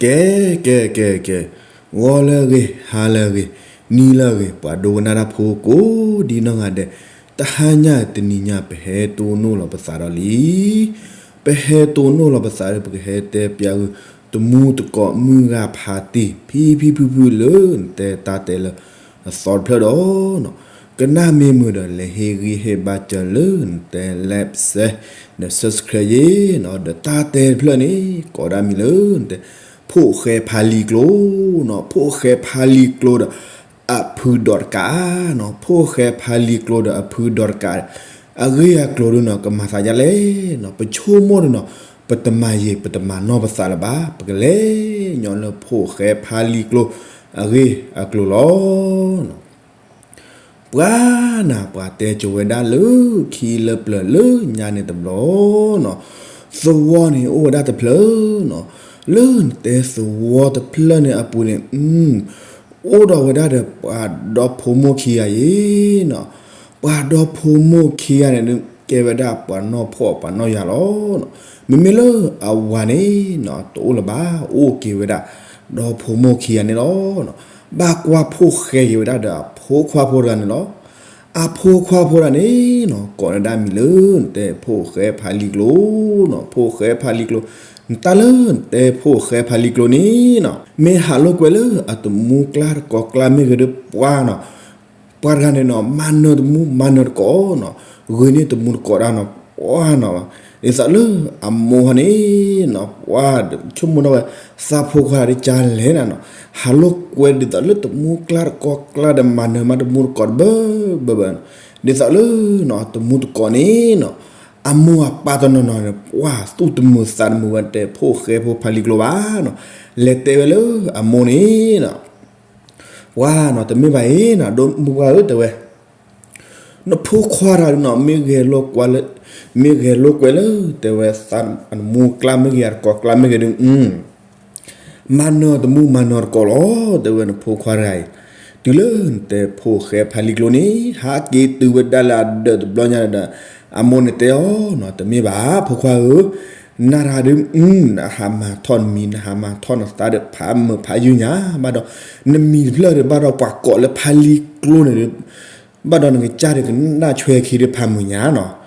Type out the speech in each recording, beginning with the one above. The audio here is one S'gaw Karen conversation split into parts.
ကဲ ကဲ ကဲ ကဲ, ဂီၤလၢအဂ့ၤ, ဟါလၢအဂ့ၤ, နံၤလၢအဂ့ၤ, ပှၤဒိကနၣ်တၢ်ဖိကိးဒံနီၢ်ဂၤဒဲး, တဟါညါတနံၤညါ ပဟဲတိၢ်နီၣ်လီၤပသးဒီးလံ. ပဟဲတိၢ်နီၣ်လီၤပသးဒီး ပကဟဲတဲပျးဂုာ် တမူတကိးမုၢ်ဂၤဖးတံၢ် ဖံဖံဖုဖုလၢ နတဲတၢ်တဲလၢအသီတဖျၢၣ်ဒီး ကနၣ်မ့ၢ်မုာ်ဒီး လဲၤဟ့ၣ်ဂံၢ်ဟ့ၣ်ဘါစၢၤလၢနတဲ like share ဒီး subscribe ယ့ၤနီၤ, ဒီးတၢ်တဲတဖျၢၣ်န့ၣ် ကိးဒၣ်မံၤလၢနတဲ ဖိၣ်ဃဲဖးလံၤကျိနီၤ, ဖိၣ်ဃဲဖးလံၤကျိဒီး အဖုဒီးတကးနီၤ, ဖိၣ်ဃဲဖးလံၤကျိဒီးအဖုဒီးတကး, အဂ့ၢ်အကျိၤဒုနီၤ ကမၤသးဒ်လဲၣ်နီၤ, ပဆိကမိၣ်ဒုနီၤ ပတမၤယံၤ ပတမၤနီၢ်ပသးလၢၤဘၣ်, ပကလဲၤညီလၢဖိၣ်ဃဲဖးလံၤကျိ အဂ့ၢ်အကျိၤလီၤ. ပှၤနၤ ပှၤတဲကိၤဝဲဒၣ်လၢခံလၢပျၢၤလၢညါန့ၣ်တဘျီနီၤ, သဝီန့ၣ်အိၣ်ဝဲဒၣ်တဖျၢၣ်နီၤ, လၢနတဲသဝီတဖျၢၣ်န့ၣ်အပူၤန့ၣ် အိၣ်ဒီးဝဲဒၣ်ဒီးပှၤဒီဖိမိၢ်ခံဂၤယ့ၤနီၤ, ပှၤဒီဖိမိၢ်ခံဂၤန့ၣ် ကဲဝဲဒၣ်ပှၤနီၢ်ဖှီၣ်ပှၤနီၢ်ယာ်လီၤ. မ့မ့ၢ်လၢအဝၤန့ၣ်နီၤ တအိၣ်လၢၤဘၣ်, အိၣ်က့ၤဝဲဒၣ်ဒီဖိမိၢ်ခံဂၤန့ၣ်လီၤ. ဘၣ်ကွၢ်ဖိၣ်ဃဲက့ၤဝဲဒၣ်ဒီးအဖိခွါဖိတဂၤန့ၣ်လီၤ. အဖိခွါဖိတဂၤန့ၣ်နီၤ ကိးဒၣ်မံၤလၢနတဲဖိၣ်ဃဲဖးလံၤကျိနီၤ, ဖိၣ်ဃဲဖးလံၤကျိ, နတၢ်လၢနတဲဖိၣ်ဃဲဖးလံၤကျိန့ၣ်နီၤ မ့ၢ်ဟးလိာ်ကွဲလၢအတမူကျါတကိးကျါမ့ၢ်ဂ့ၤဒီးပှၤနီၤ ပှၤတဂၤန့ၣ်နီၤ မၤနၢၤတမူမၤနၢၤတကိးနီၤ, ဂ့ၤန့ၢ်တမူတကိးဒၣ်နီၤ, ပှၤနီၤ, ဒ်သိးလၢအမိၢ်ဟီန့ၣ်နီၤ ပှၤဆိကမိၣ်ထီၣ်ဝဲ သးဖိခွါဒ်ကလဲၣ်နၤနီၤ, ဟးလိာ်ကွဲဒ်သိးလၢတမူကျါတကိးကျါဒီး မၤနၢၤမးတမူတကိးတဘၢဘၢဘၢ, ဒ်သိးလၢတမူတကိးန့ၣ်နီၤ အမိၢ်အပၢ်တနီၤနီၤန့ၣ် ပှၤသူၣ်တမုာ်သးတမုာ်ဝဲတဲဖိၣ်ဃဲဖိဖးလံၤကျိဘၣ်နီၤ, လဲၤတဲဝဲလၢအမိၢ်န့ၣ်နီၤ ပှၤနီၤ တမ့ၢ်ဘၣ်အံၤနီၤ ဒီမုၢ်ပှၢ်ဧၢ တဲဝဲ, နဖိခွါတဂၤနီၤ မ့ၢ်ဂဲၤလိာ်ကွဲလၢ မ့ၢ်ဂဲၤလိာ်ကွဲလၢ တဲဝဲ သးအတမူကျါမ့ၢ်ဂ့ၤ အတကိးကျါမ့ၢ်ဂ့ၤဒီး မၤနၢၤတမူမၤနၢၤတကိးလီၤ တဲဝဲ နဖိခွါတဂၤအံၤ, တုၤလၢနတဲဖိၣ်ဃဲဖးလံၤကျိန့ၣ် ဟးက့ၤတုၤဝဲဒၣ်လၢအဒၢးတဘျီညါဒီး အမိၢ်န့ၣ်တဲအီၤနီၤ တမ့ၢ်ဘၣ် ဖိခွါဧၢ, နၤတဂၤဒုး နဟးမၤထီၣ်နမံၤ နဟးမၤထီၣ်နသးဒီး ဖးမုာ်ဖးယုၢ်ညါ ဘၣ်ဒီး နမံၤတဖျၢၣ်ဒီး ဘၣ်ဒီးပှၤကိးလၢဖးလံၤကျိန့ၣ်ဒီး ဘၣ်ဒီးနကစၢ်ဒီးကနၣ်ဆွဲခံဒီးဖးမုာ်ညါနီၤ,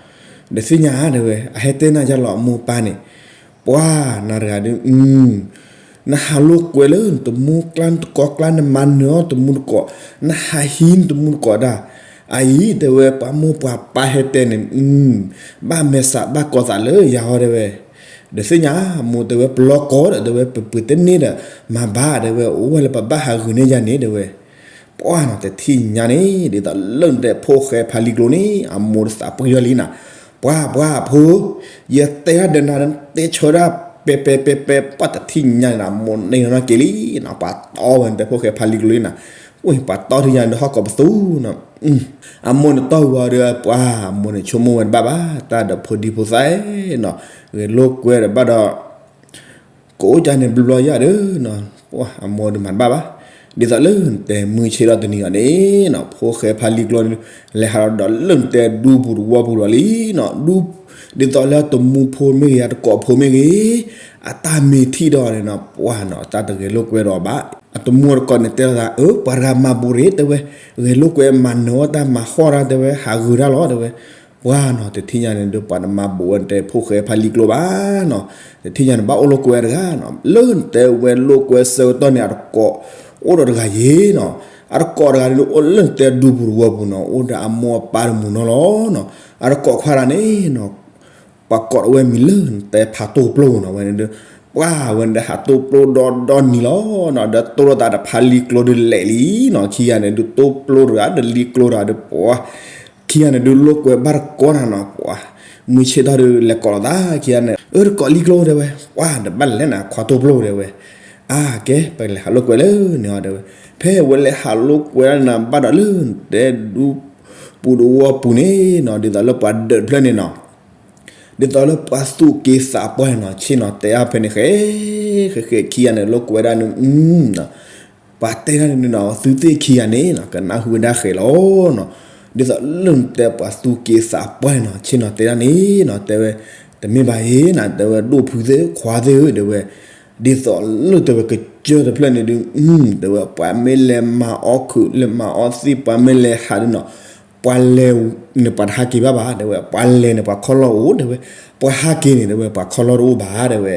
ဒီးသ့ၣ်ညါတဲဝဲ အဟဲတဲနၤယါလီၤအမိၢ်ပၢ်န့ၣ်, ပှၤနၤတဂၤဒုး နဟးလိာ်ကွဲလၢနတမူကျါနတကိးကျါ နမၤနၢၤအီၤတမူတကိး, နဟးဟံးနတမူတကိးဒၣ်, အအံၤတဲဝဲ ပှၤမိၢ်ပှၤပၢ်ဟဲတဲန့ၣ် ဘၣ်မဲာ်ဆှးဘၣ်ကီၤသးလၢယၤဟီတဲဝဲ, ဒီးသ့ၣ်ညါ မိၢ်တဲဝဲ ပလီၢ်ကီၢ်ဒီး တဲဝဲ ပပှ့ၤတန့ၢ်ဒီး မၤဘၣ်တဲဝဲ အိၣ်ဝဲလၢပဘၣ်ဟးဂုာ်န့ၢ်ယၤန့ၣ်တဲဝဲ, ပှၤနီၤ တထံၣ်ညါန့ၣ် ဒ်သိးလၢနတဲဖိၣ်ဃဲဖးလံၤကျိန့ၣ် အမိၢ်တသးပှံၢ်ယီၢ်လံနၤ, ပှၤပှၤဖိဧၢ, ယတဲဒၣ်ဒီးနၤ နတဲဆၢဒၣ်ပဲပဲပဲပဲ ပှၤတထံၣ်ညါန့ၣ် အမိၢ်န့ၢ်နီၢ်က့ၤလံနီၤ, ပှၤတီဝဲနတဲဖိၣ်ဃဲဖးလံၤကျိလံနၤ, ဝဲပှၤတီထံၣ်ညါန့ၣ် ဟီၣ်ကိးပသူနီၤ, အမိၢ်န့ၣ်တီၢ်ဝံၤဒီး ပှၤအမိၢ်န့ၣ်ဆိကမိၣ်ဝဲတဘၣ်ဘၣ် တၢ်ဒီးဖိဒံဖိသၣ်နီၤ, ဂဲၤလိာ်ကွဲဒီးဘၣ်ဒီး ကအိၣ်ကၢ်န့ၣ်ဘျီဘျီယၤဒီးနီၤ, ပှၤအမိၢ်ဒုးမၤတဘၣ်ဘၣ်, ဒ်သိးလၢနတဲမုၢ်ဆ့ၣ်ထီၣ်တနံၤအံၤန့ၣ်နီၤ ဖိၣ်ဃဲဖးလံၤကျိန့ၣ် လဲၤဟးဒီးလၢနတဲဒူပူၤတဝီပူၤဒီးလံနီၤ, ဒ်သိးလၢတမူဖိမ့ၢ်ဂ့ၤ အတကိးဖိမ့ၢ်ဂ့ၤ, အတၢ်မ့ၢ်ထံၣ်ဒီးန့ၣ်နီၤ ပှၤနီၤ တၢ်တဂဲၤလိာ်ကွဲဒီးဘၣ်, အတမူအတကိးန့ၣ်တဲလိာ်သး အၢ ပှၤတဂၤမၤဘူးရ့ၣ်တဲဝဲ, ဂဲၤလိာ်ကွဲမၤနၢၤအီၣ်တၢ်မၤဟီၣ်တၢ်တဲဝဲ ဟးဂုာ်တၢ်လီၤတဲဝဲ ပှၤနီၤ တထံၣ်ညါန့ၣ်ဒီး ပှၤတမၤဘူးဝဲနတဲဖိၣ်ဃဲဖးလံၤကျိဘၣ်နီၤ, တထံၣ်ညါန့ၣ် ဘၣ်အိၣ်လိာ်ကွဲတဂၤနီၤ, လၢနတဲဝဲလိာ်ကွဲဆၢကတီၢ်န့ၣ် အတကိးအိၣ်ဒီးတဂၤယ့ၤနီၤ, အတကိးတဂၤန့ၣ် အိၣ်လၢနတဲဒူပူၤတဝီပူၤနီၤ အိၣ်ဒီးအမိၢ်အပၢ်တမူနီၤလီၤနီၤ, အတကိးခွါတဂၤန့ၣ်နီၤ ပှၤကိးဝဲမံၤလၢနတဲဖးတိၢ်ပျိနီၤ, ဝဲန့ၣ်ဒီး ပှၤဝဲန့ၣ်ဒီးဟးတိၢ်ပျိဒီဒီနံၤလီၤနီၤ, ဒီးတိၢ်လိာ်သးဒီးဖးလံၤကျိဒီးလဲာ်လံနီၤ, ခံဂၤန့ၣ်ဒုး တိၢ်ပျိတဂၤဒီးလံၤကျိတဂၤဒီး ပှၤ ခံဂၤန့ၣ်ဒုးလိာ်ကွဲဘၣ်တကိးနၤနီၤ, ပှၤ မုၢ်ဆ့ၣ်ထီၣ်ဒီးလဲၤကိးလိာ်သး ခံဂၤန့ၣ် အၢ တကိးလံၤကျိတဲဝဲ, ပှၤ တဘၣ်လဲၣ်နၤ ခွါတိၢ်ပျိတဲဝဲ, အါ ကဲ ပလဲၤဟးလိာ်ကွဲလၢန့ၣ်အီၤတဲဝဲ, ဖဲဝဲလဲၤဟးလိာ်ကွဲနၤဘၣ်ဒီးလၢနတဲဒူပူၤတဝီပူၤန့ၣ်နီၤ, ဒ်သိးလၢပှၤဒၢးတဖျၢၣ်န့ၣ်နီၤ ဒ်သိးလၢပှၤသူၣ်က့သးပှၢ်န့ၣ်နီၤ, ဆ့ၣ်နီၤတဲအါဖဲန့ၣ်ဃဲ ဃဲဃဲ ခံဂၤန့ၣ် လိာ်ကွဲဒၣ်န့ၣ်, ပှၤတဲဒၣ်န့ၣ်နီၤ သုသ့ၣ်ခံဂၤန့ၣ်နီၤ ကနၢ်ဟူဝဲဒၣ်ဃဲလီၤနီၤ, ဒ်သိးလၢနတဲပှၤသူၣ်က့သးပှၢ်န့ၣ်နီၤ, ဆ့ၣ်နီၤတဲဒၣ်န့ၣ်နီၤ တဲဝဲ, တမ့ၢ်ဘၣ်အံၤနၤ တဲဝဲ ဒိၣ်ဖုသ့ၣ်ခွါသ့ၣ်ဧၢ တဲဝဲ, ဒ်သိးလၢတဲဝဲကစၢၢ်တဖျၢၣ်န့ၣ်ဒုး တဲဝဲပှၤမ့ၢ်လဲၤမၤအီၣ်ခုး လဲၤမၤအီၣ်သ့ၣ် ပှၤမ့ၢ်လဲၤဟးဒုးနီၤ, ပှၤလဲၤန့ၣ်ပှၤတဟးက့ၤဘၣ်ဘၣ် တဲဝဲ ပှၤလဲၤန့ၣ်ပှၤခီၣ်လီၢ်အိၣ် တဲဝဲ, ပှၤဟးက့ၤန့ၣ် တဲဝဲ ပှၤခီၣ်လီၢ်တအိၣ်ဘၣ် တဲဝဲ,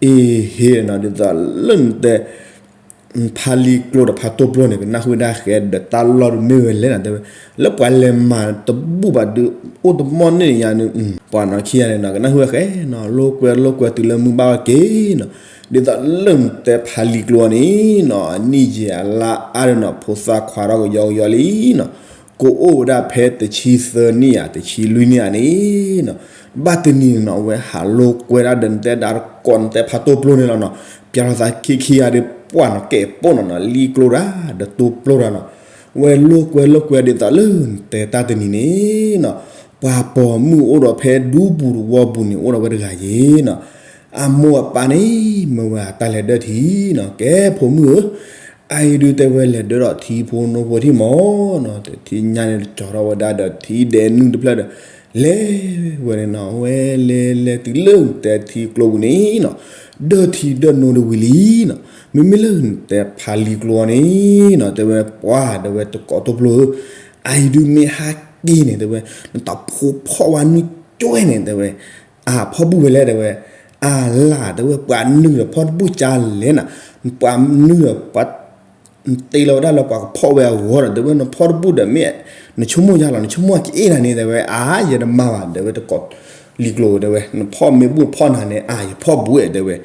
အ့ဟ့ၣ်နီၤ ဒ်သိးလၢနတဲ ဖါလံၤကျိတဖၣ်တိၢ်ပျိၢ်န့ၣ် ကနၣ်ဟူဝဲဒၣ်ဃဲဒီးတၢ်လီၢ်ဒုးမ့ၢ်ဝဲလဲၣ်နီၤ တဲဝဲ, လၢပှၤလဲၤမၤတဘူၣ်ဘၣ်ဒုး အိၣ်တမီၢ်န့ၣ်ယါန့ၣ် ပှၤနီၤခံဂၤန့ၣ်နီၤ ကနၣ်ဟူဝဲဃဲနီၤ လိာ်ကွဲလိာ်ကွဲတုၤလၢမုၢ်ဘၣ်ဝဲက့ၤနီၤ, ဒ်သိးလၢနတဲဖါလံၤကျိအီၤန့ၣ်နီၤ အနံၣ်ယံာ်အလါအါဒီးနီၤ ဖိသၣ်ခွါထီၣ်ကယီကယီလံနီၤ, ကိးအိၣ်ဝဲဒၣ်ဖဲတဆံသၢနံၣ်ဧါ တဆံလွံၢ်နံၣ်ဧါန့ၣ်နီၤ, ဘၣ်တနံၤန့ၣ်နီၤ အဝဲဟးလိာ်ကွဲဒၣ်ဒီးနတဲဒၣ်တကိးနတဲဖါတိၢ်ပျိၢ်န့ၣ်လီၤနီၤ, ပျဲထီၣ်သးခံခံဂၤဒီးပှၢ်နီၤ ကဲပိၢ်နီၤနီၤ လံၤကျိတၢ်ဒီးတိၢ်ပျိၢ်တၢ်နီၤ, ဝဲလိာ်ကွဲလိာ်ကွဲဒ်သိးလၢနတဲတၢ်တနံၤန့ၣ်နီၤ, ပှၤပိာ်မုၣ်အိၣ်ဒီးဖဲဒူပူၤတဝီပူၤန့ၣ် အိၣ်ဒီးဝဲတဂၤယ့ၤနီၤ, အမိၢ်အပၢ်န့ၣ် မၢဝဲအတၢ်လဲၤဒၢထံနီၤ ကဲဖိမုၣ်ဧၢ အအံၤဒုးတဲဝဲလဲၤဒၢထီၣ်ထံဖိနိဖိထံၣ်မးနီၤ, တထံၣ်ညါန့ၣ် ကၠီထီၣ်ဝဲဒၣ်ဒီးထံဒဲးနုၢ်တဖျၢၣ်ဒီး လဲၤဝဲန့ၣ်နီၤ, ဝဲလဲၤလဲၤတုၤလၢနတဲထံကျိပူၤန့ၣ်နီၤ, ဒၢထံဒၢနိတဝံၤလံနီၤ, မ့မ့ၢ်လၢနတဲဖါလံၤကျိအီၤန့ၣ်နီၤ တဲဝဲပှၢ် တဲဝဲတကိးတိၢ်ပျိၢ်ဧၢ, အအံၤဒုးမ့ၢ်ဟးက့ၤန့ၣ် တဲဝဲ နတၢ်ဖိဖီၣ်ဝဲနုၢ်ကၠွဲန့ၣ် တဲဝဲ အဖီၣ်ဘူၣ်ဝဲလဲၣ် တဲဝဲ, အလၢ် တဲဝဲ ပှၤနုာ်ဒီးဖီၣ်တဘူၣ်ကၢ်လဲၣ်နီၤ, ပှၤနုာ်ဒီးပှၤ နတ့လီၤဝဲဒၣ်လၢပှၤကဖီၣ်ဝဲအဂီၢ်ဒီး တဲဝဲ နဖီၣ်တဘူၣ်ဒီးမ့ၢ် နဆိကမိၣ်ယါလီၤ နဆိကမိၣ်က့ၤအ့ၣ်နၤန့ၣ် တဲဝဲ အါ ယတမၤဘၣ် တဲဝဲ တကိးလံၤကျိ တဲဝဲ နဖီၣ်မ့ၢ်ဘူၣ်ဖီၣ်နၤန့ၣ် အါ ယဖီၣ်ဘူးဝဲ တဲဝဲ,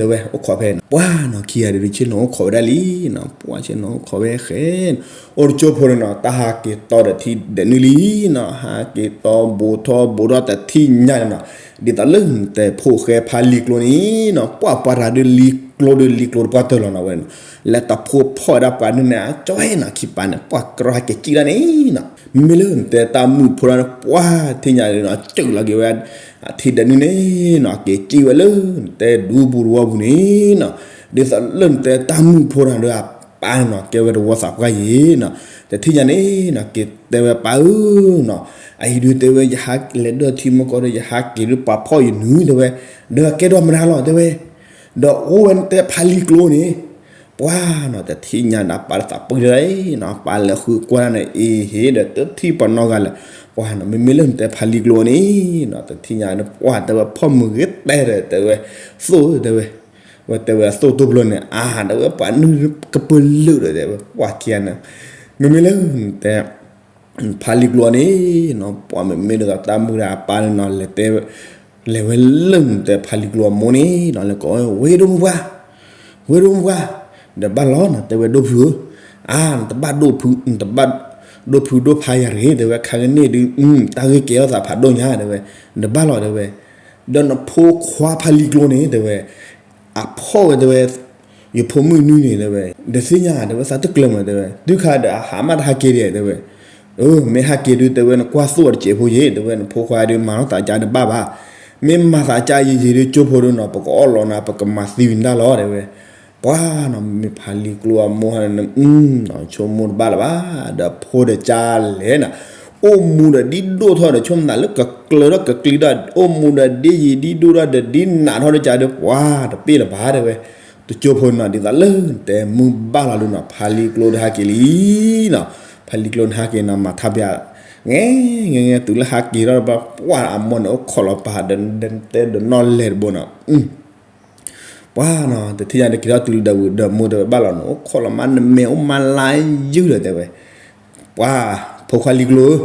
တဲဝဲ အိၣ်ခိးဖဲန့ၣ် ပှၢ်နီၤခံဂၤဒုးဆ့ၣ်နီၤအိၣ်ခိးဝဲဒၣ်လံနီၤ, ပှၢ်ဆ့ၣ်နီၤအိၣ်ခိးဝဲဃဲနီၤ, အိၣ်တကၠိဖိန့ၣ်နီၤ တၢ်ဟးက့ၤတီဒီးထံဒဲးနုၢ်လံနီၤ, ဟးက့ၤတီဘူးထီၣ်ဘူးထီၣ်တထံၣ်ညါန့ၣ်နီၤ, ဒ်သိးလၢနတဲဖိဃဲဖါလံၤကျိန့ၣ်နီၤ ပှၢ်ပှၢ်တၢ်ဒုးလံၤကျိဒုးလံၤကျိတပှၢ်တၢၢ်လီၤနီၤဝဲနီၤ, လဲၤတၢ်ဖိဖီၣ်ဝဲဒၣ်ပှၤနုၢ်န့ၣ် အကၠီနီၤခံပၤန့ၣ် ပှၢ်ကြၢးဟးက့ၤကံၣ်ဒၣ်န့ၣ်နီၤ, မ့မ့ၢ်လၢနတဲတၢ်မုၣ်ဖိဒၣ်န့ၣ် ပှၢ်ထံၣ်ညါန့ၣ်နီၤ စၢၢ်လီၤက့ၤဝဲ အထံဒဲးနုၢ်န့ၣ်နီၤ က့ၤကံၣ်ဝဲလၢနတဲဒူပူၤတဝီပူၤန့ၣ်နီၤ, ဒ်သိးလၢနတဲတၢ်မုၣ်ဖိဒၣ်ဒီးအပၢ်န့ၣ်နီၤ ကဲဝဲတဝီသးပှၢ်ယ့ၤနီၤ, တထံၣ်ညါန့ၣ်နီၤ က့ၤတဲဝဲပၢ်ဧၢနီၤ, အအံၤဒုးတဲဝဲ ယဟးလဲၤဒၢထံမီၢ်ကီၢ်ဒီး ယဟးက့ၤဒုးပှၤဖီၣ်ယနုၢ် တဲဝဲ, ဒီးကဲထီၣ်မတၤလီၤ တဲဝဲ, ဒီးအိၣ်ဝဲနတဲဖါလံၤကျိန့ၣ် ပှၢ်နီၤ တထံၣ်ညါဒီးပၢ်တသးပှၢ်တၢ်နီၤ ပၢ်လဲၤဃုကွၢ်ဒၣ်န့ၣ် အ့ဟ့ၣ်ဒီးတထံၣ်ပှၤနီတဂၤလၢၤ, ပှၢ်နီၤ မ့မ့ၢ်လၢနတဲဖါလံၤကျိန့ၣ်နီၤ တထံၣ်ညါန့ၣ် ပှၢ်တဲဝဲဖီၣ်မုၢ်ဂ့ၤတဲဒီး တဲဝဲ, သိၣ်ဧၢ တဲဝဲ, ဝဲတဲဝဲအသိၣ်တိၢ်ပျိၢ်န့ၣ် အါ တဲဝဲပှၤနုၢ်ကပၢလၢာ်ဒီး တဲဝဲ ပှၢ်ခံဂၤန့ၣ်, မ့မ့ၢ်လၢနတဲ ဖါလံၤကျိန့ၣ်နီၤ ပှၢ်မ့မ့ၢ်ဒ်သိးတၢ်မုၣ်တၢ်အပၢ်န့ၣ်နီၤ လဲၤတဲ လဲၤဝဲလၢနတဲဖါလံၤကျိအမိၢ်န့ၣ်နီၤ လဲၤကိးဝဲ ဝ့ၢ်ဒိၣ်မုၣ်ပှၢ်, ဝ့ၢ်ဒိၣ်မုၣ်ပှၢ်, ဒီးဘၣ်လီၤနီၤ တဲဝဲဒိၣ်ဖုဧၢ, အါ နတဘၣ်ဒိၣ်ဖု နတဘၣ်ဒိၣ်ဖုဒိၣ်ဖါယၤတဂ့ၤ တဲဝဲ ခါကန့ၣ်ဒုး တၢ်ဂ့ၢ်ကဲထီၣ်သးဖးဒိၣ်ညါ တဲဝဲ, ဒီးဘၣ်လီၤ တဲဝဲ, ဒီးနဖိခွါဖါလံၤကျိန့ၣ် တဲဝဲ အဖီၣ်ဝဲ တဲဝဲ ယဖိမုၣ်နုၢ်န့ၣ် တဲဝဲ, ဒီးသ့ၣ်ညါ တဲဝဲ သးတကျၢၤမး တဲဝဲ တုၤခါဒီးအဟးမးတဟးက့ၤဒံး တဲဝဲ, အၢ မ့ၢ်ဟးက့ၤဒုး တဲဝဲ နကွၢ်သိၣ်အီၤတစဲးဖိယ့ၣ် တဲဝဲ နဖိခွါဒုးမၤထီၣ်သးကါဒုးဘၣ်ဘၣ်, မ့ၢ်မၤသးကါယံာ်ယံာ်ဒုး ကၠိဖိဒုးနီၤ ပကအီၣ်လီၤနၤ ပကမၤသံဝံၤဒၣ်လီၤ တဲဝဲ, ပှၢ်နီၤ မ့ၢ်ဖါလံၤကျိအမိၢ်ဟါန့ၣ် ဆိကမိၣ်တဘၣ်လၢၤဘၣ်, ဒီးဖိဒီးကါလဲၣ်နီၤ, အိၣ်မူဒီးဒ်ဒိၣ်ထီၣ်ဒီးဆိကမိၣ်သးလၢကကျၢၤထီၣ်ကကျံထီၣ် အိၣ်မူဒီးဒ်ယံာ်ဒ်ဒိၣ်ထီၣ်ဒီးဒ်နးထီၣ်ဒီးကါဒုး ပှၢ်တပ့ၢ်လၢၤဘၣ် တဲဝဲ, တကၠိဖိနီၤ ဒ်သိးလၢနတဲမုၢ်ဘၣ်လီၤဒုးနီၤ ဖါလံၤကျိဒုးဟးက့ၤလံနီၤ, ဖါလံၤကျိန့ၣ်ဟးက့ၤနီၤ မၤထါပျး ငဲ ငဲ ငဲ တုၤလၢဟးက့ၤထီၣ်တဘျီ ပှၢ်အမိၢ်န့ၣ် အိၣ်ခိးလီၤပာ်ဒီး တဲဒီးနီၢ်လဲၢ်တဘိနီၤ ပှၢ်နီၤ တထံၣ်ညါဒီးက့ၤထီၣ်တုၤလၢဒီးဝံၤဒီးမိၢ်တဲဝဲဘၣ်လီၤနီၤ အိၣ်ခိးလီၤမး နမဲာ်အိၣ်မးလါယုၢ်ဒီးတဲဝဲ, ပှၢ် ဖိခွါလံၤကျိဧၢ,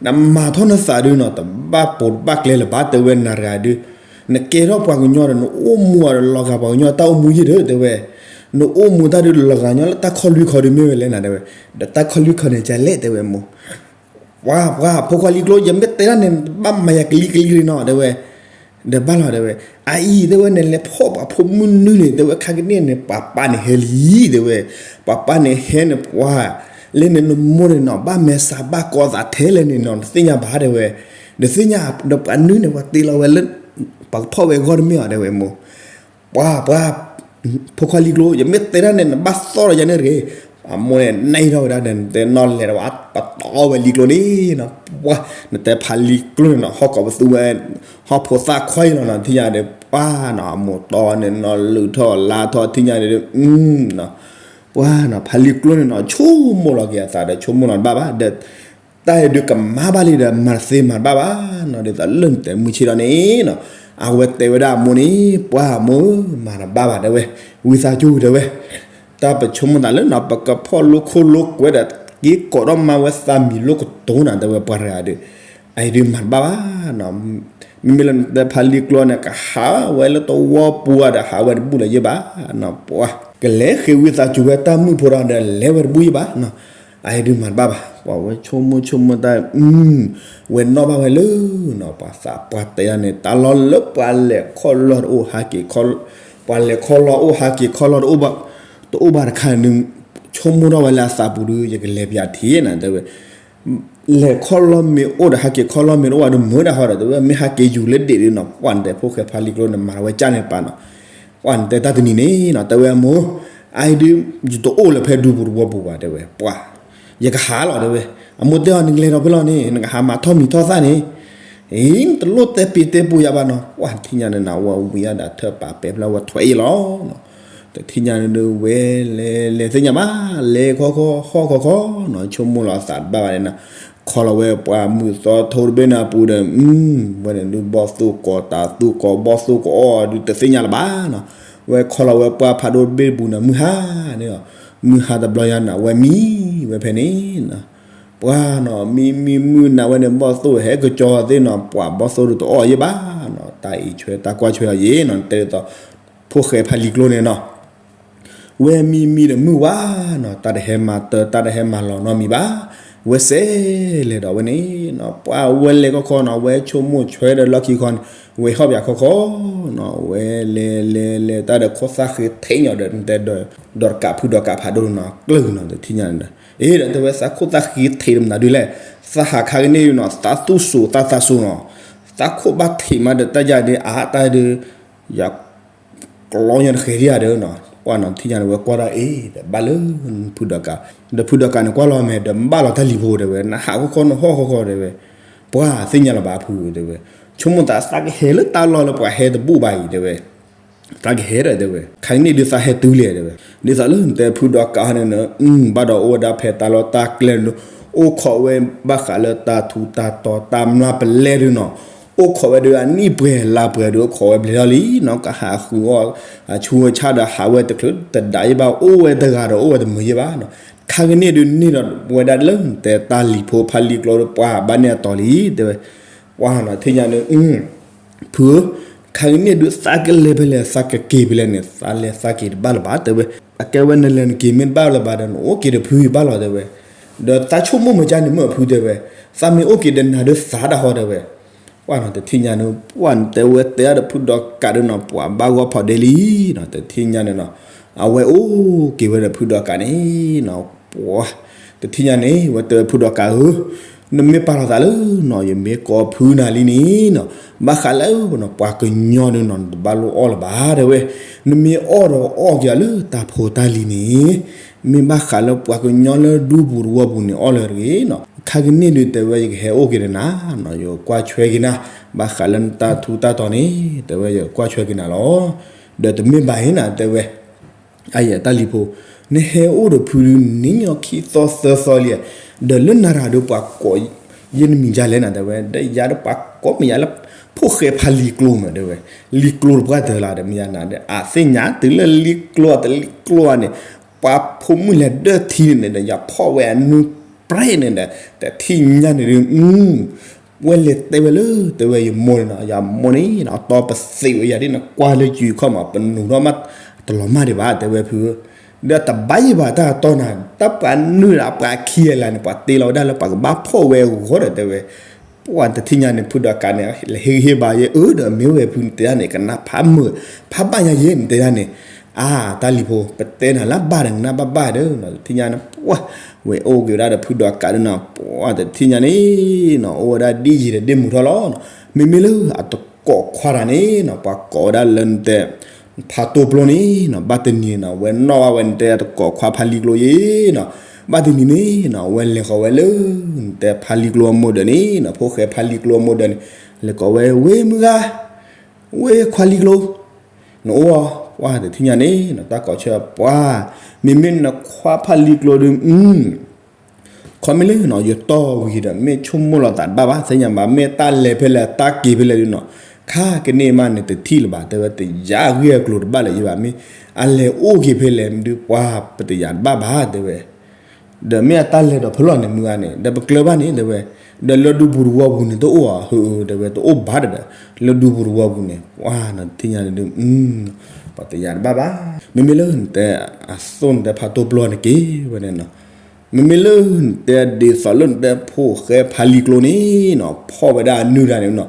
နမၤထီၣ်နသးဒုးနီၤ တဘၣ်ပိာ်တဘၣ်ကျဲလၢၤဘၣ် တဲဝဲ နၤတဂၤဒုး, နကဲထီၣ်ပှၤကညီဒီး နအိၣ်မူအီၤဒီးလီၤဂာ်ပှၤကညီတၢ်အိၣ်မူယ့ၣ်ဒီး တဲဝဲ, နအိၣ်မူတၢ်ဒုးလီၤဂာ်ညီလၢတၢ်ခီၣ်လွံၢ်ခီဒုးမ့ၢ်ဝဲလဲၣ်နၤ တဲဝဲ, ဒီးတၢ်ခီၣ်လွံၢ်ခီန့ၣ် ကလဲၣ် တဲဝဲမိၢ် ပှၤ ပှၤ ဖိခွါလံၤကျိ ယမ့ၢ်တဲဒၣ်န့ၣ် နတဘၣ်မၤယၤကလံကလံလံနီၤ တဲဝဲ, ဒီးဘၣ်လီၤ တဲဝဲ, အအံၤ တဲဝဲ နလဲၤဖီၣ်ပှၤဖိမုၣ်နုၢ်န့ၣ် တဲဝဲ ခါကန့ၣ်န့ၣ် ပှၤပၢ်န့ၣ်ဟဲလံ တဲဝဲ, ပှၤပၢ်န့ၣ်ဟဲန့ၣ် ပှၤ လၢန့ၣ်နမိၢ်န့ၣ်နီၤ ဘၣ်မဲာ်သးဘၣ်ကီသးထဲလဲၣ်န့ၣ်နီၤ နသ့ၣ်ညါဘၣ် တဲဝဲ, နသ့ၣ်ညါ ဒီးပှၤနုၢ်န့ၣ် ပှၤတ့လီၤဝဲလၢ ပှၤကဖီၣ်ဝဲအဂီၢ်တမ့ၢ်အီၤ တဲဝဲမိၢ် ပှၤ ပှၤ ဖိခွါလံၤကျိ ယမ့ၢ်တဲဒၣ်န့ၣ် နဘၣ်သီၣ်ဒီးယၤန့ၣ်တဂ့ၤ, အမိၢ်န့ၣ် နဲထီၣ်ဝဲဒၣ်ဒီး နတဲနီၢ်လဲၢ်ဒီး ပှၤတီဝဲလံၤကျိန့ၣ်နီၤ, ပှၤ နတဲဖးလံၤကျိန့ၣ်နီၤ ဟီၣ်ကိးပသူဝဲ ဟီၣ်ဖိသၣ်ခွါအံၤလီၤနီၤ ထံၣ်ညါဒီး ပှၤနီၤ အမိၢ်တီန့ၣ်နီၤ လုၢ်ထီၣ်လါထီၣ်ထံၣ်ညါန့ၣ်ဒီး ပှၤနီၤ ဖါလံၤကျိန့ၣ်နီၤ ဆိကမိၣ်လီၤက့ၤအသးဒီး ဆိကမိၣ်လီၤတဘၣ်ဘၣ်ဒီး တၢ်အံၤဒုးကမၤဘၣ်လံဒီး မၤတသ့မၤတဘၣ်ဘၣ်နီၤ ဒ်သိးလၢနတဲမုၢ်ဆ့ၣ်ဒီးန့ၣ်နီၤ အဝဲတဲဝဲဒၣ်အမိၢ်န့ၣ် ပှၤမိၢ် မၤတဘၣ်ဘၣ်တဲဝဲ ဝံသးစူၤတဲဝဲ တၢ်ပဆိကမိၣ်သးလၢနီၤ ပကဖီၣ်လိခိၣ်လိကွဲးဒီး က့ၤကိးထီၣ်မၤဝဲသးမံၤလိကတိၤနၤ တဲဝဲပှၤတဂၤဒီး အအံၤဒုးမၤတဘၣ်ဘၣ်နီၤ မ့မ့ၢ်လၢနတဲဖါလံၤကျိန့ၣ် ကဟးဝဲလၢတဝီပူၤဒီး ဟးဝဲတဘူၣ်လၢၤယဲၢ်ဘၣ်နီၤ ပှၤကလဲၤဃ့ဝံသးစူၤဝဲတၢ်မုၣ်ဖိဒီး လဲၤဝဲတဘူၣ်ယဲၢ်ဘၣ်နီၤ အအံၤဒုးမၤတဘၣ်ဘၣ် ပှၤဝဲဆိကမိၣ်ဆိကမိၣ်တၢ် ဝဲနီၣ်ဘၣ်ဝဲလၢနီၤ ပှၤသးပှၢ်တဲဒၣ်န့ၣ် တၢ်လီၢ်လၢပှၤလဲၤခီၣ်လီၢ်တအိၣ်ဟးက့ၤခီၣ် ပှၤလဲၤခီၣ်လီၢ်အိၣ်ဟးက့ၤခီၣ်လီၢ်တအိၣ်ဘၣ် တအိၣ်ဘၣ်တခါန့ၣ် ဆိကမိၣ်ထီၣ်ဝဲလၢအသးပူၤဒီး ယကလဲၤပၠးထံးနၤ တဲဝဲ လဲၤခီၣ်လီၢ်မ့ၢ်အိၣ်ဒီး ဟးက့ၤခီၣ်လီၢ်မ့ၢ်တအိၣ်ဘၣ်ဒီး မုာ်ဒၣ်ဟီဒီး တဲဝဲ မ့ၢ်ဟးက့ၤယူၤလၢဒ့ၣ်ဒီးနီၤ ပှၤနတဲဖိၣ်ဃဲဖါလံၤကျိန့ၣ် မၤထီၣ်ဝဲကၢ်န့ၣ်တပၤနီၤ ပှၤနတဲတၢ်တနံၤန့ၣ်နီၤ တဲဝဲအမိၢ် အအံၤဒုး ယတအိၣ်လၢၤဖဲဒူပူၤတဝီပူၤဘၣ် တဲဝဲ ပှၤ ယကဟးလီၤ တဲဝဲ အမိၢ်တဲအီၤ နကလဲၤဒီးဖဲလီၤန့ၣ် နကဟးမၤထီၣ်မံၤထီၣ်သၣ်န့ၣ် အံၤ တလိၣ်တဲပ့ၤတဲပူၤယၤဘၣ်နီၤ ပှၤတထံၣ်ညါန့ၣ်နီၤ ဝဲဝံၤအဒၣ်ထၢၣ်ပာ်ပဲာ်ဖျါဝဲထွဲအံၤလီၤ တထံၣ်ညါန့ၣ်ဒီး ဝဲလဲၤလဲၤသ့ၣ်ညါဘၣ် လဲၤခီခီ ဟီၣ်ခီခီနီၤ ဆိကမိၣ်လီၤအသးတဘၣ်ဘၣ်န့ၣ်နီၤ ခီလီၤဝဲပှၤမုၢ်သီထိတဘ့ၣ်န့ၣ်အပူၤဒီး ဝဲန့ၣ်ဒုးဘီၣ်သိၣ်ကီးတၤသူၣ်ကီး ဘီၣ်သိၣ်ကအီၣ်ဒုးတသ့ၣ်ညါလၢၤဘၣ်နီၤ ဝဲခီလီၤဝဲပှၤဖးဒိၣ်တဘ့ၣ်တပူၤန့ၣ် မုၢ်ဟါန့ၣ်လီၤ မုၢ်ဟါတဘျီညါန့ၣ် ဝဲမံဝဲဖဲန့ၣ်နီၤ ပှၤနီၤ မံမံမုၢ်နၤဝဲန့ၣ် ဘီၣ်သိၣ်ဟဲကစီၤသ့ၣ်နီၤ ပှၤဘီၣ်သိၣ်ဒုးတအီၣ်ယဲၢ်ဘၣ်နီၤ တၢ်အံးဆွဲတၢ်ကွၢ်ဆွဲအီၤယဲၢ်နီၤ တဲဒ်သိး ဖိၣ်ဃဲဖးလံၤကျိန့ၣ်နီၤ ဝဲမံမံဒီးမုၢ်ဝါနီၤ တၢ်တဟဲမၤတၢ် တၢ်တဟဲမၤလီၤနီတမံၤဘၣ် ဝဲစဲးလဲၤဒီးဝဲန့ၣ်နီၤ ပှၤဝဲလဲၤခီခီနီၤ ဝဲဆိကမိၣ်ဆွဲဒီးလီၢ်ခံခီန့ၣ် ဝဲဟီၣ်ပၠးခီခီနီၤ ဝဲလဲၤလဲၤလဲၤတၢ်ဒီးခိၣ်သၣ်ဃ့ထံးညီဒီး တဲဒီး ဒီးတကးဖုဒီးကးဖးဒိၣ်နီၤ ကျၢၢ်နီၤ တထံၣ်ညါန့ၣ်ဒီး အ့ဒီးတဲဝဲသးခိၣ်သၣ်ဃ့ထံးတမနုၤဒုးလဲၣ် သးဟးခါကန့ၢ်နီၤ သးသူၣ်စိၤသးသးစိၤနီၤ သးခိၣ်ဘၣ်ထံးမးဒီးတၢ်ယၤဒုး အါတၢ်ဒုး ယၤ ကလီညါတဃဲၤဒံးဧါဒီးနီၤ ပှၤနီၤ တထံၣ်ညါန့ၣ် ဝဲကွၢ်ဒၣ်အ့ ဒီးဘၣ်လၢ ဖုဒီးကး ဒီးဖုဒီးကးန့ၣ် ကွၢ်လီၤမဲာ် ဒီးဘၣ်လီၤတၢ်လံၤဖိတဲဝဲ နဟးခီခီနဟီၣ်ခီခီတဲဝဲ ပှၤသ့ၣ်ညါလၢၤဘၣ်ဖုတဲဝဲ ဆိကမိၣ်သးသးကဟဲလၢတၢ်လီၢ်လၢပှၤဟဲ တဘူၣ်ဘၣ်အံၤတဲဝဲ သးကဟဲဒီးတဲဝဲ ခါကန့ၣ်ဒုးသးဟဲတုၤလဲၣ်တဲဝဲ ဒ်သိးလၢနတဲဖုဒီးကးန့ၣ် ဘၣ်ဒီးအိၣ်ဝဲဒၣ်ဖဲတၢ်လီၢ်တၢ်ကျဲန့ၣ် အိၣ်ခိးဝဲဘၣ်ဃးလၢတၢ်ထူးတၢ်တီၤတၢ်မျၢ်ပလဲဒုးနီၤ အိၣ်ခိးဝဲဒုးအနံၣ်ပှဲၤလါပှဲၤဒုး အိၣ်ခိးဝဲဘျဲၣ်ထီၣ်လံနီၤ ကဟးဃုအီၣ် အဆူအဆၣ်ဒီးဟးဝဲတချုးတဒးယဲၢ်ဘၣ် အိၣ်ဝဲတဂၤဒီးအိၣ်ဝဲတမုာ်ယဲၢ်ဘၣ်နီၤ ခါကန့ၣ်ဒုးန့ၢ်ဒီးဝဲဒၣ်လၢနတဲတၢ်လံၤဖိဖါလံၤကျိဒီး ပှၤဘၣ်န့ၢ်အတီၤလံတဲဝဲ ပှၤနီၤ တထံၣ်ညါန့ၣ် ဖုဧၢ ခါကန့ၣ်ဒုးသးကလဲၤဖဲလဲၣ် သးကက့ၤဖဲလဲၣ်န့ၣ် သးလဲၤသးက့ၤတဘၣ်လၢၤဘၣ်တဲဝဲ အကဲဝဲနလဲၤနက့ၤမ့ၢ်တဘၣ်လၢၤဘၣ်ဒီး နအိၣ်က့ၤဒီးဖုဘၣ်လီၤတဲဝဲ ဒီးသးဆိကမိၣ်မ့ၢ်ကၢ်န့ၣ်မ့ၢ်ဖုတဲဝဲ သးမ့ၢ်အိၣ်က့ၤဒီးနၤဒုးသးဒၣ်ဟီတဲဝဲ ပှၤနီၤ တထံၣ်ညါန့ၣ် ပှၤတဲဝဲတဲအါဒီးဖုဒီးကးဒုးနီၤ ပှၤဘၣ်ဂီၢ်ဖီဒ့လံနီၤ တထံၣ်ညါန့ၣ်နီၤ အဝဲအိၣ်က့ၤဝဲဒီးဖုဒီးကးန့ၣ်နီၤ ပှၤ တထံၣ်ညါန့ၣ် ဝဲတဲဝဲဖုဒီးကးဧၢ နမ့ၢ်ပာ်လီၤသးလၢနီၤ ယမ့ၢ်ကိးဖုနၤလံန့ၣ်နီၤ ဘၣ်ဃးလၢနီၤ ပှၤကညီဒုးနီၤ နတဘၣ်လိၣ်အီၣ်လၢၤဘၣ်တဲဝဲ နမ့ၢ်အီၣ်ဒီးအီၣ်က့ၤအီၤလၢတၢ်ဖိတၢ်လံၤန့ၣ် မ့ၢ်ဘၣ်ဃးလၢပှၤကညီလၢဒူပူၤတဝီပူၤန့ၣ် အီၣ်လၢၤတဂ့ၤနီၤ ခါကန့ၣ်ဒုးတဲဝဲ ယကဟဲအိၣ်က့ၤဒီးနၤနီၤ ယကွၢ်ဆွဲက့ၤနၤ ဘၣ်ဃးလၢနတၢ်ထူးတၢ်တီၤန့ၣ် တဲဝဲ ယကွၢ်ဆွဲက့ၤနၤလီၤ ဒီးတမ့ၢ်ဘၣ်အံၤနၤ တဲဝဲ အယဲၢ်တၢ်လံၤဖိ နဟဲအိၣ်ဒီးဖုဒုး နံၣ်ညီခံသီသၢသီလံ, ဒီးလၢနၤရၤဒီးပှၤကိးယဲၢ်နမံၤဒ်လဲၣ်နတဲဝဲ, ဒီးယၤဒီးပှၤကိးမ့ၢ်ယၤလၢ ဖိၣ်ဃဲဖးလံၤကျိမ့ၢ်တဲဝဲ, လံၤကျိတပှၢ်တၢၢ်လီၤဒီး မ့ၢ်ယၤနၤဒီး အသ့ၣ်ညါတုၤလၢလံၤကျိတလံၤကျိဧါန့ၣ်, ပှၤဖိမုၣ်လဲၤဒၢၣ်ထံန့ၣ်ဒီး ယၤဖီၣ်ဝဲအနူပြဲန့ၣ်ဒီး တထံၣ်ညါန့ၣ်ဒီး ဝဲလဲၤတဲဝဲလၢ တဲဝဲယမိၢ်န့ၣ်နီၤ, ယမိၢ်န့ၣ်နီၤ တီပသ့ဝဲယၤဒ်နကွၢ်လၢယုၢ်ခီၣ်မး ပနူၤထီၣ်မး တလီၤမၢ်ဒံးဘၣ် တဲဝဲဖု, ဒီးတဘၣ်ယံၤဘၣ်တၢ်တီနၤ, တၢ်ပှၤနုာ်လၢပှၤခံဂၤလၢ်န့ၣ် ပှၤတ့လီၤဝဲဒၣ်လၢပှၤကဘၣ်ဖီၣ်ဝဲအဂီၢ်ဒီး တဲဝဲ, ပှၤတထံၣ်ညါန့ၣ် ဖုဒီးကးန့ၣ် လဲၤဟ့ၣ်ဂံၢ်ဟ့ၣ်ဘါယဲၢ်အၢ ဒီးမ့ၢ်ဝဲဖုန့ၣ်တဲဒၣ်န့ၣ် ကနၣ်ဖးမုာ် ဖးဘၣ်ညါယဲၢ်န့ၣ်တဲဒၣ်န့ၣ်, အါ တၢ်လံၤဖိ ပတဲနၤလၢဘၣ်ဒီး ကနၣ်ဘၣ်ဘၣ်ဒီး တထံၣ်ညါန့ၣ် ပှၤ ဝဲအိၣ်က့ၤဝဲဒၣ်ဒီးဖုဒီးကးဒီးနီၤ, ပှၤတထံၣ်ညါန့ၣ်နီၤ အိၣ်ဝဲဒၣ်ဒ်ယံၤဒီးဒ့ၣ်မုၢ်ထီၣ်လီၤနီၤ, မ့မ့ၢ်လၢအတကိးခွါတၢ်န့ၣ်နီၤ ပှၤကိးဝဲဒၣ်လၢနတဲ ဖးတိၢ်ပျိန့ၣ်နီၤ ဘၣ်တနံၤနီၤ ဝဲနီၣ်ဘၣ်ဝဲနတဲတကိးခွါဖးလံၤကျိယဲၢ်နီၤ, ဘၣ်တနံၤန့ၣ်နီၤ ဝဲလဲၤဃီၤဝဲလၢ နတဲဖးလံၤကျိအမိၢ်ဒၢးန့ၣ်နီၤ ဖိၣ်ဃဲဖးလံၤကျိအမိၢ်ဒၢးန့ၣ် လဲၤကိးဝဲ ဝ့ၢ်မုၢ်ဂၤ ဝဲခွါလံၤကျိ နအိၣ်အီၤ ပှၢ်တထံၣ်ညါန့ၣ်နီၤ တၢ်ကိးဆၢပှၢ်, မ့မ့ၢ်နခွါဖါလံၤကျိဒီး ခီမ့ၢ်လၢနီၤ ယတီၢ်ဝံၤဒီး မ့ၢ်ဆိကမိၣ်လီၤသးတဘၣ်ဘၣ် သ့ၣ်ညါဘၣ် မ့ၢ်တၢ်လဲၤဖဲလဲၣ် တၢ်က့ၤဖဲလဲၣ်ဒုနီၤ, ခါကန့ၣ်မးန့ၣ် တထံၣ်လၢၤဘၣ် တဲဝဲ တယၤဂ့ၢ်အကျိၤတဘၣ်လၢၤယဘၣ် မ့ၢ်အလဲၤအိၣ်က့ၤဖဲလဲၣ်ဒု ပှၢ်ပတယၤတဘၣ်ဘၣ် တဲဝဲ ဒီးမ့ၢ်အတၢ်လဲၤဒီးဖဲလဲၣ်န့ၣ် မုၢ်ဂၤန့ၣ် ဒီးပကျၢၤဘၣ်န့ၣ် တဲဝဲ, ဒီးလၢဒူပူၤတဝီပူၤန့ၣ် တအိၣ်ဧါ တဲဝဲ တအိၣ်ဘၣ်ဒီး လၢဒူပူၤတဝီပူၤန့ၣ် ပှၢ်နထံၣ်ညါန့ၣ်ဒု ပှၢ်တယၤတဘၣ်ဘၣ်, မ့မ့ၢ်လၢနတဲ အသိၣ်နတဲဖးတိၢ်ပျီန့ၣ်က့ၤဝဲန့ၣ်နီၤ, မ့မ့ၢ်လၢနတဲဒ်သိးလၢနတဲ ဖိၣ်ဃဲဖါလံၤကျိန့ၣ်နီၤ ဖီၣ်ဝဲဒၣ်အနုၢ်တၢ်န့ၣ်နီၤ,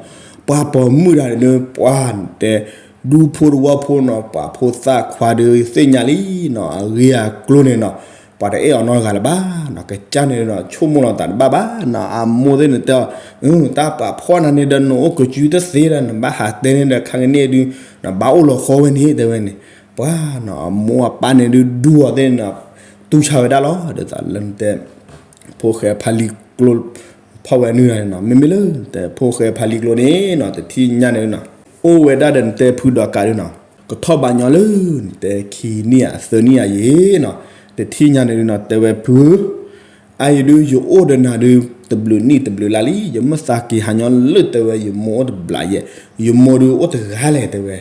ပှၢ်ပိာ်မုၣ်တၢ်န့ၣ်ဒု ပှၢ်နတဲ ဒူဖိတဝီဖိနီၤ ပှၤဖိသၣ်ခွါဒု သ့ၣ်ညါလံနီၤ အဂ့ၢ်အကျိၤန့ၣ်နီၤ, ပှၤတအဲၣ်အီၤနီတဂၤလၢၤဘၣ်နီၤ, ကစၢ်န့ၣ်နီၤ ဆိကမိၣ်လီၤသးတဘၣ်ဘၣ်နီၤ, အမိၢ်သ့ၣ်န့ၣ်တဲအီၤ, တၢ်ပာ်ဖှိၣ်နၤန့ၣ်ဒီး နအိၣ်ကစုတသ့ဒီး နဘၣ်ဟးတဲန့ၣ်ဒီး ခါကန့ၣ်ဒု နဘၣ်အိၣ်လီၤဃီဝဲန့ၣ် တဲဝဲန့ၣ်, ပှၢ်နီၤ အမိၢ်အပၢ်န့ၣ်ဒု ဒူအီၤသ့ၣ်န့ၣ်နီၤ, တူၢ်ဆါဝဲဒၣ်လီၤ ဒ်သိးလၢနတဲ ဖိၣ်ဃဲဖါလံၤကျိ ဖီၣ်ဝဲနုၢ်တၢ်န့ၣ်နီၤ, မ့မ့ၢ်လၢနတဲဖိၣ်ဃဲဖါလံၤကျိန့ၣ်နီၤ တထံၣ်ညါန့ၣ်နီၤ, အိၣ်ဝဲဒၣ်ဒီးနတဲဖုဒီးကးဒုနီၤ, ကထီၣ်ဘးညီလၢနတဲခံနံၣ်ဧါ သၢနံၣ်ဧါယဲနီၤ, တထံၣ်ညါန့ၣ်ဒုနီၤ တဲဝဲဖုဧၢ, အအံၤဒု ယအိၣ်ဒီးနၤဒု တဘျုးနံၣ်တဘျုးလါလံ, ယမ့ၢ်သးက့ၤဟးညီလၢတဲဝဲ ယမိၢ်အိၣ်တဘျးယဲ, ယမိၢ်ဒုအိၣ်တဂၤလဲၣ်တဲဝဲ,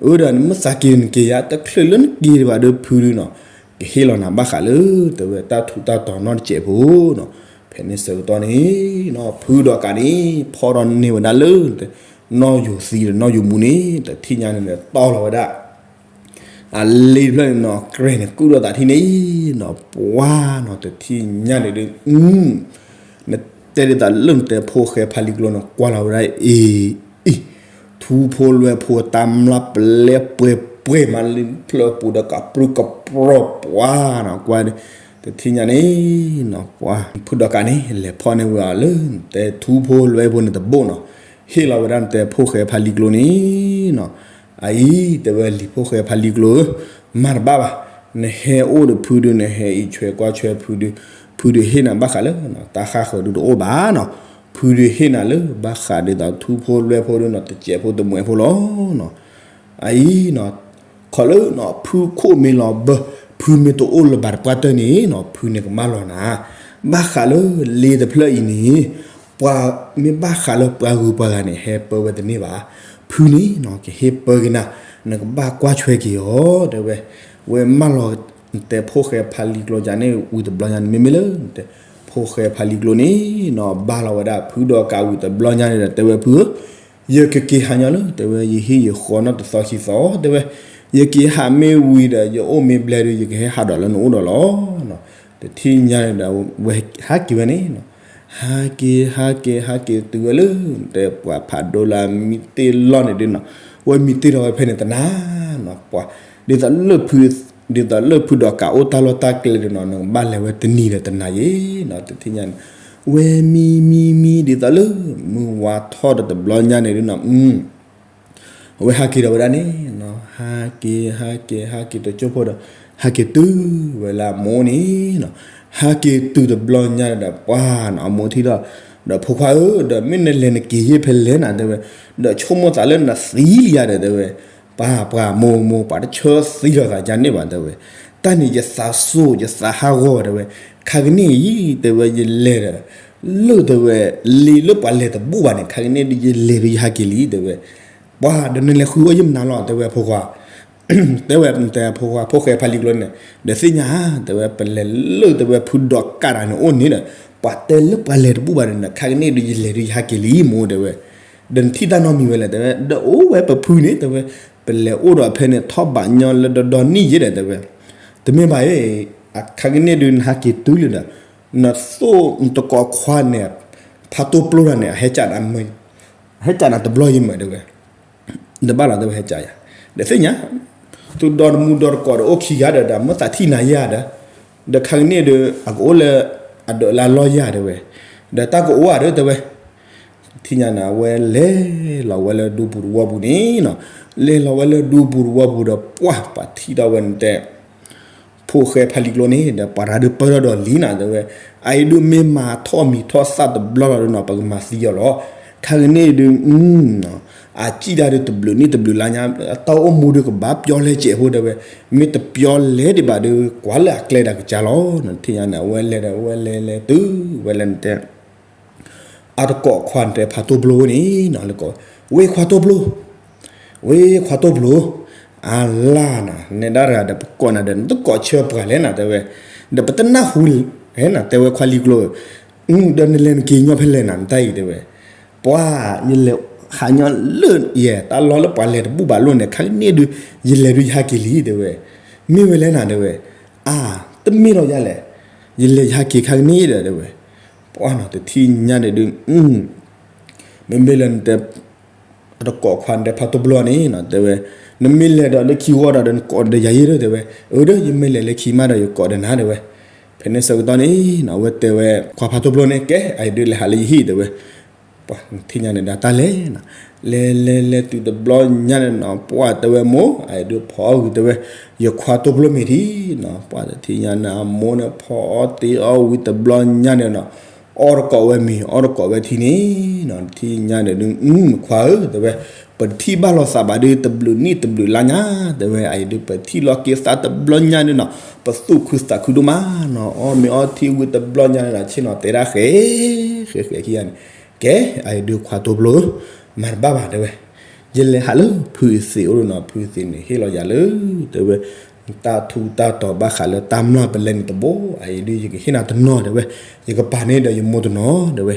အၢဒီးနမ့ၢ်သးက့ၤနက့ၤယါ တချုးလၢနက့ၤဘၣ်ဒီးဖုဒုနီၤ ကဟ့ၣ်လီၤနၤဘၣ်ဃးလၢ တဲဝဲတၢ်ထူးတၢ်တီၤနီတစဲးဖိနီၤ, ဖဲန့ၣ်ဆၢကတီၢ်န့ၣ်နီၤ ဖုဒီးကးန့ၣ် ဖီၣ်ထီၣ်န့ၢ်ဝဲဒၣ်လၢ နီၢ်ယိၤသံဒီးနီၢ်ယိၤမူန့ၣ် တထံၣ်ညါန့ၣ်ဒီးတီၢ်လီၤဝဲဒၣ် အလ့တဖျၢၣ်န့ၣ်နီၤ ကြဲၢ်န့ၣ် ကုၣ်ဒီးသးထံၣ်န့ၣ်နီၤ ပှၢ်နီၤ တထံၣ်ညါန့ၣ်ဒု နတဲဒ်သိးလၢနတဲဖိၣ်ဃဲဖါလံၤကျိန့ၣ် ကွၢ်လီၤဝဲဒၣ်အံၤ အံၤ ထူဖိလွဲဖိတၢ်မျၢ်ပလဲပှဲၤပှဲၤမးလၢဖျၢၣ်ပူၤဒီးကပြုၢ်ကပြီၢ်ပှၢ်နီၤ ကွၢ် တထံၣ်ညါန့ၣ်နီၤ ပှၢ် ဖုဒီးကးန့ၣ် လဲၤဖီၣ်န့ၢ်ဝဲအီၤလၢ နတဲထူဖိလွဲဖိန့ၣ်တဘိနီၤ ဟ့ၣ်လီၤဝဲဒၣ်နတဲဖိၣ်ဃဲဖါလံၤကျိန့ၣ်နီၤ အအံၤ တဲဝဲလံာ်ဖိၣ်ဃဲဖါလံၤကျိဧၢ မၤတဘၣ်ဘၣ် နဟဲအိၣ်ဒီးဖုဒု နဟဲအံးဆွဲကွၢ်ဆွဲဖုဒု ဖုဒုဟ့ၣ်နၤဘၣ်ဃးလၢ တၢ်ဃၣ်ဃၢၤဒုတအိၣ်ဘၣ်နီၤ ဖုဒုဟ့ၣ်နၤလၢဘၣ်ဃးဒ်သိးထူဖိလွဲဖိဒုနီၤ တစဲးဖိတမှဲးဖိလီၤနီၤ အအံၤနီၤ ခီလၢနီၤ ဖုခိၣ်မ့ၢ်လီၤဘၢ ဖုမ့ၢ်တအိၣ်လၢၤဘၣ်တပှၢ်တၢၢ်န့ၣ်နီၤ ဖုန့ၣ်ကမၢလီၤနၤ ဘၣ်ဃးလၢလ့တဖျၢၣ်အံၤန့ၣ် ပှၤမ့ၢ်ဘၣ်ဃးလၢပှၤဂုၤပှၤဂၤန့ၣ် ဟဲပၢဝဲတန့ၢ်ဘၣ် ဖုန့ၣ်နီၤ ကဟ့ၣ်ပၢက့ၤနၤ နကဘၣ်ကွၢ်ဆွဲက့ၤအီၤ တဲဝဲ ဝဲမၢလီၤ နတဲဖိၣ်ဃဲဖါလံၤကျိယါန့ၣ် ဝံၤတဘျီညါန့ၣ် မ့မ့ၢ်လၢ နတဲ ဖိၣ်ဃဲဖါလံၤကျိန့ၣ်နီၤ ဘၣ်လီၤဝဲဒၣ် ဖုဒီးကးဝံၤတဘျီညါန့ၣ်ဒီး တဲဝဲဖုဧၢ ယကက့ၤဟးညီလၢ တဲဝဲ ယဟံၣ်ယဃီနီတသီခံသီ တဲဝဲ ယက့ၤဟးမ့ၢ်ဝံၤဒီး ယအိၣ်မ့ၢ်ဘျဲၣ်ဒီး ယကဟဲဟးဒီးလၢနအိၣ်ဒီးလီၤ တထံၣ်ညါန့ၣ်ဒီး ဝဲဟးက့ၤဝဲန့ၣ်နီၤ ဟးက့ၤ ဟးက့ၤ ဟးက့ၤတုၤဝဲလၢ နတဲပှၤဖးဒိၣ်လၢမံတ့ၢ်လီၢ်န့ၣ်ဒုနီၤ ဝဲမံတ့ၢ်ထီၣ်ဝဲဖဲန့ၣ်တနၤနီၤ ပှၤ ဒ်သိးလၢဖု ဒ်သိးလၢဖုဒီးကးအိၣ်တၢ်လီၢ်တၢ်ကျဲဒုနီၤ နကဘၣ်လဲၤဝဲတနံၤဒီးတနၤယဲနီၤ တထံၣ်ညါန့ၣ် ဝဲမံမံမံ ဒ်သိးလၢ မုၢ်ဝါထီၣ်ဒီးတဘျီညါန့ၣ်ဒုနီၤ အဝဲဟးက့ၤဒီးဝဲဒၣ်န့ၣ်နီၤ ဟးက့ၤ ဟးက့ၤ ဟးက့ၤတကၠိဖိဒီး ဟးက့ၤတုၤဝဲလၢအမိၢ်န့ၣ်နီၤ ဟးက့ၤတုၤတဘျီညါဒီး ပှၤနီၤ အမိၢ်ထံၣ်ဒီး ဒီးဖိခွါဧၢ ဒီးမ့ၢ်နလဲၤနက့ၤယဲၢ်ဖဲလဲၣ်နၤ တဲဝဲ ဒီးဆိကမိၣ်သးလၢနသံလံယၤဒီး တဲဝဲ ပှၤ ပှၤ မိၢ် မိၢ် ပှၤတဆၢသံလီၤသးယါန့ၣ်ဘၣ် တဲဝဲ တၢ်န့ၣ်ယသးစိၣ် ယသးဟးဂီၤ တဲဝဲ ခါကန့ၣ်အံၤ တဲဝဲ ယလဲၤဒီး လၢ တဲဝဲ လ့လၢပှၤလဲၤတဘူၣ်ဘၣ်န့ၣ် ခါကန့ၣ်ဒုးယလဲၤဒုးယဟးက့ၤလံ တဲဝဲ ပှၤဒီးနလဲၤဃုအီၣ်ယဲၢ်မနုၤလီၤ တဲဝဲဖိခွါ တဲဝဲ တဲဖိခွါ ဖိၣ်ဃဲဖါလံၤကျိန့ၣ် ဒီးသ့ၣ်ညါ တဲဝဲ ပလဲၤလၢ တဲဝဲ ဖုဒီးကးတၢ်န့ၣ်အိၣ်န့ၣ်ဒီး ပှၤတဲလၢပှၤလဲၤတဘူၣ်ဘၣ်ဒီး ခါကန့ၣ်ဒုးယလဲၤဒုးယဟးက့ၤလံမိၢ် တဲဝဲ ဒီးနထံၣ်တၢ်နီတမံၤဝဲလဲၣ် တဲဝဲ ဒီးအိၣ်ဝဲပဖုန့ၣ် တဲဝဲ ပလဲၤအိၣ်ဒီးဖဲန့ၣ် ထီၣ်ဘးညီလၢဒီဒီနံၣ်ယဲၢ်ဒီး တဲဝဲ တမ့ၢ်ဘၣ်အံၤ အခါကန့ၣ်ဒုးနဟးက့ၤတုၤလံဒီး နသိၣ်နတကိးခွါန့ၣ် ဖးတိၢ်ပျိတၢ်န့ၣ် အဟဲကးနၤတဘျီယဲၢ်မး တဲဝဲ ဒီးဘၣ်လီၤ တဲဝဲ ဟဲကးယၤ ဒီးသ့ၣ်ညါ သုဒီတမူဒီတကိးဒီးအိၣ်ခံဂၤဒီး ဒီးမ့ၢ်သးထံၣ်နၤယဲၢ်ဒီး ဒီးခါကန့ၣ်ဒုး အကအိၣ်လၢ အဒၢးလၢလီၢ်ယဲၢ် တဲဝဲ ဒီးတၢ်ကအိၣ်ဧါဒီး တဲဝဲ ထံၣ်ညါန့ၣ် အဝဲလဲၤလီၤဝဲလၢဒူပူၤတဝီပူၤန့ၣ်နီၤ, လဲၤလီၤဝဲလၢဒူပူၤတဝီပူၤဒီး ပှၢ်ပှၤထံၣ်ထီၣ်ဝဲန့ၣ်တဲ ဖိၣ်ဃဲဖးလံာ်ကျိန့ၣ် ဒီးပှၤတၢ်ဒုးပၢထီၣ်ဒီးလံနၤ တဲဝဲ, အအံၤဒုးမ့ၢ်မၤထီၣ်မံၤထီၣ်သၣ်တဘျီလီၤဒုးနီၤ ပကမၤသံအီၤလီၤ. ခါကန့ၣ်ဒုး အစံၣ်တၢ်ဒုးတဘျုးနံၣ်တဘျုးလါညါ အတၢ်အိၣ်မူဒုးကဘၣ်ပျီလဲစဲးဖိတဲဝဲ, မ့ၢ်တပျီလဲဒံးဘၣ်ဒုး ကွၢ်လၢအကျဲဒၣ်ကစၢ်လီၤ. ထံၣ်ညါန့ၣ် အဝဲလဲၤဒီး အဝဲလဲၤလဲၤတုၤဝဲလဲၣ်နတဲ အတကိးခွါနတဲဖးတိၢ်ပျိန့ၣ် လၢကိး ဝ့ၢ်ခွါတိၢ်ပျိ ဝ့ၢ်ခွါတိၢ်ပျိ အလါနၤ နဲဒၣ်တဂၤဒီးပကိးနၤဒီး နတကိးဆၢပှၤလဲၣ်နၤတဲဝဲ, ဒီးပတနၢ်ဟူလဲၣ်နၤ တဲဝဲခွါလံၤကျိ ဒီးနလဲၤနက့ၤညီဖဲလဲၣ်နၤ နတၢ်အံၤတဲဝဲ, ပှၤ ယလဲၤဟးညီလၢယဲ တၢ်လီၢ်လၢပှၤလဲၤတဘူၣ်ဘၣ်လိၣ်န့ၣ် ခါကန့ၣ်ဒုး ယလဲၤဒုးယဟးက့ၤလံတဲဝဲ, မ့ၢ်ဝဲလဲၣ်နၤတဲဝဲ, အါ တမ့ၢ်လီၤယၤလဲၣ်, ယလဲၤယဟးက့ၤခါကန့ၣ်ဒီးတဲဝဲ, ပှၤနီၤ တထံၣ်ညါန့ၣ်ဒုး မ့မ့ၢ်လၢနတဲ အတကိးခွါနတဲဖးတိၢ်ပျိန့ၣ်နီၤ တဲဝဲ, နမ့ၢ်လဲၤဒီးလၢခံဂီၢ်ဒီး နကိးဒီးယၤယဲၢ်ဒီးတဲဝဲ, အၢ ဒီးယမ့ၢ်လဲၤလၢခံမးဒီးယကိးဒီးနၤတဲဝဲ, ဖဲန့ၣ်ဆၢကတီၢ်န့ၣ်နီၤ အဝဲတဲဝဲ ခွါဖးတိၢ်ပျိန့ၣ် ကဲ အအံၤဒုးလဲၤဟးလၢယဟံၣ်တဲဝဲ, ပှၤထံၣ်ညါန့ၣ်ဒီးတၢ်လဲၤနီၤ, လဲၤလဲၤလဲၤတုၤတဘျီညါန့ၣ်နီၤ ပှၤတဲဝဲမိၢ် အအံၤဒုးဖီအီၣ်ဂံၤတဲဝဲ, ယခွါတိၢ်ပျိမ့ၢ်ထံနီၤ ပှၤတထံၣ်ညါန့ၣ် အမိၢ်န့ၣ်ဖီအီၣ်တ့ၢ်အီၣ်ဝံၤတဘျီညါန့ၣ်နီၤ အီၣ်တကိးဝဲမ့ၤ အီၣ်တကိးဝဲထံန့ၣ်နီၤ တထံၣ်ညါန့ၣ်ဒုး ခွါဧၢ တဲဝဲ, ပတထံၣ်ဘၣ်လိာ်သးဘၣ်ဒုး တဘျုးနံၣ်တဘျုးလါညါ တဲဝဲ အအံၤဒုး ပထံၣ်လီၤက့ၤသးတဘျီညါန့ၣ်နီၤ ပသူၣ်ခုသးခုဒိၣ်မးနီၤ အီၣ်မ့ၤအီထံဝံၤတဘျီညါန့ၣ်နီၤ ဆ့ၣ်နီၤတဲဒၣ်ဃဲ ဃဲဃဲခံဂၤန့ၣ်, ကဲ အအံၤဒုးခွါတိၢ်ပျိဧၢ, မၤတဘၣ်ဘၣ်တဲဝဲ, ယလဲၤဟးလၢဖုအသ့ၣ်အိၣ်ဒုးနီၤ ဖုအသ့ၣ်န့ၣ် ဟ့ၣ်လီၤယၤလၢ တဲဝဲ တၢ်ထူတၢ်တီၤဘၣ်ဃးလၢတၢ်မျၢ်ပလဲန့ၣ်တဘိ အအံၤဒုး ယကဟ့ၣ်နၤတနီၤတဲဝဲ, ယကပာ်န့ၢ်ဒီးယမိၢ်တနီၤတဲဝဲ,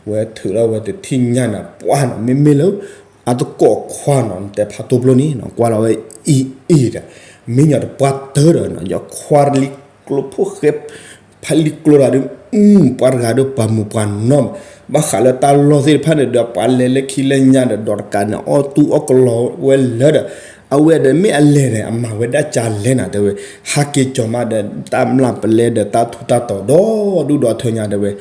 ဝဲထုးထီၣ်ဝဲတထံၣ်ညါန့ၣ် ပှၢ်နီၤ မ့မ့ၢ်လၢ အတကိးခွါနီၤ နတဲဖးတိၢ်ပျိန့ၣ်နီၤ ကွၢ်လီၤဝဲ အံၤအံၤဒီး မ့ၢ်ညီတပှၢ်တၢၢ်ဒီးနီၤ ယခွါလံၤကျိဖိၣ်ဃဲ ဖးလံၤကျိတဂၤဒီး ပှၤတဂၤဒီးပှၤမုၢ်ပှၤနီၢ် ဘၣ်ဃးလၢတၢ်လီၢ်သ့ၣ်တဖၣ်န့ၣ်ဒီး ပှၤလဲၤလၢခံလၢညါဒီး ဒီးတကးန့ၣ် အီၣ်တူၢ်အီၣ်ကလီဝဲလၢဒီး အဝဲဒီးမ့ၢ်အလဲၤန့ၣ် အမၤဝဲဒၣ်ကလဲၣ်နၤတဲဝဲ, ဟးက့ၤကီၤမးဒီး တၢ်မျၢ်ပလဲဒီးတၢ်ထူတၢ်တီၤဒီဒူၣ်ဒီထၢညါတဲဝဲ,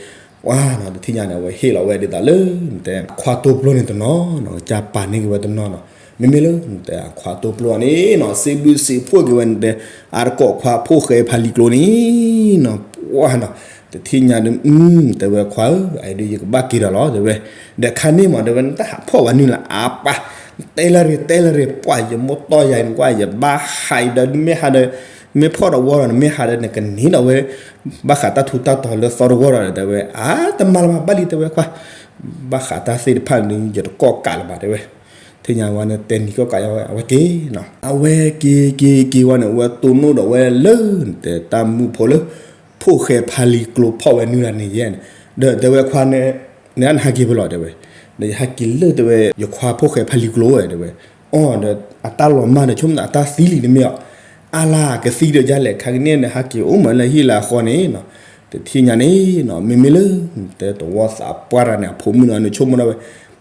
ပှၤနီၤ တထံၣ်ညါန့ၣ် အဝဲဟ့ၣ်လီၤဝဲဒ်သိးလၢ နတဲ ခွါတိၢ်ပျိန့ၣ်တနီၤနီၤ ကပာ်န့ၢ်က့ၤဝဲတနီၤနီၤ မ့မ့ၢ်လၢ နတဲအခွါတိၢ်ပျိန့ၣ်နီၤ စံးဘျုးစံးဖှိၣ်က့ၤဝဲ နတဲ အတကိးခွါဖိၣ်ဃဲဖးလံၤကျိန့ၣ်နီၤ ပှၤနီၤ တထံၣ်ညါဒီး တဲဝဲခွါဧၢ အအံၤဒုးယကဘၣ်က့ၤဒီးလီၤတဲဝဲ, ဒီးခါန့ၣ်မးတဲဝဲ နတၢ်ဟးဖီၣ်ဝဲနုာ်လၢအပၢ်, တဲလၢရ့တဲလၢရ့ ပှၤယမိၢ်တီၢ်ယၤန့ၣ်ကွၢ် ယဘၣ်ဟးဒီး မ့ၢ်ဟးဒီး မ့ၢ်ဖီၣ်တဝီဒီး နမ့ၢ်ဟးဒီး နကန့ၢ်ဒီးဝဲ ဘၣ်ဃးတၢ်ထူတၢ်တီၤလၢသီတဝီဒီးတဲဝဲ, အါ တမၤလၢၤဘၣ် ဘၣ်လံတဲဝဲခွါ, ဘၣ်ဃးတၢ်သ့ၣ်တဖၣ်န့ၣ် ယတကိးကးလၢၤဘၣ်တဲဝဲ, ထံၣ်ညါဝဲန့ၣ် တဲနံၤကီၢ်ကးယဝဲ အဝဲက့ၤနီၤ အဝဲက့ၤက့ၤက့ၤဝဲန့ၣ် အဝဲတိၢ်နီၣ်ဒီးဝဲလၢ နတဲတၢ်မုၢ်ဖိလၢ ဖိၣ်ဃဲဖးလံၤကျိဖီၣ်ဝဲနုာ်တၢ်န့ၣ်ယဲန့ၣ်, ဒီးတဲဝဲခွါန့ၣ် နဟဲက့ၤဖဲလဲၣ်တဲဝဲ, ဒီးယဟဲက့ၤလၢတဲဝဲ ယခွါဖိၣ်ဃဲဖးလံၤကျိဝဲတဲဝဲ, အီၤဒီးအတၢ်လီၤမၢ်ဒီး ဆိကမိၣ်အတၢ်သံလံတမ့ၢ်အီၤ, အါလၢကသံဒီးယၤလဲၣ် ခါကန့ၣ်န့ၣ် ဟဲက့ၤအိၣ်မးလၢဟံၣ်လၢအဃီန့ၣ်နီၤ, တထံၣ်ညါန့ၣ်နီၤ မ့မ့ၢ်လၢ နတဲတဝီသးပှၢ်တဂၤန့ၣ် အဖိမုၣ်န့ၣ် နဆိကမိၣ်ဒၣ်ဝဲ,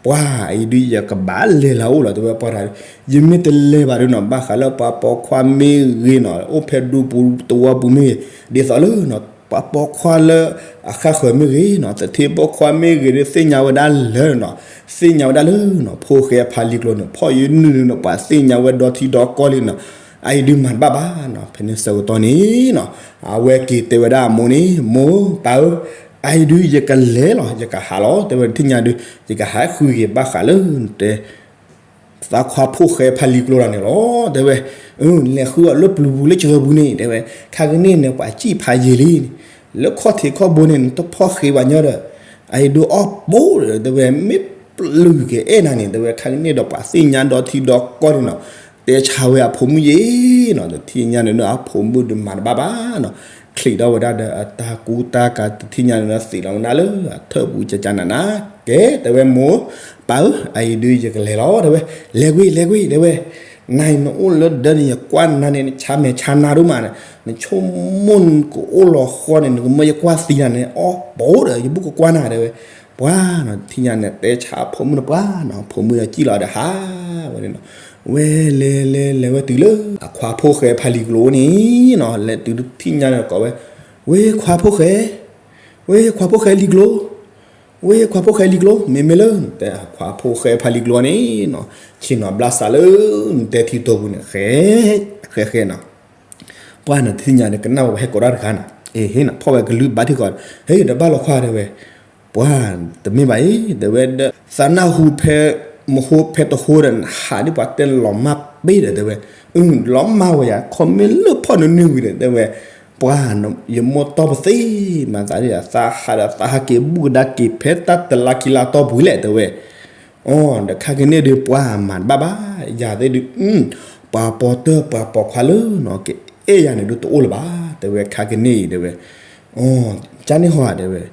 ပှၤအံၤဒုးယကဘၣ်လဲၤလၢအအိၣ်လီၤတဲဝဲ ပှၢ်တဂၤဒီး ယမ့ၢ်တလဲၤဘၣ်ဒီးနီၤ ဘၣ်ဃးလၢပှၤပိာ်ခွါမ့ၢ်ဂ့ၤနီၤ အိၣ်ဖဲဒူပူၤတဝီပူၤမ့ၢ်ဂ့ၤ ဒ်သိးလၢနီၤ ပှၤပိာ်ခွါလၢအဃၣ်ဃၢၤမ့ၢ်ဂ့ၤနီၤ သထ့ပိာ်ခွါမ့ၢ်ဂ့ၤဒီး သ့ၣ်ညါဝဲဒၣ်လၢနီၤ သ့ၣ်ညါဝဲဒၣ်လၢနီၤ ဖိၣ်ဃဲဖးလံၤကျိန့ၣ် ဖီၣ်ယနုာ်န့ၣ်နီၤ ပှၤသ့ၣ်ညါဝဲဒီထံဒီကီၢ်လံနီၤ, အအံၤဒုးမၤတဘၣ်ဘၣ်နီၤ ဖဲန့ၣ်ဆၢကတီၢ်န့ၣ်နီၤ အဝဲက့ၤတဲဝဲဒၣ်အမိၢ်န့ၣ် မိၢ်ပၢ်ဧၢ, အအံၤဒုးယကလဲၤလီၤ ယကဟးလီၤ တဲဝဲ တထံၣ်ညါဒုး ယကဟးဃုက့ၤဘၣ်ဃးလၢ နတဲ သးခွါဖိၣ်ဃဲဖးလံၤကျိတဂၤန့ၣ်လီၤ တဲဝဲ, လဲၤဃုအီၤလၢပျုၤပူၤလၢစှၤပူၤန့ၣ် တဲဝဲ, ခါကန့ၣ်န့ၣ် ပှၤစံၣ်ဖးယံာ်လံန့ၣ်, လၢခီၣ်ထံးခီၣ်ဘိန့ၣ် နတဖီၣ်ဃ့ဘၣ်ညီဒီး အအံၤဒုးအီၣ်ပိာ်ဒီး တဲဝဲ မ့ၢ်ပျုၤကအဲၣ်နၤန့ၣ် တဲဝဲ ခါကန့ၣ်ဒီးပှၤသ့ၣ်ညါဒီထံဒီကီၢ်န့ၣ်နီၤ, တဲဆါဝဲအဖိမုၣ်ယံၤနီၤ တထံၣ်ညါန့ၣ် အဖိမုၣ်ဒုးမၤတဘၣ်ဘၣ်နီၤ, ချံးထီၣ်ဝဲဒၣ်ဒီးအတၢ်ကူတၢ်ကၤ တထံၣ်ညါန့ၣ်ဒီး သံးလီၤဝဲဒၣ်လၢအထၢၣ်ပူၤကကနၤနၤ, ကဲ တဲဝဲမိၢ်ပၢ်ဧၢ အအံၤဒုးယကလဲၤလီၤ တဲဝဲ, လဲၤကွံာ် လဲၤကွံာ် တဲဝဲ, နၤအံၤနအိၣ်လၢဒၢးန့ၣ် ယကွၢ်နၤန့ၣ် နဆါမဲာ်ဆါနါဒိၣ်မးန့ၣ်, နဆိကမိၣ်နကအိၣ်လီၤဃီန့ၣ် နကမၢယကွၢ်သံနၤန့ၣ် အီၣ်ပိာ်ဒီး ယဘူၣ်ကကွၢ်နၤ တဲဝဲ, ပှၤနီၤ တထံၣ်ညါန့ၣ် တဲဆါအဖိမုၣ်န့ၣ်ပှၤနီၤ ဖိမုၣ်ဒီးစံၣ်လီၤဒီးဟးဝဲန့ၣ်နီၤ, ဝဲလဲၤလဲၤလဲၤဝဲတုၤလၢ အခွါဖိၣ်ဃဲဖးလံၤကျိန့ၣ်နီၤ လဲၤတုၤတထံၣ်ညါန့ၣ်ကိးဝဲ, ဝ့ၢ်ခွါဖိၣ်ဃဲ ဝ့ၢ်ခွါဖိၣ်ဃဲလံၤကျိ, ဝ့ၢ်ခွါဖိၣ်ဃဲလံၤကျိ မ့မ့ၢ်လၢ နတဲအခွါဖိၣ်ဃဲဖးလံၤကျိန့ၣ်နီၤ, ဆ့ၣ်နီၤဘျးစးလၢ နတဲထံတိာ်ပူၤန့ၣ် ဃဲ ဃဲဃဲနီၤ, ပှၤနီၤ တထံၣ်ညါန့ၣ် ကနၣ်ဝဲပှၤဟဲကိးတၢ်တဂၤနီၤ, အ့ ဟ့ၣ်နီၤ ဖီၣ်ဝဲကလုၢ်ဘါထုကီး, ဟ့ၣ်ဒီးဘၣ်လီၤခွါတဲဝဲ, ပှၤတမ့ၢ်ဘၣ်အံၤ တဲဝဲဒီး သးနၢ်ဟူဖဲ မဟိဖဲတဟိဒီး နဟးဒ်ပှၤတဲလီၤမၢ်ပ့ၤဒီး တဲဝဲ, လီၤမၢ်ဝဲယၤ ခီမ့ၢ်လၢဖီၣ်နနုၢ်ဝံၤဒီး တဲဝဲ, ပှၤ ယမိၢ်တီၢ်ပသ့မၤသးဒ် သးဟးဒီးသးဟးက့ၤဘူၣ်ကဒါက့ၤဖဲတၢ်တလါခံလါတီၢ်ပူၤလဲၣ် တဲဝဲ. အီ ဒီးခါကန့ၣ်ဒုးပှၤမၤတဘၣ်ဘၣ် ယၤသ့ၣ်ဒုး ပှၤပိာ်တၢၢ်ပှၤပိာ်ခွါလၢနီၤ ကအဲၣ်ယၤန့ၣ်ဒုးတအိၣ်လၢၤဘၣ် တဲဝဲ ခါကန့ၣ်အံၤ တဲဝဲ. အီ ကန့ၣ်ဟီတဲဝဲ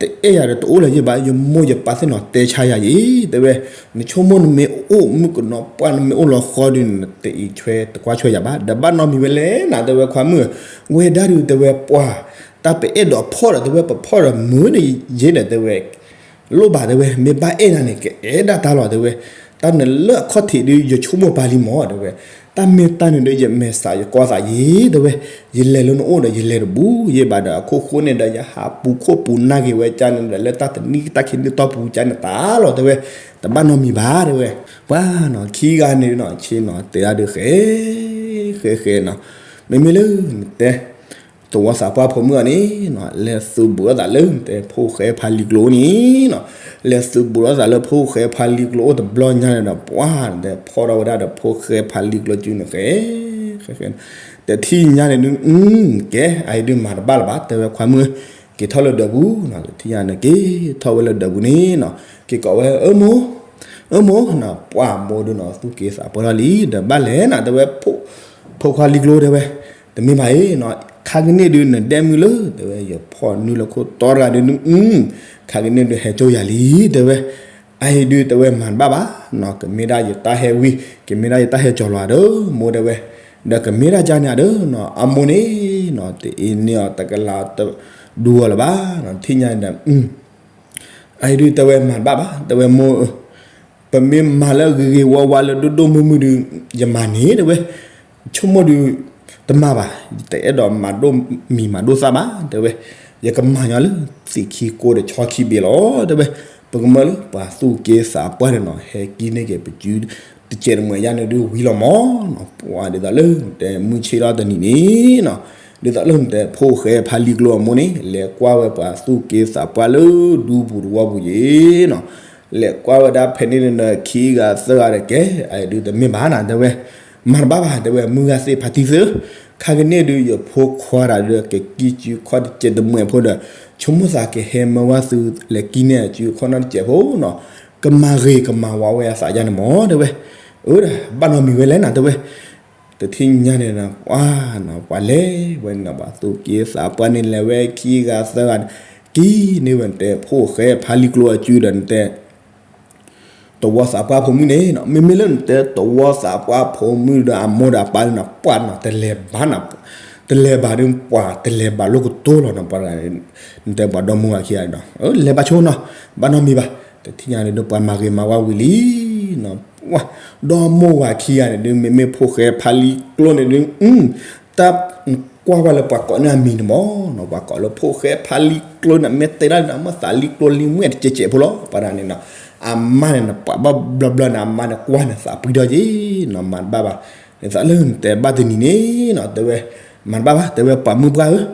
တအဲၣ်ယၤဒီးတအိၣ်လၢၤယဘၣ် ယမိၢ်ယပၢ်သ့ၣ်နီၤ တဲဆါယၤအံၤ တဲဝဲ, နဆိကမိၣ်နမ့ၢ်အိၣ်မုၣ်ကနီၤပှၢ် နမ့ၢ်အိၣ်လီၤဃီဒုး နတအံးဆွဲတကွၢ်ဆွဲယၤဘၣ် ဒီးဘၣ်နီတမံၤဝဲလဲၣ်နၤ တဲဝဲခွါမုၣ်, ဝဲဒၣ်ဒုး တဲဝဲ ပှၤ တၢ်ပအဲၣ်ဒိးဖီၣ်ဒီး တဲဝဲ ပဖီၣ်ဒီးမုာ်န့ၣ်ယ့ဒီး တဲဝဲ လိၣ်ဘၣ် တဲဝဲ မ့ၢ်ဘၣ်အဲၣ်နၤန့ၣ် ကအဲၣ်ဒၣ်တၢ်လီၤ တဲဝဲ, တၢ်နလၢအခီၣ်ထံးဒုး ယဆိကမိၣ်ပာ်လံမး တဲဝဲ, တၢ်မ့ၢ်တၢ်န့ၣ်ဒီး ယမဲာ်ဆှးယကီသးယံၤ တဲဝဲ, ယလဲၤလၢနအိၣ်ဒီး ယလဲၤတဘူး ယဘၣ်ဒီးအခိၣ်ဃိန့ၣ်ဒီး ယဟးပူၤခိၣ်ပူၤနၢ်က့ၤဝဲကန့ၣ်ဒီး လၢတၢ်တနံၣ်တၢ်ခံနံၣ်တီၢ်ပူၤကန့ၣ်တၢ်လီၤ တဲဝဲ, တဘၣ်နီတမံၤဘၣ် တဲဝဲ, ပှၤနီၤ ခံဂၤန့ၣ်နီၤ ဆ့နီၤ တဲဒၣ်ဒုးဃဲ ဃဲဃဲနီၤ, မ့မ့ၢ်လၢနတဲ သဝီသးပှၢ်ဖိမုၣ်အီၤန့ၣ်နီၤ လဲၤသုးဘူးလိာ်သးလၢနတဲ ဖိၣ်ဃဲဖးလံၤကျိန့ၣ်နီၤ, လဲၤသုးဘူးလိာ်သးလၢဖိၣ်ဃဲဖးလံၤကျိအိၣ်တဘျီညါန့ၣ်ဒီး ပှၤနတဲဖီၣ်ထီၣ်ဝဲဒၣ်ဒီးဖိၣ်ဃဲဖးလံၤကျိစုန့ၣ်ဃဲ ဃဲဃဲ, တထံၣ်ညါန့ၣ်ဒုး ကဲ အအံၤဒုးမၤတဘၣ်လၢၤဘၣ် တဲဝဲခွါမုၣ်, က့ၤထီၣ်လၢဒၢးပူၤနီၤ တထံၣ်ညါန့ၣ် က့ၤထီၣ်ဝဲလၢဒၢးပူၤန့ၣ်နီၤ, က့ၤကိးဝဲ အၢမိၢ်, အၢမိၢ်နီၤ ပှၤမိၢ်ဒုးနီၤ သူၣ်က့သးပှၢ်ထီၣ်လံ ဒီးဘၣ်လဲၣ်နၤ တဲဝဲ ဖိၣ်ခွါလံၤကျိ တဲဝဲ, တမ့ၢ်ဘၣ်အံၤနီၤ ခါကန့ၣ်ဒုး နဒဲမုၢ်လၢ တဲဝဲ ယဖီၣ်နုာ်လၢခိၣ်တီတဂၤဒုး ခါကန့ၣ်ဒုး ဟဲကၠိယၤလံ တဲဝဲ, အအံၤဒုး တဲဝဲ မၤတဘၣ်ဘၣ်နီၤ ကမ့ၢ်ဒၣ်ယတၢ်ဟဲဝံၤ ကမ့ၢ်ဒၣ်ယတၢ်ဟဲကၠီၤလီၤဒီး မိၢ် တဲဝဲ, ဒီးကမ့ၢ်ဒၣ်ကန့ၣ်ဒီးနီၤ အမိၢ်န့ၣ်နီၤ တအ့န့ၢ်အီၤ တကလးတဒူအီၤလၢၤဘၣ်နီၤ တထံၣ်ညါန့ၣ်ဒီး အအံၤဒုး တဲဝဲ မၤတဘၣ်ဘၣ် တဲဝဲ မိၢ်ဧၢ, ပမ့ၢ်မၤလၢဂ့ၤဂ့ၤဝါဝါလၢဒိၣ်ဒိၣ်မုၢ်မုၢ်ဒုး ယမၤန့ၣ် တဲဝဲ, ဆိကမိၣ်ဒုး တမၤဘၣ်, ယတအဲၣ်ဒိးမၤဒိၣ်မံၤမၤဒိၣ်သၣ်ဘၣ် တဲဝဲ, ယကမၤညီလၢ သံးခံကိဒီးဆီခံဘ့ၣ်လီၤ တဲဝဲ, ပကမၢလၢပှၤသူၣ်က့သးပှၢ်န့ၣ်နီၤ ဟဲကံန့ၢ်က့ၤပစု တစဲးတမှဲးယါန့ၣ်ဒုးဝံၤလီၤမးနီၤ ပှၤဒ်သိးလၢနတဲမုၢ်ဆ့ၣ်ထီၣ်တနံၤန့ၣ်နီၤ, ဒ်သိးလၢနတဲဖိၣ်ဃဲဖးလံၤကျိအမိၢ်န့ၣ် လဲၤကွၢ်ဝဲပှၤသူၣ်က့သးပှၢ်လၢဒူပူၤတဝီပူၤယ့ၤနီၤ, လဲၤကွၢ်ဝဲဒၣ်ဖဲန့ၣ်န့ၣ်ဒီး ခံဂၤသၢဂၤဒီးကဲ အအံၤဒုးတမ့ၢ်ဘၣ်နၤ တဲဝဲ, မၤတဘၣ်ဘၣ် တဲဝဲ မုၢ်ဂၤသ့ၣ်ဖါတံၢ်သၢ, ခါကန့ၣ်ဒုး ယဖိခွါတဂၤဒီး ကကံစုခီၣ်တစဲးတမှဲးဖိဒီး ဆိကမိၣ်သးကဟဲမၢဝဲသု လဲၤကံန့ၢ်အစုခီၣ်နီတစဲးဖိနီၤ, ကမၤဂ့ၤကမၤဝါဝဲအသးယါန့ၣ်မး တဲဝဲ, အၢ ဘၣ်နီတမံၤဝဲလဲၣ်နၤ တဲဝဲ, တထံၣ်ညါန့ၣ်ဒီး ပှၤနီၤ ပှၤလဲၤဝဲန့ၣ် ပှၤသူၣ်က့သးပှၢ်န့ၣ် လဲၤဝဲခံဂၤသၢဂၤဒီး ကံန့ၢ်ဝဲနတဲဖိၣ်ဃဲဖးလံၤကျိအစုဒီးနတဲ သဝီသးပှၢ်ဖိမုၣ်န့ၣ်နီၤ, မ့မ့ၢ်လၢနတဲသဝီသးပှၢ်ဖိမုၣ်ဒီးအမိၢ်ဒီးအပၢ်န့ၣ်နီၤ ပှၤနီၤ တလဲၤဘၣ်နီၤ, တလဲၤဘၣ်ဒီးပှၤတလဲၤဘၣ်လိၣ်ကတိၤလီၤနီၤ ပှၤတဂၤန့ၣ်, နတဲပှၤဒီမိၢ်ဝၤခံဂၤန့ၣ်နီၤ, လဲၤဘၣ်ဆိနီၤ, ဘၣ်နီတမံၤဘၣ်, တထံၣ်ညါန့ၣ်ဒီးပှၤမၤဂ့ၤမၤဝါဝံၤလံနီၤ, ပှၤ ဒီမိၢ်ဝၤခံဂၤန့ၣ်ဒုး မ့မ့ၢ်ဖိၣ်ဃဲဖးလံၤကျိန့ၣ်ဒုး တၢ်ကွၢ်ဝဲလၢပှၤကိးန့ၢ်အမံၤန့ၣ်မးနီၤ, ပှၤကိးလၢဖိၣ်ဃဲဖးလံၤကျိန့ၣ် မ့ၢ်တဲဒၣ်န့ၣ် မ့ၢ်သးလံၤကျိလံၤမှဲၣ်တစဲးစဲးဖိလီၤ, ပှၤတဂၤန့ၣ်နီၤ, အမါန့ၣ်နီၤ ပှၤဘၣ်ဘျီဘျီန့ၣ် အမါန့ၣ်ကွၢ်န့ၣ်သးပှံထီၣ်က့ၤနီၤ, မၤတဘၣ်ဘၣ်, ဒ်သိးလၢနတဲဘၣ်တနံၤန့ၣ်နီၤ တဲဝဲ, မၤတဘၣ်ဘၣ် တဲဝဲ ပှၤမုၣ်ပှၢ်ဧၢ,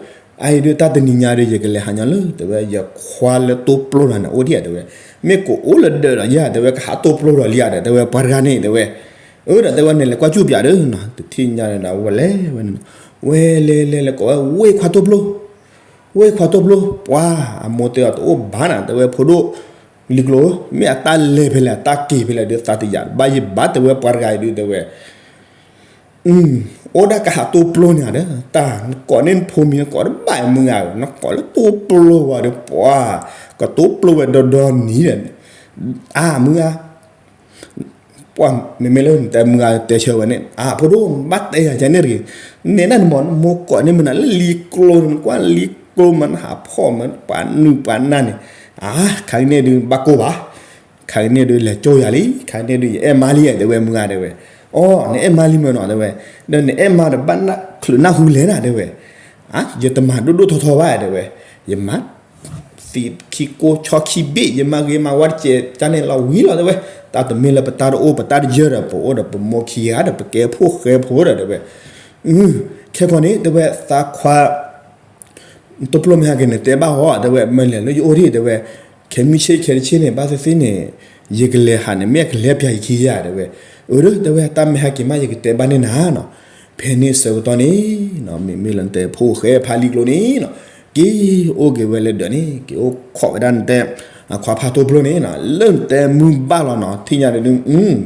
အအံၤဒုးတၢ်တနံၤညါဒီး ယကလဲၤဟးညီလၢ တဲဝဲ ယခွါလၢတိၢ်ပျိလီၤန့ၣ် အိၣ်ဒံးဧါ တဲဝဲ, မ့ၢ်ကအိၣ်လၢဒၢးဒီးယၤ တဲဝဲ ကဟးတိၢ်ပျိလီၤလံဧါဒီး တဲဝဲ ပှၤတဂၤန့ၣ် တဲဝဲ, အၢ ဒီးတဲဝဲန့ၣ် လဲၤကွၢ်ကၠူၣ်ပၠးဒီးနီၤ, တထံၣ်ညါန့ၣ်ဒီး ဝဲလဲၤဝဲန့ၣ်နီၤ, ဝဲလဲၤလဲၤလဲၤကိးဝဲ ဝ့ၢ်ခွါတိၢ်ပျိ, ဝ့ၢ်ခွါတိၢ်ပျိ, ပှၤ အမိၢ်တဲအီၤတအိၣ်ဘၣ်နၤ တဲဝဲ ဖိဒိၣ်လံၤကျိဧၢ, မ့ၢ်အတၢ်လဲၤဖဲလဲၣ် အတၢ်က့ၤဖဲလဲၣ်ဒီး သးတယာ်ဘၣ်ယဘၣ် တဲဝဲ ပှၤတဂၤအံၤဒုး တဲဝဲ အိၣ်ဒၣ်ကဟးတိၢ်ပျိန့ၣ်ဒီး တၢ်နကိးန့ၢ်နဖိမံၤ နကိးတဘၣ်မုၢ်ဂၤဧၢ, နကိးလၢတိၢ်ပျိဝဲဒီး ပှၤ ကတိၢ်ပျိဝဲဒီဒီနံၤဒီး အါ မုၢ်ဂၤ ပှၤ မ့မ့ၢ်လၢနတဲမုၢ်ဂၤတဲဆၢဝဲန့ၣ် အါ ဖိဒိၣ် ဘၣ်တဲယၤကဲန့ၣ်တဂ့ၤ, နဲဒၣ်နမ့ၢ်နမိၢ်ကိးန့ၢ်မနုၤလၢလံၤကျိန့ၣ် နကွၢ်လံၤကျိမး နဟးဖီၣ်မး ပှၤနုာ်ပှၤနၢ်န့ၣ်, အါ ခါကန့ၣ်ဒုး ဘၣ်ကိၢ်ဘၣ် ခါကန့ၣ်ဒုး လဲၤကၠိယၤလံ, ခါကန့ၣ်ဒုး ယအဲၣ်မါလံ တဲဝဲမုၢ်ဂၤ တဲဝဲ, အိ နအဲၣ်မါလံမ့ၢ်နီၤ တဲဝဲ, ဒီးနအဲၣ်မါဒီး ဘၣ်နချုးနၢ်ဟူလဲၣ်နၤ တဲဝဲ, အါ ယတမၤဒိၣ်ဒိၣ်ထီထီဘၣ် တဲဝဲ, ယမၤ သံးခံကိဆီခံဘ့ၣ် ယမၤဂ့ၤမၤဝါတစဲး ကန့ၣ်လီၤဝံၤလီၤ တဲဝဲ, တၢ်တမ့ၢ်လၢပတၢ်တအိၣ် ပတၢ်တယၢၢ်ဒီး ပအိၣ်ဒီးပမိၢ်ခံဂၤဒီး ပကဲဖိၣ်ဃဲဖိဒီး တဲဝဲ, ခဲကီန့ၣ် တဲဝဲ သးခွါ တိပျိမ့ၢ်ဟဲက့ၤန့ၣ် တဲဘၣ်အီၤ တဲဝဲ မ့ၢ်လဲၤလၢယအိၣ်ဒံး တဲဝဲ, ခဲမုၢ်ဆ့ၣ်ခဲတဆ့ၣ်န့ၣ် ဘၣ်သ့ၣ်သ့ၣ်န့ၣ် ယကလဲၤဟးန့ၣ် မ့ၢ်အကလဲၤပျၢ်ယခံဧါ တဲဝဲ, အၢ တဲဝဲ တၢ်မ့ၢ်ဟဲက့ၤမးယကတဲဘၣ်န့ၢ်နၤနီၤ, ဖဲန့ၣ်ဆၢကတီၢ်န့ၣ်နီၤ မ့မ့ၢ်လၢနတဲဖိၣ်ဃဲဖါလံၤကျိန့ၣ်နီၤ က့ၤအိၣ်က့ၤဝဲလၢဒၢးန့ၣ် က့ၤအိၣ်ခိးဝဲဒၣ်နတဲ အခွါဖါတိပျိန့ၣ်နီၤ လၢနတဲမုၢ်ဘၣ်လီၤနီၤ ထံၣ်ညါဒုး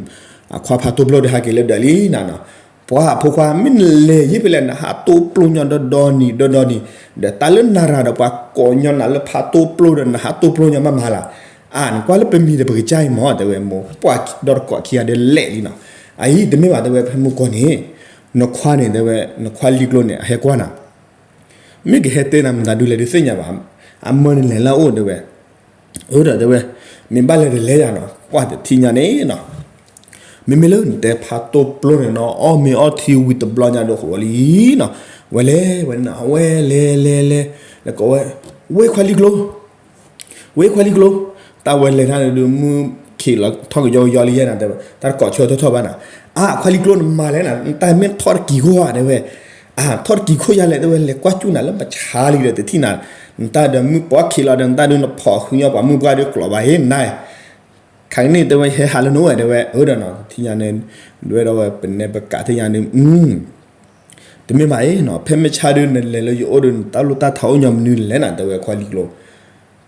အခွါဖါတိပျိဒီးဟဲက့ၤလၢဒၢးလံနၤနီၤ, ပှၤဖိခွါ မ့ၢ်နလဲၤယံၤဖဲလဲၣ် နဟးတိပျိညီဒီဒီနံၤဒီဒီနံၤ, ဒီးတၢ်လၢနၤရၤဒီးပှၤကိးညီနၤလၢဖါတိပျိဒီး နဟးတိပျိညီမးမးလၢ်, အါ နကွၢ်လၢပမံၤဒီးပကစၢ်အံၤမး တဲဝဲမိၢ် ပှၤဒီတကိးခံဂၤဒီးလဲၣ်လံနီၤ, အအံၤတမ့ၢ်ဘၣ် တဲဝဲ ဖဲမုၢ်ကီၢ်န့ၣ် နခွါန့ၣ် တဲဝဲ နခွါလံၤကျိန့ၣ် အဟဲကွၢ်နၤ မ့ၢ်ကဟဲတဲနၤမတၤဒုလဲၣ်ဒုးသ့ၣ်ညါဘၣ်, အမၢန့ၣ်လဲၤလၢအအိၣ်တဲဝဲ, အၢဒီးတဲဝဲ, မ့ၢ်ဘၣ်လဲၤတလဲၤယၤနီၤ ကွၢ်တထံၣ်ညါန့ၣ်နီၤ, မ့မ့ၢ်လၢနတဲဖါတိပျိန့ၣ်နီၤ အီၣ်မ့ၤအီထံဝံၤတဘျီညါဒီးဃိးလံနီၤ, ဝဲလဲၤဝဲန့ၣ် အဝဲလဲၤလဲၤလဲၤ, လဲၤကိးဝဲ, ဝဲခွါလံၤကျိ ဝဲခွါလံၤကျိ, တၢ်ဝဲလဲၤတၢ်န့ၣ်ဒုး မုၢ်ခံးလီၤထီၣ်ကယီကယီလံယဲနၤတဲဝဲ တၢ်တကိးဆၢထီၣ်ထီၣ်ဘၣ်နၤ, အါ ခွါလံၤကျိနမၤလဲၣ်နၤ နတၢ်မ့ၢ်ထီၣ်တကံၤခိၣ်ဧါတဲဝဲ, အါ ထီၣ်တကံၤခိၣ်ယၤလဲၣ်တဲဝဲ လဲၤကွၢ်ကၠူၣ်နၤလၢမဆါလံဒီးတထံၣ်နၤ, နတၢ်ဒီးမုၢ်ပှီၢ်ခံးလီၤဒီး နတၢ်ဒုးနဖီၣ်ဃုာ်ညီပှၤမုၢ်ပှၢ်ဒုးကျိးဘၣ်အံၤနၤ, ခါကန့ၣ်တဲဝဲ ဟဲဟးလၢနအိၣ်ဝဲတဲဝဲ အၢဒီးနီၤ ထံၣ်ညါန့ၣ် ဒွဲဒီးဝဲပနဲပကးထံၣ်ညါန့ၣ် တမ့ၢ်ဘၣ်အံၤနီၤ ဖဲမုၢ်ဆါဒုး နလဲၤလၢယအိၣ်ဒီး နတၢ်လိၣ်တၢ်ထးအိၣ်ညီမနုၤလဲၣ်နၤ တဲဝဲခွါလံၤကျိ,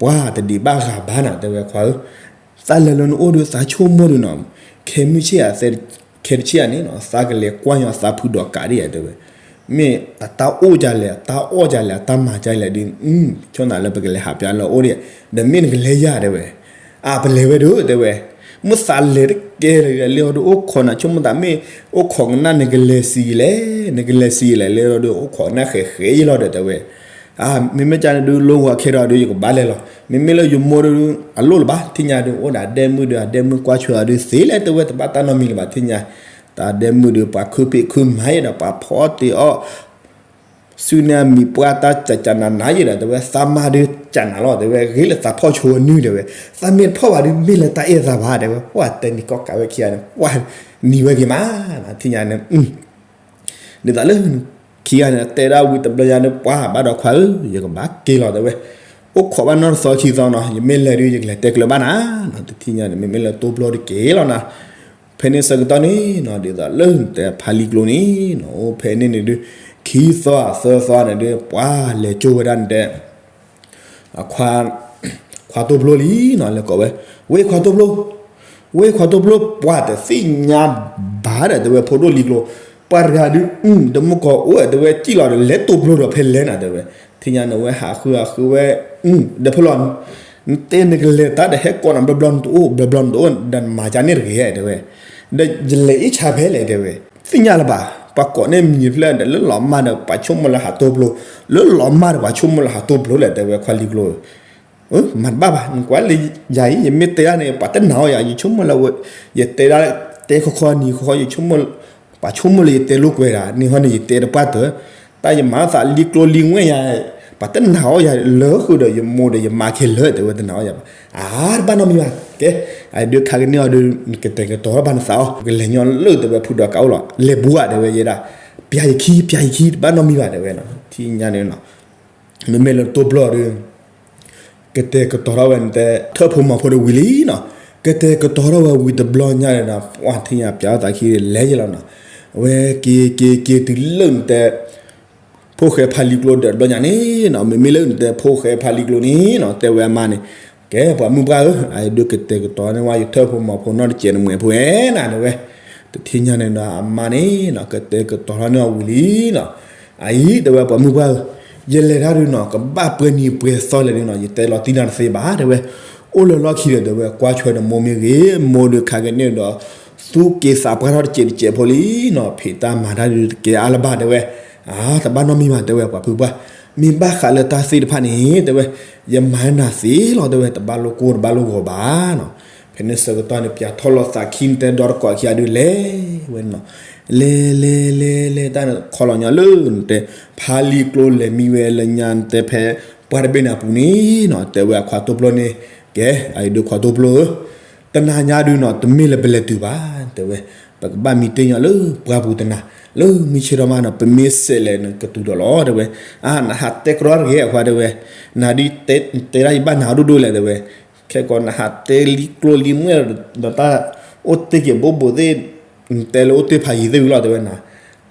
ပှၤတဒံးဘၣ်ဂၤဘၣ်နၤ တဲဝဲခွါဧၢ, သးလဲၤလၢနအိၣ်ဒီးသးဆိကမိၣ်ဒီးနီၤ, ခဲမုၢ်ဆ့ၣ်ဧါ ခဲတဆ့ၣ်ဧါန့ၣ်နီၤ သးကလဲၤကွၢ်ညီသးဖုဒီးကးဒ်ဧါ တဲဝဲ, မ့ၢ်အတၢ်အိၣ်ကလဲၣ် အတၢ်အီၣ်ကလဲၣ် အတၢ်မၤကလဲၣ်ဒုး ဆိနၤလၢပကလဲၤဟးပျၢ်လၢအအိၣ်ဒ်, ဒီးမ့ၢ်နကလဲၤယၤတဲဝဲ, အါ ပလဲၤဝဲဒုး တဲဝဲ, မုၢ်သးလဲၤတကဲလၢာ်လၢအီၤဒုး အိၣ်ခိးနၤဆိကမိၣ်သးမ့ၢ် အိၣ်ခိးကနၣ်နကလဲၤစံးယံာ်လဲၣ် နကလဲၤစံးယံာ်လဲၣ် လၢအီၤဒုး အိၣ်ခိးကနၣ်ဃဲးဃဲးယံၤလီၤဒီး တဲဝဲ, အါ မ့မ့ၢ်ကန့ၣ်ဒုး လိၣ်ဂီၤခဲဒီးဒုး ယကဘၣ်လဲၤလီၤ မ့မ့ၢ်လၢယမိၢ်ဒုး အလိၣ်လၢၤဘၣ် ထံၣ်ညါဒုး အိၣ်ဒီးအဒဲမုၣ်ဒီး အဒဲမုၣ်ကွၢ်ဆွဲအီၤဒုးသ့လဲၣ် တဲဝဲ တဘၣ်တၢ်နီတမံၤလၢၤဘၣ် ထံၣ်ညါ, တၢ်အဒဲမုၣ်ဒုး ပှၤခုဖံးခုမၤယဲဒီး ပှၤဖီတ့ၢ်အီၣ် စုန့ၢ်အမံၤပှၢ်တၢ်ကကနးနးယဲဒီး တဲဝဲ သးမါဒုးကနးလီၤ တဲဝဲ ဂ့ၤလၢသးဖီၣ်ဆိအနုၢ် တဲဝဲ, သးမ့ၢ်တဖီၣ်ဘၣ်ဒုး မ့ၢ်လၢတၢ်အဲၣ်သးဘၣ် တဲဝဲ, ပှၤတဲနံၤကီၢ်ကးဝဲခံဂၤန့ၣ် ပှၤနံၤဝဲက့ၤမး ထံၣ်ညါန့ၣ် ဒ်သိးလၢ ခံဂၤန့ၣ် တဲဒၣ်ဝံၤတဘျီညါန့ၣ် ပှၤဘၣ်ဒီးခွါဧၢ ယကဘၣ်က့ၤလီၤ တဲဝဲ, အိၣ်ခိးဘၣ်နီၢ်တသီခံသီနီၤ ယမ့ၢ်လဲၤဒုး ယကလဲၤတဲကျၢၤဘၣ်နၤ, တထံၣ်ညါန့ၣ် မ့မ့ၢ်လၢတိပျိတက့ၤလီၤနၤ ဖဲန့ၣ်ဆၢကတီၢ်န့ၣ်နီၤ ဒ်သိးလၢနတဲဖါလံၤကျိန့ၣ်နီၤ အိၣ်ဖဲန့ၣ်န့ၣ်ဒုး ခံသီသၢသီန့ၣ်ဒုး ပှၤလဲၤကၠိဝဲဒၣ်နတဲ အ ခွါတိပျိလံနီၤ လဲၤကိးဝဲ, ဝဲခွါတိပျိ, ဝဲခွါတိပျိ ပှၤတသ့ၣ်ညါဘၣ်ဒီး တဲဝဲ ဖိဒိၣ်လံၤကျိ, ပှၤတဂၤဒုး တမူကီၢ်အိၣ် တဲဝဲ စံၣ်လီၤဒီး လဲၤတိပျိဒီးဖဲလဲၣ်နၤ တဲဝဲ, ထံၣ်ညါန့ၣ်ဝဲဟးဃုဟးဃုဝဲ, ဒီးဖဲလီၤ နတဲနကလဲၤတၢ်ဒီး ဟဲကိးနၤဘျီဘျီနတအိၣ် ဘျီဘျီနတအိၣ် ဒီးနမၤကန့ၣ်တဂ့ၤ တဲဝဲ, ဒီးယလဲၤအ့ၣ်ဆါဖဲလဲၣ် တဲဝဲ, သ့ၣ်ညါလၢၤဘၣ်, ပှၤကိးန့ၢ်မံၤဖျၢၣ်ဒီး လၢလီၤမၢ်ဒီးပှၤဆိကမိၣ်လၢဟးတိပျိ, လၢလီၤမၢ်ဒီးပှၤဆိကမိၣ်လၢဟးတိပျိလဲၣ် တဲဝဲခွါလံၤကျိဧၢ, မၤတဘၣ်ဘၣ် နကွၢ်လၢယၤအံၤ ယမ့ၢ်တဲဒၣ်န့ၣ် ပှၤတနာ်အီၤယၤ ယဆိကမိၣ်လၢ ယတဲဒၣ်တဲခီခီနံၤခီခီ ယဆိကမိၣ် ပှၤဆိကမိၣ်လၢယတဲလိာ်ကွဲဒၣ် န့ၣ်ဟီန့ၣ် ယတဲတပှၢ်တၢၢ်, တၢ်ယမၤသးလံၤကျိလံၤဝဲယၤ, ပှၤတနာ်အီၤယၤလၢဃုာ်ဒီး ယမိၢ်ဒီးယမါခဲလၢာ် တဲဝဲတနာ်အီၤယၤဘၣ်, အါ တဘၣ်နီတမံၤဘၣ်, ကဲ, အဒုးခါကန့ၢ်အီၤဒုး နကတဲာ်ကတီၤထီၣ်ဘၣ်နသးအီၤ ကလဲၤညီလၢ တဲဝဲ ဖုဒီးကးအိၣ်လီၤ လဲၤဘူးဧါ တဲဝဲယဲဒၣ်, ပျၢ်ယခံ ပျၢ်ယခံ တဘၣ်နီတမံၤဘၣ် တဲဝဲနီၤ ထံၣ်ညါန့ၣ်နီၤ မ့မ့ၢ်လၢတိပျိဒုး ကတဲာ်ကတီၤထီၣ်ဝဲနတဲ ထၢၣ်ဖိမၤဖိဒီးဝံၤလံနီၤ, ကတဲာ်ကတီၤထီၣ်ဝဲဝံၤတဘျီညါန့ၣ်ဒီး ပှၤထံၣ်ညါပျၢ်အီၣ်သးခံလဲၤယဲလီၤနီၤ, အဝဲက့ၤက့ၤက့ၤတုၤလၢနတဲ ဖိၣ်ဃဲဖါလံၤကျိဒီးတဘျီညါန့ၣ်နီၤ မ့မ့ၢ်လၢနတဲဖိၣ်ဃဲဖါလံၤကျိန့ၣ်နီၤ တဲဝဲအမါန့ၣ်, ကဲ ပှၤမုၢ်ပှၢ်ဧၢ, အဒုးကတဲာ်ကတီၤန့ၢ်ဝဲ ယထၢၣ်ဖိမၤဖိနီတစဲးနမဲာ်ဖိဝဲနၤ တဲဝဲ, တထံၣ်ညါန့ၣ်ဒီး အမါန့ၣ်နီၤ ကတဲာ်ကတီၤထီၣ်န့ၢ်အီၤဝံၤလံနီၤ, အအံၤ တဲဝဲ ပှၤမုၢ်ပှၢ်ဧၢ, ယလဲၤတၢ်ဒုးနီၤ ကဘၣ်ပှဲၤနံၤပှဲၤသီလဲၣ်ဒုးနီၤ ယတဲလီၤတံၢ်နၤတသ့ဘၣ် တဲဝဲ, အိၣ်လၢလီၢ်ခံဒီး တဲဝဲ ကွၢ်ဆွဲဒီးမိၢ်မ့ၢ်ဂ့ၤ မိၢ်ဒုးခါကန့ၢ်ဒီး သူၣ်က့သးပှၢ်ထီၣ်တစဲးတစဲးဖိလံနီၤ ဖံးတၢ်မၤတၢ်ဒုးတကဲအါလၢၤဘၣ် တဲဝဲ, အါ တဘၣ်နီတမံၤဘၣ် တဲဝဲ ပှၤဖုပှၢ်, မ့ၢ်ဘၣ်ဃးလၢတၢ်သ့ၣ်တဖၣ်န့ၣ် တဲဝဲ, ယမၤနၤသ့လီၤ တဲဝဲ တဘၣ်လိၣ်ကိၢ်တဘၣ်လိၣ်ဂီၤဘၣ်နီၤ, ဖဲန့ၣ်ဆၢကတီၢ်န့ၣ် ပျၢ်ထီၣ်လီၤသးခံနတဲဒီတကိးခံဂၤဒုးလဲၤဝဲနီၤ, လဲၤလဲၤလဲၤလဲၤတၢ်န့ၣ် ခီလီၤညီလၢနတဲ ဖါလံၤကျိလဲၤမံဝဲလၢညါနတဲဖဲ ပှၢ်တဘ့ၣ်န့ၣ်အပူၤန့ၣ်နီၤ တဲဝဲအခွါတိပျိန့ၣ်, ကဲ အအံၤဒုးခွါတိပျိဧၢ တနၤညါဒုးနီၤ တမ့ၢ်လၢပလဲၤတုၤဘၣ် တဲဝဲ, ပကဘၣ်မံတ့ၢ်ညီလၢပှၢ်ပူၤတနၤ, လၢမုၢ်ဆ့ၣ်ထီၣ်မးနီၤ ပမ့ၢ်စဲးလဲၤန့ၣ်ကတုၤဒီးလီၤ တဲဝဲ. အါ နဟးတဲကရီတဂ့ၤအဃိ တဲဝဲ, နဒ်တဲဒၣ်ယဘၣ်နၤဒိၣ်ဒိၣ်လဲၣ် တဲဝဲ. ခဲကီးနဟးတဲလံကျိလံမွဲၢ်ဒီးတၢ်အိၣ်တ့ၢ်က့ၤဘိဘိသ့ၣ်, နတဲလၢအိၣ်တ့ၢ်ဖးယံၤသ့ၣ်ဝံၤလီၤ တဲဝဲနၤ.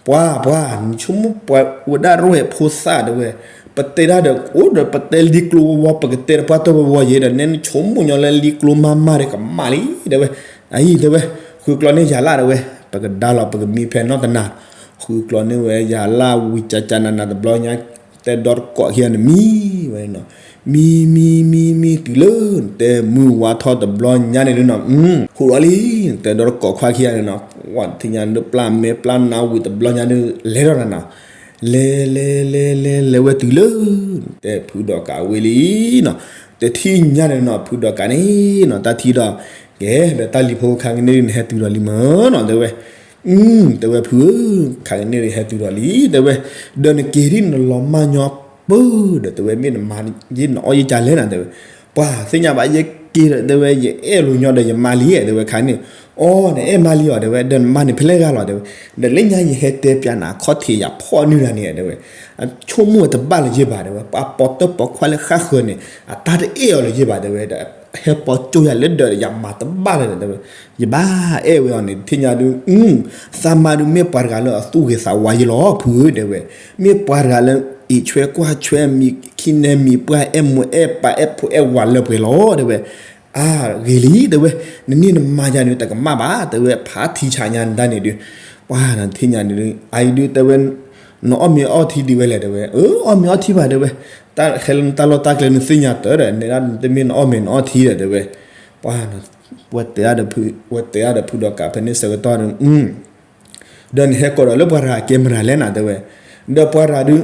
ပှၤ ပှၤ နဆိကမိၣ်ပှၤဝဲဒၣ်ရဲၣ်ဖိသၣ် တဲဝဲ, ပတဲဒၣ်ဒီးအိၣ်ဒီးပတဲလံကျိဝီဝီ ပကတဲတပှၢ်တၢၢ်ဝီဝီယဲဒီး နဲနဆိကမိၣ်ညီလၢလံကျိမးမးဒီးကမၣ်လံ တဲဝဲ. အအံၤ တဲဝဲ, ဃုကျီန့ၢ်ယၤလၢ် တဲဝဲ, ပကဒါလီၤ ပကမံဖဲနီတနၤ, ဃုကျီန့ၢ်ဝဲယၤလၢ်ဝံၤ ကကနနၤတဘျီညါ, တဲဒီတကိးခံဂၤန့ၣ်မံဝဲနီၤ, မံ မံ မံ မံ တုၤလၢ နတဲမုၢ်ဝါထီၣ်တဘျီညါန့ၣ်ဒုနီၤ, ဟူးလီၤလံ, နတဲဒီတကိးခွါခံဂၤန့ၣ်နီၤ, ပှၤတထံၣ်ညါဒုပျၢ်မဲာ်ပျၢ်နါဝံၤတဘျီညါဒု လဲၤထီၣ်နၤနီၤ, လဲၤ လဲၤ လဲၤ လဲၤ လဲၤဝဲတုၤလၢ နတဲဖုဒီးကးဝ့ၢ်လံနီၤ, တထံၣ်ညါန့ၣ်နီၤ ဖုဒီးကးန့ၣ်နီၤ တၢ်ထံၣ်ဒီး, ကဲ ဒီးတၢ်လံၤဖိခါကန့ၣ်ဒု နဟဲတုၤဒီးလံမၢနီၤ တဲဝဲ. တဲဝဲဖုဧၢ, ခါကန့ၣ်ဒုဟဲတုၤဒီးလံ တဲဝဲ, ဒီးနက့ၤဒ်နလီၤမၢ်ညီပၢၢ်ဒီး တဲဝဲ မ့ၢ်နမၤယ့ၢ်နအီၣ်ယ့ၢ်ကလဲၣ်နၤ တဲဝဲ, ပှၤသ့ၣ်ညါဘၣ်ယက့ၤဒီး တဲဝဲ ယအဲၣ်လိာ်ညီဒီးယမါလံ တဲဝဲခါန့ၣ်, အီ နအဲၣ်မါလံအီၤ တဲဝဲ ဒီးနမါန့ၣ်ဖဲလဲၣ်ဂၤလီၤ တဲဝဲ, ဒီးလၢညါယဟဲတဲပျးနၤခီၣ်ထံးယၤဖီၣ်နုၢ်တၢ်န့ၣ် တဲဝဲ, ဆိကမိၣ်ဝဲတဘၣ်လၢၤယ့ၢ်ဘၣ် တဲဝဲ, ပှၤပိာ်တၢၢ်ပိာ်ခွါလၢဃၣ်ဃၢၤန့ၣ် အတၢ်တအဲၣ်အီၤလၢၤယ့ၢ်ဘၣ် တဲဝဲ, ဒီးဟဲပိာ်ကၠိယၤလၢဒၢးဒီးယမၤတဘၣ်လၢၤ တဲဝဲ, ယဘၣ်အဲၣ်ဝဲအီၤန့ၣ် တထံၣ်ညါဒု သးမါဒုမ့ၢ်ပှၤတဂၤလၢအသူၣ်ဂ့ၤသးဝါယ့ၢ်လီၤ ဖုဧၢ တဲဝဲ, မ့ၢ်ပှၤတဂၤလၢ အံးဆွဲကွၢ်ဆွဲမံၤခံနဲမံၤပှၢ် အဲၣ်မိၢ်အဲၣ်ပၢ်အဲၣ်ဖိအဲၣ်ဝၤလၢပှဲၤလီၤ တဲဝဲ, အါ ဂ့ၤလံ တဲဝဲ, နန့ၢ်နမါယၤန့ၣ် တကမၣ်ဘၣ် တဲဝဲ, ဖးထံဆးညါနဒါန့ၣ်ဒု, ပှၤတထံၣ်ညါန့ၣ်ဒု အအံၤဒု တဲဝဲ, နအီၣ်မ့ၤအီထံဒံးဝဲလဲၣ် တဲဝဲ, အၢ အီၣ်မ့ၤအီထံဘၣ် တဲဝဲ, တၢ်ဟဲလၢနတၢ်လီၢ်တၢ်ကျဲနသ့ၣ်ညါတၢ်ဒီး နဲဒၣ်တမ့ၢ်နအီၣ်မ့ၤနအီထံဒီး တဲဝဲ, ပှၤ ဝဲတဲအါဒီးဖုဒီးကးဖဲန့ၣ်ဆၢကတီၢ်ဒု, ဒီးနဟဲကိးဒီးလၢပှၤတဂၤကဲမတၤလဲၣ်နၤ တဲဝဲ, ဒီးပှၤတဂၤဒု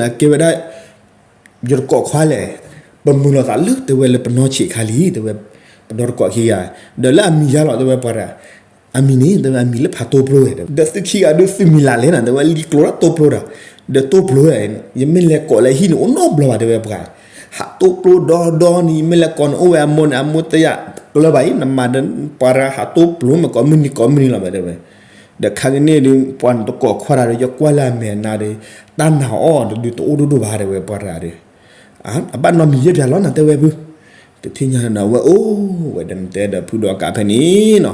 အကဲဝဲဒၣ် ယတကိးခွါလဲၣ်, ပမုာ်လိာ်သးလၢ တဲဝဲ လၢပနီၢ်ဆံးခါလံ တဲဝဲ, ပဒီတကိးခံဂၤ, ဒီးလၢအမံၤယါလီၤ တဲဝဲပှၤတဂၤ, အမံၤန့ၣ် တဲဝဲအမံၤလၢဖးတိပျိဝဲ ဒီးသုခံဂၤဒုသုမံၤလၢ်လဲၣ်နၤ တဲဝဲ လံကျိလၢတိပျိတၢ်, ဒီးတိပျိဝဲ, ယမ့ၢ်လဲၤကိးလၢဟံၣ်န့ၣ် အိၣ်နီတဘျီဘၣ် တဲဝဲပှၤ, ဟးတိပျိဒီဒီန့ၣ် ယမ့ၢ်လဲၤကိးန့ၣ် အိၣ်ဝဲအမိၢ်န့ၣ် အမိၢ်တဲယၤ ကျၢၤဘၣ်အံၤ နမၤဒီးပှၤတဂၤဟးတိပျိမ့ၢ်ကိးမုၢ်နံၤ ကိးမုၢ်နံၤလီၤဘၣ် တဲဝဲ, ဒီးခါကန့ၣ်ဒု ပှၤနတကိးခွါတဂၤဒီး ယကွၢ်လၢအမဲာ်နၤဒီး တၢ်နာ်အီၤဒီးဒုတအိၣ်ဒိၣ်ဒိၣ်ဘၣ် တဲဝဲပှၤတဂၤဒီး အဘၣ်နီတမံၤယဲၢ်ပၠးလီၤနၤ တဲဝဲဖု, တထံၣ်ညါန့ၣ် ဝဲအိၣ်ဝဲဒၣ်နတဲဒီးဖုဒီးကးဖဲန့ၣ်နီၤ,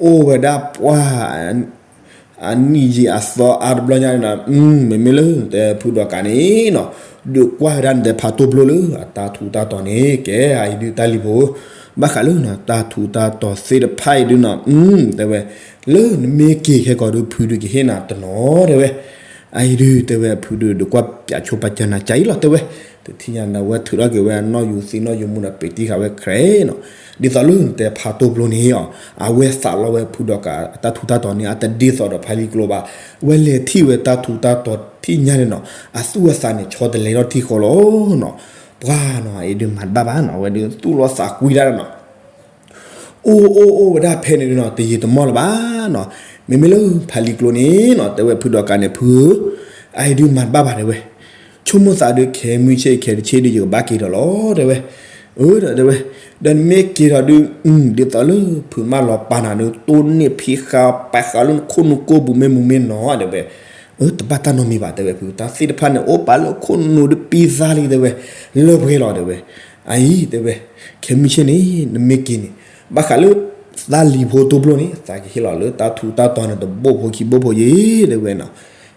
အိၣ်ဝဲဒၣ်ပှၤ အနံၣ်ယံာ်အသီအါတဘျီညါန့ၣ်နီၤ, မ့မ့ၢ်လၢနတဲဖုဒီးကးန့ၣ်နီၤ, ဒုးကွၢ်ဝဲဒၣ်နတဲဖးတိပျိလၢအတၢ်ထူးတၢ်တီၤန့ၣ် ကဲအံၤဒုတၢ်လံၤဖိ, ဘၣ်ဃးလၢနတၢ်ထူးတၢ်တီၤသ့ၣ်တဖၣ်အံၤဒုနီၤ, တဲဝဲ, လၢနမ့ၢ်က့ၤခဲကီးဒုဖုဒုကဟ့ၣ်နၤတနီၤ တဲဝဲ အအံၤဒု တဲဝဲ ဖုဒု ဒုးကွၢ်ပၠးဆိပာ်စၢၤနၤကါအံၤလီၤ တဲဝဲ, တထံၣ်ညါန့ၣ် ဝဲထုးထီၣ်က့ၤဝဲအနီၣ်ယူၤသံနီၣ်ယူၤမူဒီး ပ့ၤတံၢ်ဃာ်ဝဲခြဲးနီၤ, ဒ်သိးလၢနတဲဖးတိပျိန့ၣ်အီၤ, အဝဲသးလီဝဲဖုဒီးကးအတၢ်ထူးတၢ်တီၤန့ၣ် အတဒ်သိးဒီးဖးလံၤကျိဘၣ်, ဝဲလဲၤထံၣ်ဝဲတၢ်ထူးတၢ်တီၤတထံၣ်ညါန့ၣ်နီၤ, အသူၣ်အသးန့ၣ် ဆီတလဲထီၣ်ထံၣ်ဃီလီၤနီၤ, ပှၤနီၤ အအံၤဒုမၤတဘၣ်ဘၣ်နီၤ, ဝဲဒုသူၣ်လီၤသးကွံတၢ်နီၤ အိၣ်အိၣ်အိၣ်ဝဲဒၣ်ဖဲန့ၣ်နီၤ တယံာ်တမီၢ်လၢၤဘၣ်နီၤ, မ့မ့ၢ်လၢဖးလံၤကျိန့ၣ်နီၤ တဲဝဲဖုဒီးကးန့ၣ် ဖုဧၢ, အအံၤဒုမၤတဘၣ်ဘၣ်တဲဝဲ, ဆိကမိၣ်သးဒုခဲမုၢ်ဆ့ၣ်ခဲတဆ့ဒု ယကဘၣ်က့ၤဒီးလီၤ တဲဝဲ, အၢ ဒီး တဲဝဲ, ဒီးနမ့ၢ်က့ၤဒီးဒု ဒ်သိးလၢဖုမၢလီၤပာ်နၤဒု တိၢ်နီၣ်ဖံးဃာ်ပာ်ဃာ်လၢနခိၣ်နူာ်ကိၢ်ပူၤမ့ၢ်မူမ့ၢ်နီၤ တဲဝဲ, အၢ တဘၣ်တၢ်နီတမံၤဘၣ် တဲဝဲဖု တၢ်သ့ၣ်တဖၣ်န့ၣ် အိၣ်ပာ်လၢခိၣ်နူာ်ဒုပံသါလံ တဲဝဲ, လၢပှဲၤလီၤ တဲဝဲ, အအံၤ တဲဝဲ, ခဲမုၢ်ဆ့ၣ်န့ၣ် နမ့ၢ်က့ၤန့ၣ် ဘၣ်ဃးလၢ သးလံၤဖိတိပျိန့ၣ် သးကဟ့ၣ်လီၤလၢတၢ်ထူးတၢ်တီၤန့ၣ် တဘိၣ်ဖိခံဘိၣ်ဖိယ့ၣ် တဲဝဲနီၤ,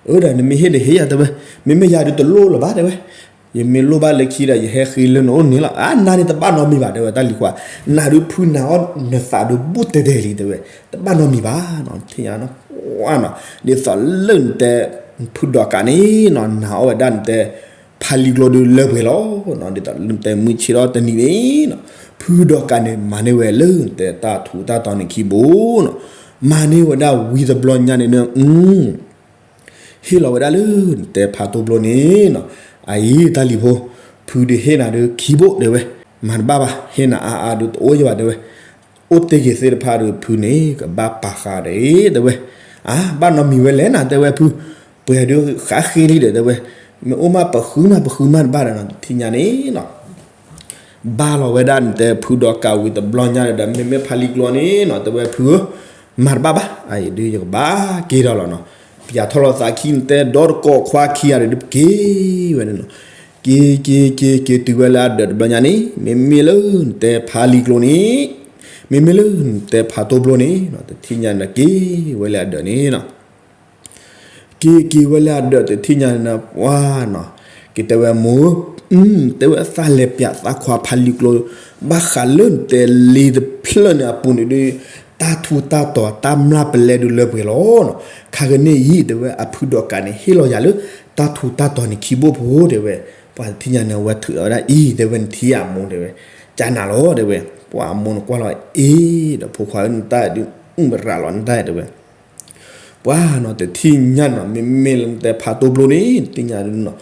အၢ ဒီးနမ့ၢ်ဟ့ၣ်ဒီးဟ့ၣ်ယၤ တဲဝဲ, မ့မ့ၢ်ယၤဒုတလိၣ်လၢၤဘၣ် တဲဝဲ, ယမ့ၢ်လိၣ်ဘၣ်လၢခံဒီး ယဟဲဃ့လၢနအိၣ်န့ၣ်လီၤ, အါ နၤန့ၣ်တဘၣ်နီတမံၤဘၣ် တဲဝဲတၢ်လံၤခွါ, နၤဒုဖုနာ်အီၣ်နသးဒုဘူးတဲတဲလံ တဲဝဲ, တဘၣ်နီတမံၤဘၣ်နီၤ, ထံၣ်ညါနီၤ, ဝါနီၤ, ဒ်သိးလၢနတဲ ဖုဒီးကးန့ၣ်နီၤ နာ်အီၣ်ဝဲဒၣ်နတဲ ဖးလံၤကျိဒုလၢပှဲၤလီၤနီၤ, ဒ်သိးလၢနတဲမုၢ်ဆ့ၣ်ထီၣ်တနံၤန့ၣ်နီၤ, ဖုဒီးကးန့ၣ် မၤန့ၢ်ဝဲလၢနတဲတၢ်ထူးတၢ်တီၤန့ၣ်ခံဘိနီၤ, မၤန့ၢ်ဝဲဒၣ်ဝံၤတဘျီညါန့ၣ်နီၤ ဟ့ၣ်လီၤဝဲဒၣ်လၢနတဲဖးတိပျိန့ၣ်နီၤ, အအံၤတၢ်လံၤဖိ, ဖုဒုးဟ့ၣ်နၤဒုခံဘိၣ် တဲဝဲ, မၤတဘၣ်ဘၣ် ဟ့ၣ်နၤအါအါဒုတအိၣ်ယဘၣ် တဲဝဲ, အိၣ်တ့ၢ်က့ၤသ့ၣ်တဖၣ်ဒုးဖုန့ၣ် ကဘၣ်ပာ်ဃာ်ဒီး တဲဝဲ, အါ ဘၣ်နီတမံၤဝဲလဲၣ်နၤ တဲဝဲဖု, ပှဲၤဒုးဃးဃ့လံဒီး တဲဝဲ, မ့ၢ်အိၣ်မးပဃုမးပဃုမးတဘၣ်ဒီးနီၤ တထံၣ်ညါန့ၣ်နီၤ ဘၣ်လီၤဝဲဒၣ်နတဲဖုဒီးကးဝံၤတဘျီညါဒီး မ့မ့ၢ်ဖးလံၤကျိန့ၣ်နီၤ တဲဝဲဖုဧၢ, မၤတဘၣ်ဘၣ်, အအံၤဒုးယကဘၣ်က့ၤဒီးလီၤနီၤ. ပယၤထီၣ်လီၤသးခံန့ၣ် တဲဒီတကိးခွါခံဂၤဒီးဒုးက့ၤဝဲန့ၣ်နီၤ. က့ၤ က့ၤ က့ၤ က့ၤတုၤဝဲလၢအဒၢးတဘျီညါန့ၣ် မ့မ့ၢ်လၢနတဲဖါလံၤကျိန့ၣ်, မ့မ့ၢ်လၢနတဲဖါတိၢ်ဘျိန့ၣ်နီၤ, တထံၣ်ညါန့ၣ်က့ၤဝဲလၢအဒၢးန့ၣ်နီၤ. က့ၤက့ၤဝဲလၢအဒၢးတထံၣ်ညါန့ၣ် ပှၢ်နီၤ, က့ၤတဲဝဲမိၢ်, တဲဝဲသးလဲၤပျးသးခွါဖါလံၤကျိ ဘၣ်ဃးလၢနတဲလ့တဖျၢၣ်န့ၣ်အပူၤန့ၣ်ဒီး တၢ်ထူးတၢ်တီၤတၢ်မျၢ်ပလဲဒုးလၢပှဲၤလီၤနီၤ. ခါကန့ၣ်အံၤ တဲဝဲအဖုဒီးကးန့ၣ် ဟ့ၣ်လီၤယၤလၢ တၢ်ထူးတၢ်တီၤန့ၣ်ခံဘိဖိ တဲဝဲ, ပှၢ်တထံၣ်ညါန့ၣ် အဝဲထုးအီၤဝဲဒၣ်အံၤ တဲဝဲ နထံၣ်အမိၢ် တဲဝဲ, ကနၤလီၤ တဲဝဲ, ပှၢ်အမိၢ်န့ၣ်ကွၢ်လီၤအ့ၣ်ဒီး ဖိခွါဧၢ နတၢ်ဒုးအုၣ်မရးလီၤ နတၢ် တဲဝဲ ပှၢ်နီၤ တထံၣ်ညါနီၤ မ့မ့ၢ်လၢနတဲဖါတိၢ်ဘျိန့ၣ် နထံၣ်ညါဒုးနီၤ,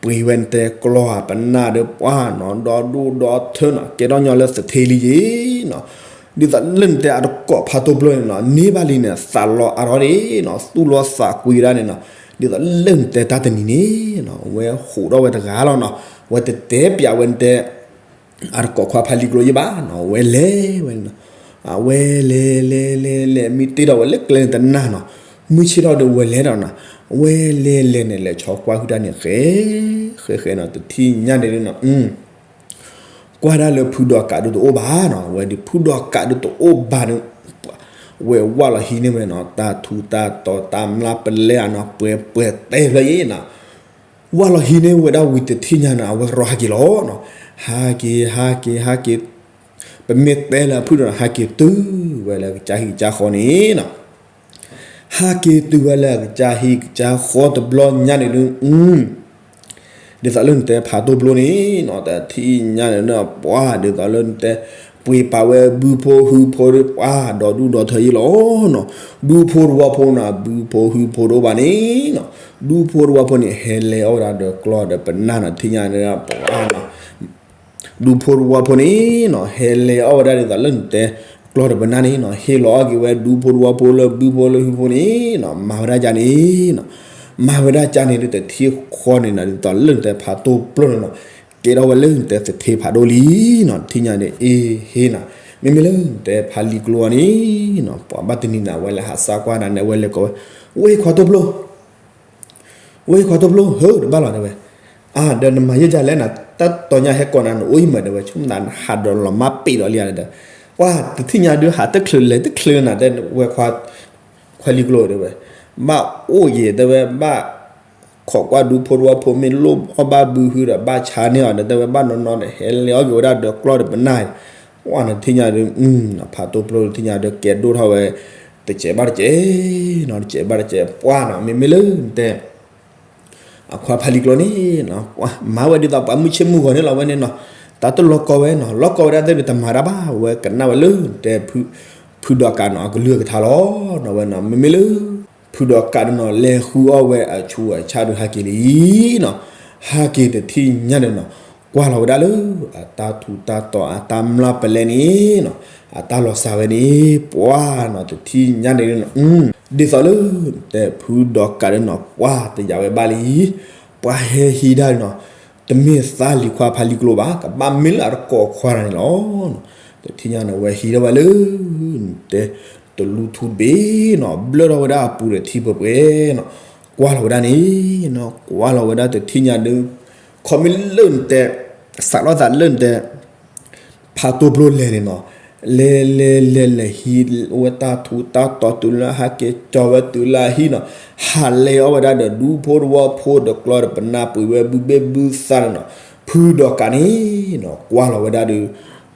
ပှ့ၤဝဲနတဲကျီၢ်ပနၢ်ဒီး ပှၢ်နီၤ ဒီဒူၣ်ဒီထၢနီၤ ကဲထီၣ်ညီလၢသထ့လံယ့ၤနီၤ. ဒ်သိးလၢနတဲအတကိးဖါတိၢ်ဘျိန့ၣ်နီၤ န့ၢ်ဘၣ်လံန့ၣ် သးလီၤအါထီၣ်ဒၣ်နီၤ သူၣ်လီၤသးကွံဒၣ်န့ၣ်နီၤ. ဒ်သိးလၢနတဲတၢ်တနံၤန့ၣ်နီၤ ဝဲဟူးထီၣ်ဝဲတဂၤလီၤနီၤ. ဝဲတတဲပျးဝဲနတဲ အတကိးခွါဖါလံၤကျိယ့ၣ်ဘၣ်နီၤ ဝဲလဲၤဝဲန့ၣ်နီၤ. အဝဲလဲၤလဲၤလဲၤလဲၤ မ့ၢ်တ့ထီၣ်ဝဲလၢကျဲန့ၣ်တနၢ်နီၤ, မုၢ်ဆ့ၣ်ထီၣ်ဒီးဝဲလဲၤဒီးနီၤ, ဝဲလဲၤလဲၤန့ၣ် လဲၤဆီကွၢ်ဟုၣ်တၢ်န့ၣ် ဃဲ ဃဲဃဲနီၤ တထံၣ်ညါန့ၣ်နီၤ ကွၢ်ဒၣ်လၢဖုဒီးကးဒုးတအိၣ်ဘၣ်နီၤ. ဝဲဒုးဖုဒီးကးဒုးတအိၣ်ဘၣ်န့ၣ် ဝဲဝၢ်လီၤဟံးန့ၢ်ဝဲနီၤ တၢ်ထူးတၢ်တီၤတၢ်မျၢ်ပလဲဧါနီၤ ပှဲၤပှဲၤတဲဖျၢၣ်ယ့ၣ်နီၤ. ဝၢ်လီၤဟံးန့ၢ်ဝဲဒၣ်ဝံၤတထံၣ်ညါန့ၣ် အဝဲရီဟဲက့ၤလီၤနီၤ. ဟဲက့ၤ ဟဲက့ၤ ဟဲက့ၤ, ပမ့ၢ်တဲလၢအဖုဒီး ဟဲက့ၤတုၤဝဲလၢအကစၢ်ဟံၣ်ကစၢ်ဃီန့ၣ်နီၤ. ဟဲက့ၤတုၤဝဲလၢအကစၢ်ဟံၣ်ကစၢ်ဃီတဘျီညါန့ၣ်ဒုး ဒ်သိးလၢနတဲဖါတိၢ်ဘျိန့ၣ်နီၤ တထံၣ်ညါန့ၣ်နီၤ ပှၢ်ဒ်သိးလၢနတဲ ပှ့ၤပာ်ဝဲဘုဖိဟုဖိဒီး ပှၢ်ဒီဒူၣ်ဒီထၢယ့ၣ်လီၤနီၤ. ဒူဖိတဝီဖိနီၤ ဘုဖိဟုဖိတအိၣ်ဘၣ်န့ၣ်နီၤ, ဒူဖိတဝီဖိန့ၣ် ဟဲလဲၤအီၣ်ဝဲဒၣ်ဒီးကျီၢ်ဒီးပနၢ်နီၤ တထံၣ်ညါန့ၣ် ပှၢ်နီၤ ဒူဖိတဝီဖိန့ၣ်နီၤ ဟဲလဲၤအီၣ်ဝဲဒၣ်ဒ်သိးလၢနတဲ ကျီၢ်ဒီးပနၢ်န့ၣ်နီၤ ဟ့ၣ်လီၤအီၣ်က့ၤဝဲဒူဖိတဝီဖိလၢဘုဖိလၢဟုဖိန့ၣ်နီၤ မၤဝဲဒၣ်ကန့ၣ်နီၤ, မၤဝဲဒၣ်ကန့ၣ်ဒုးတထံၣ်ဃီန့ၣ်နီၤ ဒ်သိးလၢနတဲဖါတိၢ်ဘျိန့ၣ်နီၤ ကဲထီၣ်ဝဲလၢနတဲသထ့ဖးဒိၣ်လံနီၤ တထံၣ်ညါန့ၣ် အ့ဟ့နီၤ, မ့မ့ၢ်လၢနတဲဖါလံၤကျိအီၤန့ၣ်နီၤ ပှၤဘၣ်တနံၤန့ၣ် အဝဲလဲၤဟးစၢ်ကွၢ်နၤန့ၣ် အဝဲလဲၤကိးဝဲ, ဝဲခွါတိၢ်ဘျိ ဝဲခွါတိၢ်ဘျိ ဟၢတဘၣ်လီၤတဲဝဲ, အါ ဒီးနမၤယဲၢ်ကလဲၣ်နၤ တၢ်တီၤညါဟဲကိးနၤ နအိၣ်ယံၤမးတဲဝဲ ဆိကမိၣ်နဟးဒီးလီၤမၢ်ပ့ၤဒီးလံဧါဒီး, ပှၢ်တထံၣ်ညါဒုးဟးတချုးလဲၤတချုးနၤတဲဝဲခွါ, ခွါလံၤကျိတဲဝဲ, ဘၣ်အိၣ်ယဲၤတဲဝဲ ဘၣ်ခိးကွၢ်ဒူဖိတဝီဖိမ့ၢ်လိၣ်အီၣ်ဘၣ်ဘုဟုဒီး ဘၣ်ဆါန့ၢ်အီၤဒီး တဲဝဲဘၣ်နီၢ်နီၢ်ဒီး ဟဲလဲၤအီၣ်က့ၤဝဲဒၣ်ဒီးကျီၢ်ဒီးပနၢ်, ပှၢ်နထံၣ်ညါဒုး ဖးတိၢ်ဘျိတထံၣ်ညါဒီး ကဲဒိၣ်ထီၣ်ဝဲ တစဲးဘၣ်တစဲးနီၤ တစဲးဘၣ်တစဲး ပှၢ်နီၤ မ့မ့ၢ်လၢနတဲ အခွါဖးလံၤကျိန့ၣ်နီၤ မၤဝဲဒ်သိးပှၤမုၢ်ဆ့ၣ်မုၢ်ဂီၤန့ၣ်လီၤဝဲန့ၣ်နီၤ, တၢ်တလီၤကီဝဲနီၤ လီၤကီဝဲဒၣ်သ့ၣ်တမၤတၢ်ဘၣ် ဝဲကနၣ်ဝဲလၢနတဲ ဖုဒီးကးနီၤ အကလုၢ်အကထါလီၤနီၤ ဝဲနီၤ မ့မ့ၢ်လၢ ဖုဒီးကးဒုးနီၤလဲၤဃုအီၣ်ဝဲအဆူးအဆါဒုးဟဲက့ၤလံနီၤ, ဟဲက့ၤတထံၣ်ညါန့ၣ်နီၤ ကွၢ်လီၤဝဲဒၣ်လၢ အတၢ်ထူးတၢ်တီၤအတၢ်မျၢ်ပလဲန့ၣ်နီၤ အတၢ်လီၤစၢ်ဝဲန့ၣ် ပှၢ်နီၤတထံၣ်ညါန့ၣ်နီၤ ဒ်သိးလၢ တဲဖုဒီးကးဒုးနီၤ ပှၢ်တယာ်ဝဲဘၣ်လံ ပှၤဟဲဟံးဒၣ်နီၤ တမ့ၢ်သးလံၤခွါဖးလံၤကျိဘၣ် ကဘၣ်မ့ၢ်လၢအတကိးခွါန့ၣ်လီၤ. တထံၣ်ညါန့ၣ် ဝဲဟံးထီၣ်ဝဲလၢ တဲ တလူထူတဘ့ၣ်နီၤ ဘျၢထီၣ်ဝဲဒၣ်အပူၤဒီးထံပှဲၤပှဲၤနီၤ ကွၢ်လီၤဝဲဒၣ်န့ၣ်နီၤ ကွၢ်လီၤဝဲဒၣ်တထံၣ်ညါဒုး ခီမ့ၢ်လၢနတဲ စးထီၣ်သးလၢနတဲ ဖးတိၢ်ဘျိလဲၤန့ၣ်နီၤ လဲၤလဲၤလဲၤလဲၤဟံးဝဲတၢ်ထူးတၢ်တီၤတုၤလၢဟဲက့ၤကၠီၤဝဲတုၤလၢအဟံၣ်နီၤ ဟးလဲၤအီၣ်ဝဲဒၣ်ဒီးဒူဖိတဝီဖိဒီးကျီၢ်ဒီးပနၢ်ပှ့ၤဝဲဘုဘ့ၣ်ဘုသၣ်န့ၣ်နီၤ ဖုဒီးကးန့ၣ်နီၤ ကွၢ်လီၤဝဲဒၣ်ဒီး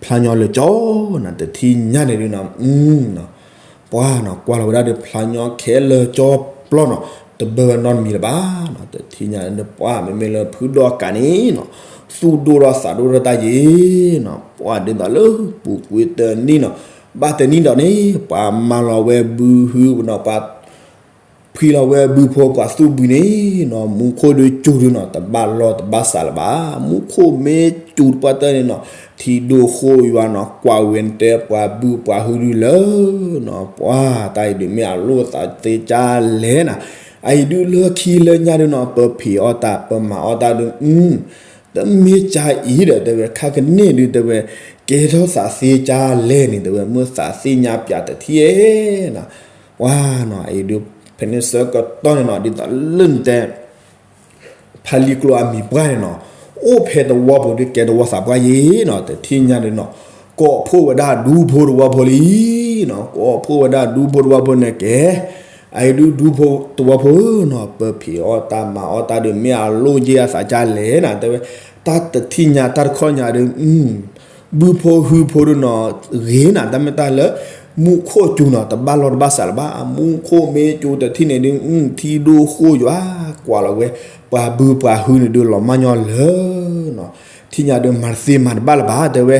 ဖျါညီလၢာ်ကၠီနီၤ တထံၣ်ညါန့ၣ်ဒုးနီၤ ပှၢ်နီၤ ကွၢ်လီၤဝဲဒၣ်ဒီးဖျါညီခဲလၢာ်ကၠီပျီနီၤ တဘၢဝဲနီတမံၤလၢၤဘၣ်နီၤ တထံၣ်ညါန့ၣ် ပှၢ်မ့မ့ၢ်လၢဖုဒီးကးန့ၣ်နီၤ သူၣ်ဒိၣ်ထီၣ်သးဒိၣ်ထီၣ်တၢ်ယ့ၤနီၤ ပှၢ်ဒ်သိးလၢပူၤကွံာ်တနံၣ်နီၤ ဘၣ်တနံၣ်ဒီးန့ၣ် ပှၤမၤလီၤဝဲဘုဟုနီၤ ပှၤ ဖှံလီၤဝဲဘုဖိပှၤသူၣ်ဘုန့ၣ်နီၤ မူခိၣ်ဒုးစူၤဒုးနီၤ တဘၣ်လီၢ်တဘၣ်စးလၢၤဘၣ် မူခိၣ်မ့ၢ်စူၤတပှၢ်တၢၢ်န့ၣ်နီၤ ထံဒိၣ်ဃိၣ်ယွၤနီၤ ကွၢ်ဝဲတဲပှၤဘုပှၤဟုဒုးလၢနီၤ ပှၢ်တၢ်အံၤဒုးမ့ၢ်အလိၣ်သးသ့ကၢ်လဲၣ်နၤ အအံၤဒုးလၢခံလၢညါဒုးနီၤ ပဖံးအီၣ်တၢ် ပမၤအီၣ်တၢ်ဒုး တ တမ့ၢ်ကၢ်အံၤဒီး တဲဝဲ ခါကန့ၢ်ဒုး တဲဝဲ ကဲထီၣ်သးသ့ကၢ်လဲၣ်န့ၣ် တဲဝဲ မ့ၢ်သးသ့ၣ်ညါပၠးတထံၣ်ဧါနီၤ. ဝါနီၤ အံၤဒုး ဖဲန့ၣ်ဆၢကတီၢ်န့ၣ်နီၤ ဒ်သိးလၢနတဲ ဖါလံၤကျိအမံၤပှၢ်န့ၣ်နီၤ အိၣ်ဖဲသဝီပူၤဒုး ကဲသဝီသးပှၢ်ယ့ၤနီၤ တထံၣ်ညါဒုးနီၤ ကိးဖှိၣ်ဝဲဒၣ်ဒူဖိသဝီဖိလံနီၤ ကိးဖှိၣ်ဝဲဒၣ်ဒူဖိသဝီဖိန့ၣ်ကဲ အံၤဒုးဒူဖိသဝီဖိဧၢနီၤ ပဖံးအီၣ်တၢ်မၤအီၣ်တၢ်ဒုး မ့ၢ်အလိၣ်က့ၤအသးကၢ်လဲၣ်နီၤ တဲဝဲ တၢ်တထံၣ်ညါတၢ်တခီညါဒုး ဘုဖိဟုဖိဒုးနီၤ ဂ့ၤနၤ တၢ်မ့ၢ်တၢ်လၢ မူခိၣ်စူၤနီၤ တဘၣ်လီၢ်တဘၣ်စးလၢၤဘၣ် မူခိၣ်မ့ၢ်စူၤတထံၣ်န့ၣ်ဒုး ထံဒိၣ်ဃိၣ်ယွၤ ကွၢ်လီၤဝဲ ပှၤဘုပှၤဟုန့ၣ်ဒုး လီၤမၢ်ညီလၢ ထံၣ်ညါဒုး မၤတသ့မၤတဘၣ်လၢၤဘၣ် တဲဝဲ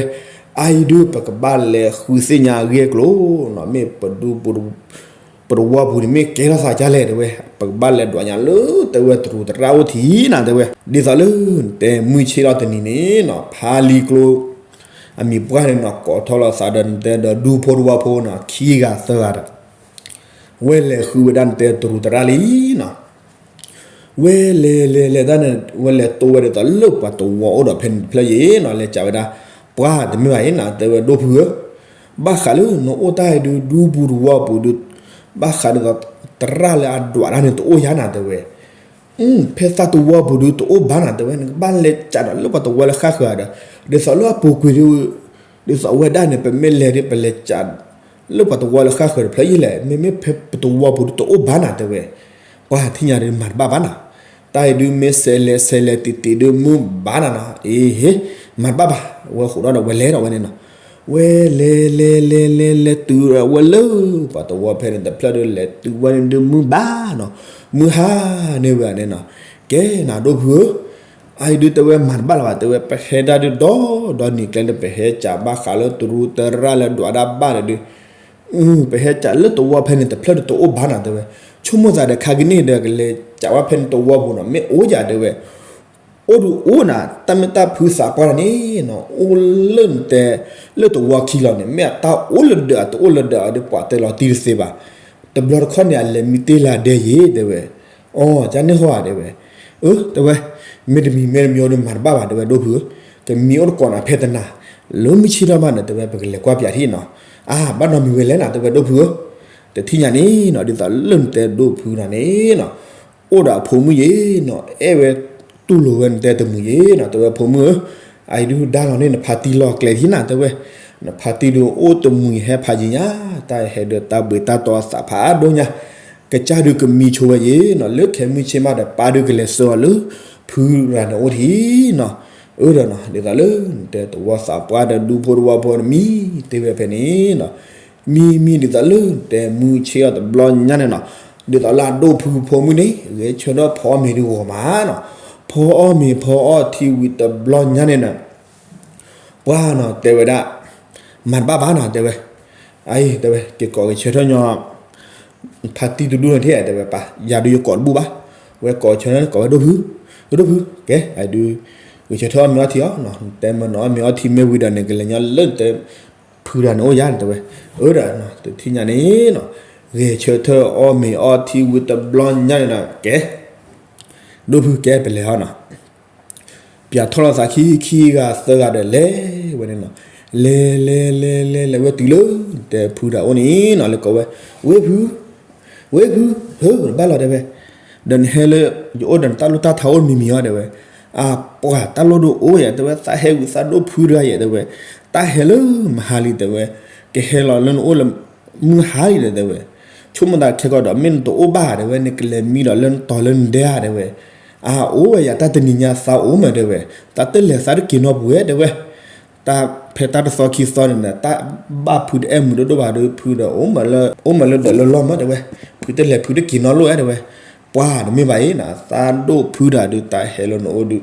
အအံၤဒုး ပကဘၣ်လဲၤဃုသ့ၣ်ညါအဂ့ၢ်အကျိၤနီၤ မ့ၢ်ပဒူ ပတဝီပူၤန့ၣ် မ့ၢ်ကဲထီၣ်သးကၢ်လဲၣ် တဲဝဲ ပကဘၣ်လဲၤဒွးညါလၢ တဲဝဲ တရူးတရၣ်အိၣ်ထံးနၤ တဲဝဲ ဒ်သိးလၢနတဲမုၢ်ဆ့ၣ်ထီၣ်တနံၤန့ၣ်နီၤ ဖါလံၤကျိ အမံၤပှၢ်န့ၣ်နီၤ ကိးထီၣ်လီၤသးဒီးနတဲဒီးဒူဖိတဝီဖိနီၤ ခံဂၤသၢဂၤဒီး ဝဲလဲၤဃုဝဲဒၣ်နတဲတရူးတရၣ်လံနီၤ ဝဲလဲၤလဲၤလဲၤတၢ်န့ၣ် ဝဲလဲၤတိဝဲဒ်သိးလၢပှၤတဝီအိၣ်ဒီးဖဲန့ၣ်တဖျၢၣ်ယ့ၤနီၤ လဲၤကးဝဲဒၣ် ပှၤတမ့ၢ်ဘၣ်အံၤနၤ တဲဝဲဒိၣ်ဖုဧၢ ဘၣ်ဃးလၢနအိၣ်တၢ်အံၤဒုး ဒူပူၤတဝီပူၤဒုး ဘၣ်ဃးဒ်သိး တရၣ်လၢအဒွးတၢ်န့ၣ်တအိၣ်ယါနၤ တဲဝဲ ဖဲသးတဝီပူၤဒုးတအိၣ်ဘၣ်နၤ တဲဝဲ နကဘၣ်လဲၤကးဒီးလၢပှၤတဝီလၢဃၣ်ဃၢၤဒီး ဒ်သိးလၢအပူၤကွံာ်ဒုး ဒ်သိးအဝဲဒၣ်န့ၣ် ပမ့ၢ်လဲၤဒုး ပလဲၤကး လၢပှၤတဝီလၢဃၣ်ဃၢၤတဖျၢၣ်ယ့ၤလဲၣ် မ့မ့ၢ်ဖဲပတဝီပူၤဒုးတအိၣ်ဘၣ်နၤ တဲဝဲ ပှၤထံၣ်ညါဒုးမၤတဘၣ်ဘၣ်နၤ တၢ်အံၤဒုးမ့ၢ်ဆဲးလဲၤဆဲးလဲၤတံၢ်တံၢ်ဒုးမုၢ်ဘၣ်နၤနီၤ အ့ဟ့ မၤတဘၣ်ဘၣ် ဝဲဃိးဒီးဝဲလဲၤဒီးဝဲန့ၣ်နီၤ ဝဲလဲၤလဲၤလဲၤလဲၤလဲၤတုၤဝဲလၢ ပှၤတဝီဖဲန့ၣ်တဖျၢၣ်ဒုး လဲၤတုၤဝဲန့ၣ်ဒုးမုၢ်ဘၣ်နီၤ မုၢ်ဟါန့ၢ်ဝဲန့ၣ်နီၤ ကဲနၤဒိၣ်ဖုဧၢ အအံၤဒုးတဲဝဲမၤတဘၣ်လၢၤဘၣ် တဲဝဲ ပဟဲဒၣ်ဒုးဒီးဒီနံၤကျဲဒုး ပဟဲကးဘၣ်ဃးလၢတရူးတရၣ်လၢဒွးတၢ်ဘၣ်န့ၣ်ဒုး ပဟဲကးလၢတဝီဖဲန့ၣ်တဖျၢၣ်ဒုးတအိၣ်ဘၣ်နၤ တဲဝဲ ဆိကမိၣ်သးဒီးခါကန့ၢ်ဒီးကလဲၤကးဝဲဖဲန့ၣ်တဝီပူၤနီၤ မ့ၢ်အိၣ်ယၤတဲဝဲ အိၣ်ဒုးအိၣ်နၤ တၢ်မ့ၢ်တၢ်ဖုသးပှၢ်တၢ်န့ၣ်နီၤ အိၣ်လၢနတဲ လၢတဝီခံလီၤန့ၣ် မ့ၢ်အတၢ်အိၣ်လၢဒၢးအတအိၣ်လၢဒၢးအီၤဒုး ပှၤတဲလီၤတံၢ်တသ့ဘၣ် တဘျီတခီၣ်န့ၣ် အလဲၤမံတ့ၢ်လၢအဒဲယ့ၤ တဲဝဲ အိ ကန့ၣ်ဟီဧါ တဲဝဲ အၢ တဲဝဲ မ့တမံၤမ့တမံၤအီၤဒုး မၤတဘၣ်ဘၣ် တဲဝဲ ဒိၣ်ဖုဧၢ ကမံအိၣ်တကိးနၤဖဲတနၤ လၢမုၢ်ဆ့ၣ်ထီၣ်မးန့ၣ် တဲဝဲ ပကလဲၤကွၢ်ပၠးထံၣ်နီၤ အါ ဘၣ်နီတမံၤဝဲလဲၣ်နၤ တဲဝဲ ဒိၣ်ဖုဧၢ တထံၣ်ညါန့ၣ်နီၤ ဒ်သိးလၢနတဲဒိၣ်ဖုနၤန့ၣ်နီၤ အိၣ်ဒီးအဖိမုၣ်ယ့ၤနီၤ အဲၣ်ဝဲတူၢ်လိာ်ဝဲနတဲတမုာ်ယ့ၤနီၤ တဲဝဲ ဖိမုၣ်ဧၢ အအံၤဒုးဒါလီၤန့ၣ် နဖါတံၢ်လီၤကျဲၤထံၣ်နၤ တဲဝဲ နဖါတံၢ်ဒုးအိၣ်တမုာ်ဟဲဖးယံၤညါ တၢ်ဟဲဒီးတၢ်ဘှံးတၢ်တီအသးဖးဒိၣ်ညါ ကစၢ်ဒုးကမံဆိဝဲယ့ၤနီၤ လၢခဲမုၢ်ဆ့ၣ်မးဒီး ပၢ်ဒုးကလဲၤဆှၢအီၤလၢ ဖုရၤန့ၣ်အိၣ်ထံးနီၤ အၢဒီးနီၤ ဒ်သိးလၢနတဲတဝီသးပှၢ်ဒီးဒူဖိတဝီဖိနမံ တဲဝဲဖဲန့ၣ်နီၤ မံမံဒ်သိးလၢနတဲမုၢ်ဆ့ၣ်အီၤတဘျီညါန့ၣ်နီၤ ဒ်သိးလၢအဒိၣ်ဖုဖိမုၣ်န့ၣ် ဂဲၤဆၢထၢၣ်ဖီအီၣ်မ့ၤဒုးဂီၤမးနီၤ ဖီအီၣ်မ့ၤဖီအီၣ်ထံဝံၤတဘျီညါန့ၣ်နီၤ ပှၤနီၤ တဲဝဲဒၣ် မၤတဘၣ်ဘၣ်နီၤ တဲဝဲ အအံၤ တဲဝဲ က့ၤကိးဂဲၤဆၢထၢၣ်ညီ ဖါတံၢ်တဒူၣ်န့ၣ်ထံၣ် တဲဝဲ ပၢ် ယၤဒုးယကိးတဘူၣ်ဘၣ် ဝဲကိးဆၢထၢၣ်ကိးဝဲဒိၣ်ဖု ဒိၣ်ဖု ကဲ အဒုး ဂဲၤဆၢထၢၣ်အီၣ်မ့ၤအီထံအီၤ တဲမ့ၢ်နအီၣ်မ့ၤအီထံမ့ၢ်ဝံၤဒီးန့ၣ် ကလဲၤညီလၢနတဲ ဖုရၤန့ၣ်အိၣ်ယါန့ၣ် တဲဝဲ အၢဒီး တထံၣ်ညါန့ၣ်နီၤ ဂဲၤဆၢထၢၣ်အီၣ်မ့ၤအီထံဝံၤတဘျီညါန့ၣ်နီၤ ကဲ ဒိၣ်ဖု ကဲပလဲၤဟီနီၤ ပၠးထီၣ်လီၤသးခံခံဂၤသၢဂၤဒီးလဲၤဝဲန့ၣ်နီၤ လဲၤလဲၤလဲၤလဲၤ လဲၤဝဲတုၤလၢ တဲဖုတၢ်အိၣ်န့ၣ်နီၤ လဲၤကိးဝဲ ဝ့ၢ်ဖု ဝ့ၢ်ဖု ဟၢ ဘၣ်လီၤတဲဝဲ ဒီးနဟဲလၢ ယအိၣ်ဒီးနတၢ်လိၣ်တၢ်ထးအိၣ်မံၤမံၤအီၤတဲဝဲ အပှၤတၢ်လိၣ်ဒိၣ်အိၣ်ယဲၢ်တဲဝဲ သးဟဲဝံၤသးဒိၣ်ဖုတဂၤယဲၢ်တဲဝဲ တၢ်ဟဲလၢမဟါလံတဲဝဲ ကဟဲလီၤလၢနအိၣ်လၢ မုၢ်ဟါလံဒီးတဲဝဲ ဆိကမိၣ်သးခဲကီးဒီး မ့ၢ်နတအိၣ်ဘၣ်တဲဝဲ နကလဲၤမံဒီးလၢနတီၤလၢနဒဲဧါတဲဝဲ အအိၣ်ဝဲယၤ တၢ်တနံၤညါသးအိၣ်မးတဲဝဲ သးတလဲၤသးတက့ၤနီတပူၤဝဲတဲဝဲ တၢ်ဖဲတၢ်တသီခံသီန့ၣ် တၢ်ဘၣ်ဖုတအဲၣ်မုာ်ဒိၣ်ဒိၣ်ဘၣ်ဒီး ဖုဒီးအိၣ်မးလၢ အိၣ်မးလၢဒၢးလၢလီၢ်မးတဲဝဲ ဖုတလဲၤဖုတက့ၤနီတလိၣ်ဝဲတဲဝဲ ပှၤတမ့ၢ်ဘၣ်အံၤနၤ သးဒိၣ်ဖုတၢ်ဒုးတၢ်ဟဲလၢနအိၣ်ဒုး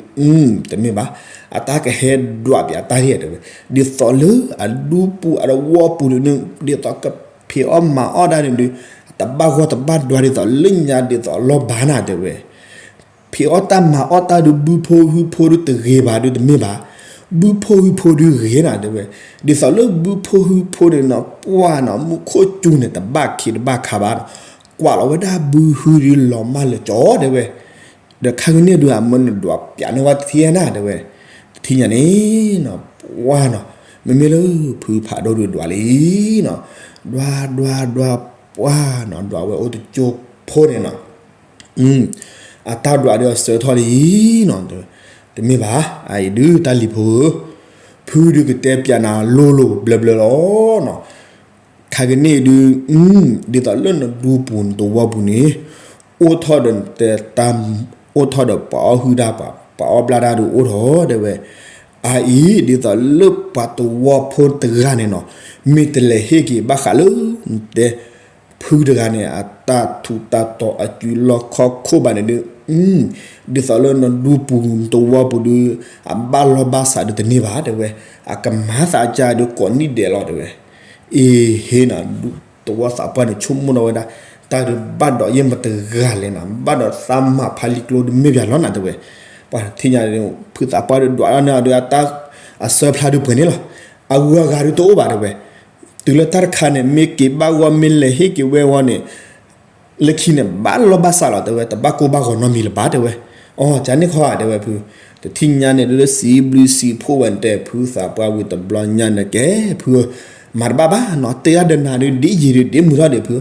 တမ့ၢ်ဘၣ် အတၢ်ကဟဲဒွးပၠးတၢ်ယဲၢ်တဲဝဲ ဒ်သိးလၢအဒူပူၤအတဝီပူၤန့ၣ် ဒ်သိးကဖံးအီၣ်မၤအီၣ်ဒၣ်န့ၣ်ဒုး တဘၣ်ဂီၢ်တဘၣ်ဒွးဒ်သိးလၢညါဒ်သိးအလီၢ်ဘၣ်နၤတဲဝဲ ဖံးအီၣ်တၢ်မၤအီၣ်တၢ်ဒုး ဘုဖိဟုဖိဒုးတဂ့ၤဘၣ်ဒုးတမ့ၢ်ဘၣ်. ဘုဖိဟုဖိဒုးဂ့ၤနၤတဲဝဲ. ဒ်သိးလၢဘုဖိဟုဖိန့ၣ်နီၤ ပှၢ်နီၤ မူခိၣ်စူၤန့ၣ် တဘၣ်ခံတဘၣ်ခါဘၣ်နီၤ. ကွၢ်လီၤဝဲဒၣ်ဘုဟုဒုးလီၤမၢ်လၢကၠီတဲဝဲ. ဒီးခါကန့ၣ်ဒုး အမၢနဒွးပၠးန့ၢ်ဝဲတထံၣ်နၤတဲဝဲ. တထံၣ်ညါန့ၣ်နီၤ ပှၢ်နီၤ မ့မ့ၢ်လၢဖုဖးဒိၣ်ဒုးဒွးလံနီၤ, ဒွးဒွးဒွးပှၢ်နီၤ ဒွးဝဲအိၣ်တကၠိဖိန့ၣ်နီၤ, အတၢ်ဒွးဒီးအစၢထီၣ်လံနီၤ, တမ့ၢ်ဘၣ်, အအံၤဒုးတၢ်လံၤဖိဧၢ, ဖုဒုးကတဲပၠးနၤလိၤလိၤဘျၢဘျၢလီၤနီၤ, ခါကန့ၣ်ဒုး ဒ်သိးလၢနဒူပူၤနသဝီပူၤန့ၣ် အိၣ်ထီၣ်ဒီးနတဲတၢ်, အိၣ်ထီၣ်ဒီးပှၤအီၣ်ဟုၣ်တၢ် ပှၤအီၣ်ဘျၣ်တၢ်ဒုးအိၣ်ထီၣ် တဲဝဲ, အအံၤဒ်သိးလၢပှၤသဝီဖိတဂၤန့ၣ်နီၤ, မ့ၢ်တလဲၤဟ့ၣ်က့ၤဘၣ်ဃးလၢ နတဲ ဖုတဂၤန့ၣ် အတၢ်ထူးတၢ်တီၤအစုလီၢ်ခီၣ်ခိၣ်ဘၣ်န့ၣ်ဒုး, ဒ်သိးလၢနဒူပူၤနသဝီပူၤဒုး အဘၣ်လီၢ်ဘၣ်စးဒုးတန့ၢ်ဘၣ် တဲဝဲ, အကမၤသးကါဒုးကိးနံၣ်ဒဲးလီၤ တဲဝဲ, အ့ဟ့နၤ, သဝီသးပှၢ်န့ၣ်ဆိကမိၣ်ဒီးဝဲဒၣ်, တၢ်ဒုးဘၣ်ဒီးယဲၢ်မတဂၤလဲၣ်နၤ, ဘၣ်ဒီးသးမၤဖးလံၤကျိဒုးမ့ၢ်ပၠးလီၤနၤ တဲဝဲ, ပှၤတထံၣ်ညါန့ၣ် ဖုသးပှၢ်ဒုးဒွးတၢ်န့ၣ်အဒုးအတၢ်အစၢဖျါဒုးပှဲၤန့ၣ်လီၤ, အဂုၤအဂၤဒုးတအိၣ်ဘၣ် တဲဝဲ, တုၤလၢတၢ်တခါန့ၣ် မ့ၢ်က့ၤဘၣ်ဂီၢ်မ့ၢ်လဲၤဟ့ၣ်က့ၤဝဲဝီန့ၣ် လၢခံန့ၣ် ဘၣ်လီၢ်ဘၣ်စးလီၤ တဲဝဲ, တဘၣ်ကိၢ်ဘၣ်ဂီၤနီတမံၤလၢၤဘၣ် တဲဝဲ, အိ ကန့ၣ်ခီဧါ တဲဝဲဖု, တထံၣ်ညါန့ၣ်ဒုးလၢစံးဘျုးစံးဖှိၣ်ဝဲန့ၣ်တဲ ဖုသးပှၢ်ဝံၤတဘျီညါန့ၣ်ကဲ, ဖုဧၢ, မၤတဘၣ်ဘၣ်နီၤ, တဲအီၤဒီးနၤဒုးဒ်ယံၤဒုးဒ်မုာ်ထီၣ်ဒံးဖု,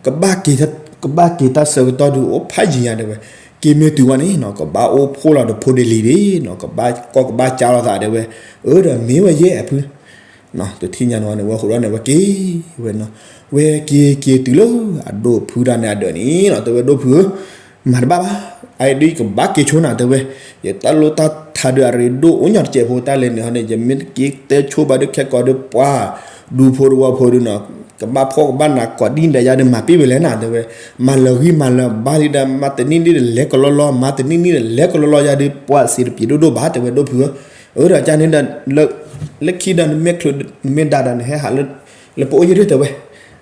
ကဘၣ်က့ၤတၢ်ဆၢကတီၢ်ဒုးအိၣ်ဖးယံၤညါ တဲဝဲ, က့ၤမ့ၢ်တုၤဝဲန့ၣ်နီၤ ကဘၣ်အိၣ်ဖှိၣ်လီၤဒီးဖိဒ်လံၤဒံးနီၤ, ကဘၣ်ကီၢ်ကဘၣ်ကၠါလီၤသး တဲဝဲ, အၢ ဒီးမ့ၢ်ဝဲယဲၢ်ဖု တထံၣ်ညါန့ၣ်ဝဲန့ၣ် ဝဲဃိးဒီးန့ၣ် ဝဲက့ၤဝဲနီၤ, ဝဲက့ၤက့ၤတုၤလၢအဒိၣ်ဖုဒၣ်န့ၣ်အဒၢးန့ၣ်နီၤ, တဲဝဲဒိၣ်ဖုဧၢ, မၤတဘၣ်ဘၣ်, အအံၤဒုးယကဘၣ်က့ၤဆိနၤ တဲဝဲ, ယတၢ်လိၣ်တၢ်ထးဒုးအရ့ဒိၣ်အိၣ်ညီတစဲးဖိတၢ်လဲၤနုာ်ဟီန့ၣ် ယမ့ၢ်တက့ၤတဲဆိဘၣ်ဒုးခဲကိာ်ဒုးပှၤ ဒူဖိတဝီဖိဒုးနီၤ, ကဘၣ်ဖှီၣ်ကဘၣ်နးကိးဒ်ဒဲးယၤဒုးမၤပ့ၢ်ဝဲလဲၣ်နၤ တဲဝဲ, မၤလၢာ်ဂံၢ်မၤလၢာ်ဘါလံဒီး မၤတနံၣ်နံၣ်ဒီးလဲၤကလီလီၤ, မၤတနံၣ်နံၣ်ဒီးလဲၤကလီလီၤယၤဒုး ပှၤစံးတပျံၤဒိၣ်ဒိၣ်ဘၣ် တဲဝဲဒိၣ်ဖုဧၢ, အၢ ဒီးကန့ၣ်ဒီး လၢခံဒီးနမ့ၢ်ချုးနမ့ၢ်ဒါဒီးနဟဲဟးလၢ လၢပအိၣ်ယဲၢ်ဒုး တဲဝဲ,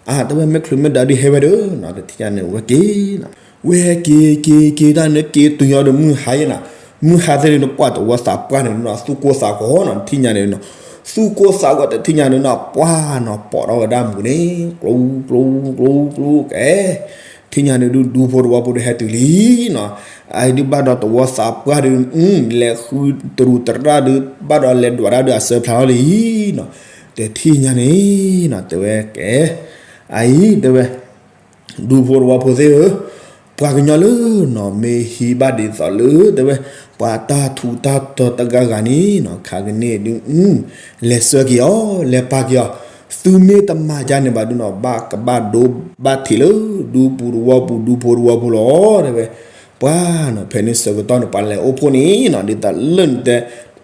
အါ တဲဝဲ မ့ၢ်ချုးမ့ၢ်ဒါဒုးဟဲဝဲဒီးနီၤ, တထံၣ်ညါန့ၣ် ဝဲက့ၤနီၤ, ဝဲက့ၤက့ၤက့ၤတၢ်န့ၣ်က့ၤတုၤညီဒီးမုၢ်ဟါယဲၢ်နၤ, မုၢ်ဟါသ့ၣ်န့ၣ် ပှၤသဝီသးပှၢ်န့ၣ်နီၤ သူၣ်ကိၢ်သးဂီၤနီၤ တထံၣ်ညါန့ၣ်နီၤ, သူၣ်ကိၢ်သးဂီၤတထံၣ်ညါန့ၣ်နီၤ ပှၤနီၤ ပိာ်ထီၣ်ဝဲဒၣ်မူၤန့ၣ် ကျိကျိကျိကျိကဲ ထံၣ်ညါန့ၣ်ဒုး ဒူဖိတဝီဖိဒုးဟဲတုၤလံနီၤ, အအံၤဒုးဘၣ်ဒီးသဝီသးပှၢ်ဒုး လဲၤဃုတရူးတရၣ်ဒုး ဘၣ်ဒီးလဲၤဒွးတၢ်ဒုးအစၢဖျါထီၣ်လံနီၤ, တထံၣ်ညါန့ၣ်နီၤ တဲဝဲကဲ, အအံၤတဲဝဲ ဒူဖိတဝီဖိသ့ၣ်ဧၢ, ပှၤကညီလၢနီၤ မ့ၢ်ဟံးဘၣ်ဒ်သိးလၢ တဲဝဲ ပှၤတၢ်ထူးတၢ်တီၤတဂၤဂၤန့ၣ်နီၤ ခါကန့ၣ်ဒုး လဲၤဆှၢက့ၤအီၤ လဲၤပာ်က့ၤအီၤ, သုမ့ၢ်တမၤဒ်န့ၣ်ဘၣ်ဒုးနီၤ ဘၣ်ကဘၣ်ဒိဘၣ်ထံးလၢ ဒူပူၤတဝီပူၤ ဒူဖိတဝီဖိလီၤ တဲဝဲ, ပှၤနီၤ ဖဲန့ၣ်ဆၢကတီၢ်န့ၣ် ပှၤလဲၤအိၣ်ဖှိၣ်န့ၣ်နီၤ ဒ်သိးလၢနတဲ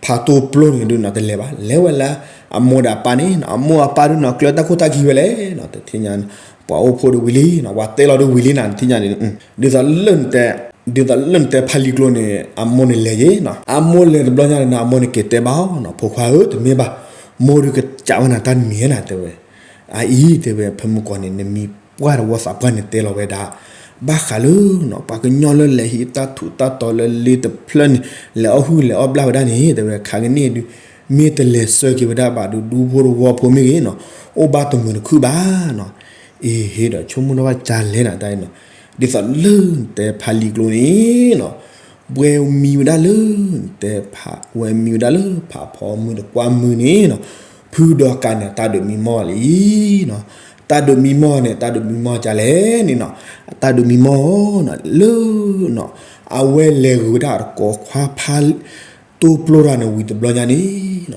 ဖးတိၢ်ပျိန့ၣ်ဒုးနီၤ တလဲၤဘၣ် လဲၤဝဲလၢ အမိၢ်ဒီးအပၢ်န့ၣ်နီၤ အမိၢ်အပၢ်ဒုးနီၤ ကျၢၤတၢ်ခိၣ်တၢ်ခံဝဲလဲၣ်နီၤ တထံၣ်ညါန့ၣ် ပှၤအိၣ်ဖှိၣ်ဒုးဝံၤလံနီၤ ပှၤတဲလီၤဒုးဝံၤလံနီၤ တထံၣ်ညါန့ၣ် ဒ်သိးလၢနတဲ ဒ်သိးလၢနတဲဖးလံာ်ကျိန့ၣ် အမိၢ်န့ၣ်လဲၤယ့ၣ်နီၤ အမိၢ်လဲၤတဘျီညါန့ၣ်နီၤ အမိၢ်န့ၣ်က့ၤတဲဘၣ်အီၤနီၤ ဖိခွါဧၢ တမ့ၢ်ဘၣ် မိၢ်ဒုးကစးဝဲနၤတၢ်နံၤဧါနၤ တဲဝဲ, အအံၤ တဲဝဲ ဖဲမုၢ်ကီၢ်န့ၣ် နမံၤပှၢ်တဝီသးပှၢ်န့ၣ်တဲလီၤဝဲဒၣ် ဘၣ်ဃးလၢနီၤ ပှၤကညီလၢလဲၤဟံးတၢ်ထူးတၢ်တီၤလၢလ့တဖျၢၣ်န့ၣ် လဲၤအီၣ်ဟုၣ်လဲၤအီၣ်ဘျၣ်ဝဲဒၣ်န့ၣ် တဲဝဲ ခါကန့ၣ်ဒုး မ့ၢ်တလဲၤဆှၢက့ၤဝဲဒၣ်ဘၣ်ဒုး ဒူဖိတဝီဖိမ့ၢ်ဂ့ၤနီၤ အိၣ်ဘၣ်တမုာ်တခုၣ်ဘၣ်နီၤ, အ့ဟ့ဒီးဆိကမိၣ်ထီၣ်ဘၣ်ကလဲၣ်နၤတၢ်အံၤနီၤ, ဒ်သိးလၢနတဲဖးလံာ်ကျိန့ၣ်နီၤ ပှဲၤမံၤဝဲဒၣ်လၢ နတဲဖး ဝဲမံၤဝဲဒၣ်လၢ ဖးဖီမုၢ်တကွၢ်မုၢ်န့ၣ်နီၤ, ဖုဒီးကးန့ၣ် တၢ်ဒုးမံမီၢ်လံနီၤ, တၢ်ဒုးမံမီၢ်န့ၣ် တၢ်ဒုးမံမီၢ်ကလဲၣ်န့ၣ်နီၤ, တၢ်ဒုးမံမီၢ်နီၤ လၢနီၤ အဝဲလဲၤဂုာ်ဝဲဒၣ်တကိးခွါဖး တိၢ်ပျိတၢ်န့ၣ်ဝံၤတဘျီညါန့ၣ်နီ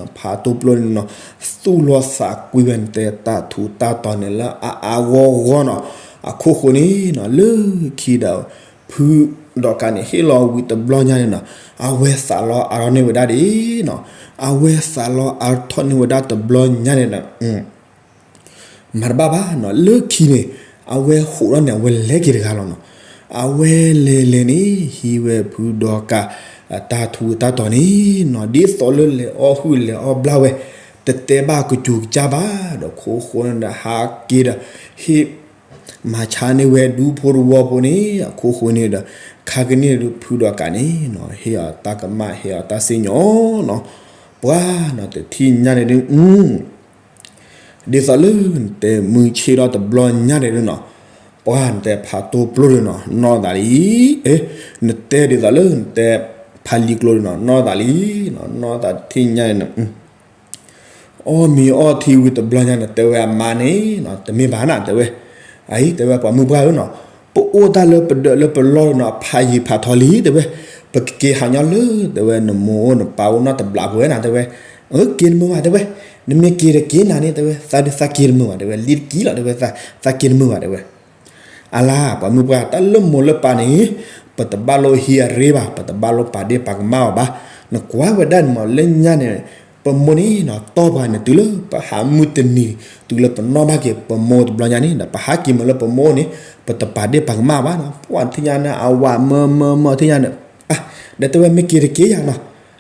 ၤ, ဖးတိၢ်ပျိန့ၣ်နီၤ သူၣ်လီၤသးကွံဝဲန့ၣ် တဲတၢ်ထူးတၢ်တီၤန့ၣ်လၢအအါဂီၢ်ဂီၢ်နီၤ, အခိၣ်ဃိန့ၣ်နီၤ လၢခံဒီး ဖုဒီးကးန့ၣ် ဟ့ၣ်လီၤဝံၤတဘျီညါန့ၣ်နီၤ, အဝဲသးလီၤအါထီၣ်န့ၢ်ဝဲဒၣ်ဒ်နီၤ, အဝဲသးလီၤအါထီၣ်န့ၢ်ဝဲဒၣ်တဘျီညါန့ၣ်နီၤ မၤတဘၣ်ဘၣ်နီၤ, လၢခံန့ၣ် အဝဲဟးထီၣ်န့ၣ် အဝဲလဲၤက့ၤတဂၤလီၤနီၤ, အဝဲလဲၤလဲၤန့ၣ် ဟံးဝဲဖုဒီးကး တၢ်ထူးတၢ်တီၤန့ၣ်နီၤ, ဒ်သိးလၢလဲၤအီၣ်ဟုၣ်လဲၤအီၣ်ဘျၣ်ဝဲ တတဲဘၣ်ကစူၤကစၢ်ဘၣ်ဒီး ခိၣ်ဃိန့ၣ်ဒီး ဟးက့ၤဒီး ဟ့ၣ် မၤဆါန့ၢ်ဝဲဒူဖိတဝီဖိန့ၣ် အခိၣ်ဃိန့ၣ်ဒီး ခါကန့ၣ်ဒုး ဖုဒီးကးန့ၣ်နီၤ ဟ့ၣ်အီၤတၢ်ကမၣ် ဟ့ၣ်အီၤတၢ်စံၣ်ညီၣ်နီၤ, ပှၤနီၤ တထံၣ်ညါန့ၣ်ဒုး ဒ်သိးလၢနတဲမုၢ်ဆ့ၣ်ထီၣ်တဘျီညါန့ၣ်ဒုးနီၤ, ပှၤနတဲဖးတိၢ်ပျိဒုးနီၤ နီၢ်သးလံ, အဲ နတဲဒ်သိးလၢနတဲ ဖါလံကျိန့ၣ်နီၢ်သးလံ, နီၢ်သးတထံၣ်ညါန့ၣ် အီၣ်မ့ၤအီထံဝံၤတဘျီညါန့ၣ် တဲဝဲအမါန့ၣ် တမ့ၢ်ဘၣ်နၤ တဲဝဲ, အအံၤ တဲဝဲပှၤမုၣ်ပှၢ်ဧၢနီၤ, ပအိၣ်တၢ်လၢပဒၢးလၢပလီၢ်နီၤ ဖးယံၤဖးထီလံ တဲဝဲ, ပကက့ၤဟးညီလၢ တဲဝဲ နမိၢ်အိၣ်နပၢ်အိၣ်နီတဘျီဖိဝဲနၤ တဲဝဲ, အက့ၤတမုာ်ဘၣ် တဲဝဲ, နမ့ၢ်က့ၤတက့ၤနၤန့ၣ် တဲဝဲ သးဒုးသးက့ၤတမုာ်ဘၣ် တဲဝဲ, လံတကံလီၤ တဲဝဲ, သးက့ၤတမုာ်ဘၣ် တဲဝဲ အလါ ပှၤမုၣ်ပှၢ် တၢ်လၢမိၢ်လၢပၢ်န့ၣ် ပတဘၣ်လိဟံးအရ့ဘၣ်, ပတဘၣ်လိပာ်ဒ့ၣ်ပာ်ကမၣ်အီၤဘၣ်, နကွၢ်ဝဲဒၣ်န့ၣ်မး လၢညါန့ၣ် ပမိၢ်န့ၣ်နီၤ တီၢ်ပှၤန့ၣ်တုၤလၢပဟးမုၢ်တနံၤ တုၤလၢပနီၣ်ဘၣ်က့ၤပမိၢ်တဘျီညါန့ၣ် ဒီးပဟးက့ၤမးလၢပမိၢ်န့ၣ် ပတပာ်ဒ့ၣ်ပာ်ကမၣ်အီၤဘၣ်နီၤ, ပှၤတထံၣ်ညါန့ၣ် အဝၤမၢမၢမၢထံၣ်ညါန့ၣ် ဒီးတဲဝဲမ့ၢ်က့ၤတက့ၤယၤနီၤ,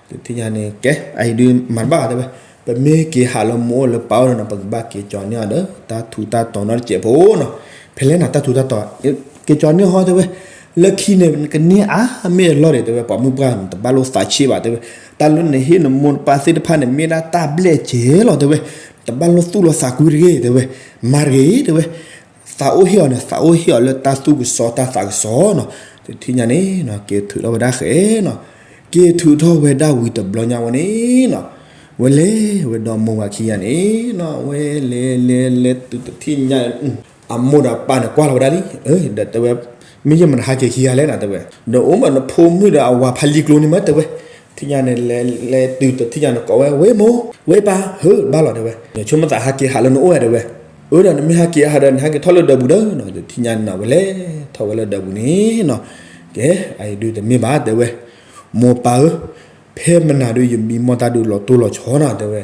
တထံၣ်ညါန့ၣ် ကဲ အအံၤဒုးမၤတဘၣ်ဘၣ် တဲဝဲ, ပမ့ၢ်က့ၤဟးလၢမိၢ်အိၣ်လၢပၢ်အိၣ်ဒီးနီၤ ပကဘၣ်က့ၤကၠီန့ၢ်အီၤဒီး တၢ်ထူးတၢ်တီၤနီတစဲးဖိနီၤ, ဖဲလဲၣ်နၤ တၢ်ထူးတၢ်တီၤ က့ၤကၠီန့ၢ်ဟီ တဲဝဲ, လၢခံန့ၣ် ကန့ၢ်အါမ့ၢ်အလီၢ်ဒီး တဲဝဲ ပှၤမုၣ်ပှၢ် တဘၣ်လိသးဆံးဘၣ် တဲဝဲ, တၢ်လၢနဟ့ၣ်နမိၢ်နပၢ်သ့ၣ်တဖၣ်န့ၣ် မ့ၢ်ဒၣ်တၢ်ဘျဲၣ်စဲၤလီၤ တဲဝဲ, တဘၣ်လိသူၣ်လီၤသးကွံတဂ့ၤ တဲဝဲ, မၤတဂ့ၤ တဲဝဲ, သးအိၣ်ဟ့ၣ်အီၤန့ၣ် သးအိၣ်ဟ့ၣ်အီၤလၢတၢ်သူၣ်ကစီၣ်တၢ်သးကစီၣ်နီၤ, တထံၣ်ညါန့ၣ်နီၤ က့ၤထုးထီၣ်ဝဲဒၣ်ဃဲနီၤ, က့ၤထုးထီၣ်ဝဲဒၣ်ဝံၤတဘျီညါဝဲန့ၣ်နီၤ, ဝဲလဲၤဝဲဒီးမိၢ်ဝၤခံဂၤန့ၣ်နီၤ, ဝဲလဲၤလဲၤလဲၤတုၤတထံၣ်ညါ အမိၢ်ဒီးပၢ်န့ၣ်ကွၢ်လီၤဝဲဒၣ်လံ, ဒီးတဲဝဲ, မ့ၢ်ယမၤနဟးက့ၤခံဂၤလဲၣ်နၤ တဲဝဲ, ဒီးအိၣ်မးနဖိမုၣ်ဒီးအဝၤဖးလံကျိန့ၣ်မး တဲဝဲ, ထံၣ်ညါန့ၣ်လဲၤလဲၤတုၤတထံၣ်ညါန့ၣ်ကိးဝဲ ဝဲမိၢ် ဝဲပၢ် ဟၢဘၣ်လီၤ တဲဝဲ, နဆိကမိၣ်သးဟးက့ၤဟးလၢနအိၣ်ဝဲ တဲဝဲ, အၢဒီးနမ့ၢ်ဟးက့ၤဟးဒီး နဟဲက့ၤထီၣ်လၢဒၢးပူၤဒီးနီၤ, တထံၣ်ညါန့ၣ်နီၤ ဝဲလဲၤထီၣ်ဝဲလၢဒၢးပူၤန့ၣ်နီၤ, ကဲ အအံၤဒုးတမ့ၢ်ဘၣ် တဲဝဲ, မိၢ်ပၢ်ဧၢ ဖဲမနၤဒုး ယမံမီၢ်တၢ်ဒုးလီၤတိၢ်လီၤဆီနီၤ တဲဝဲ,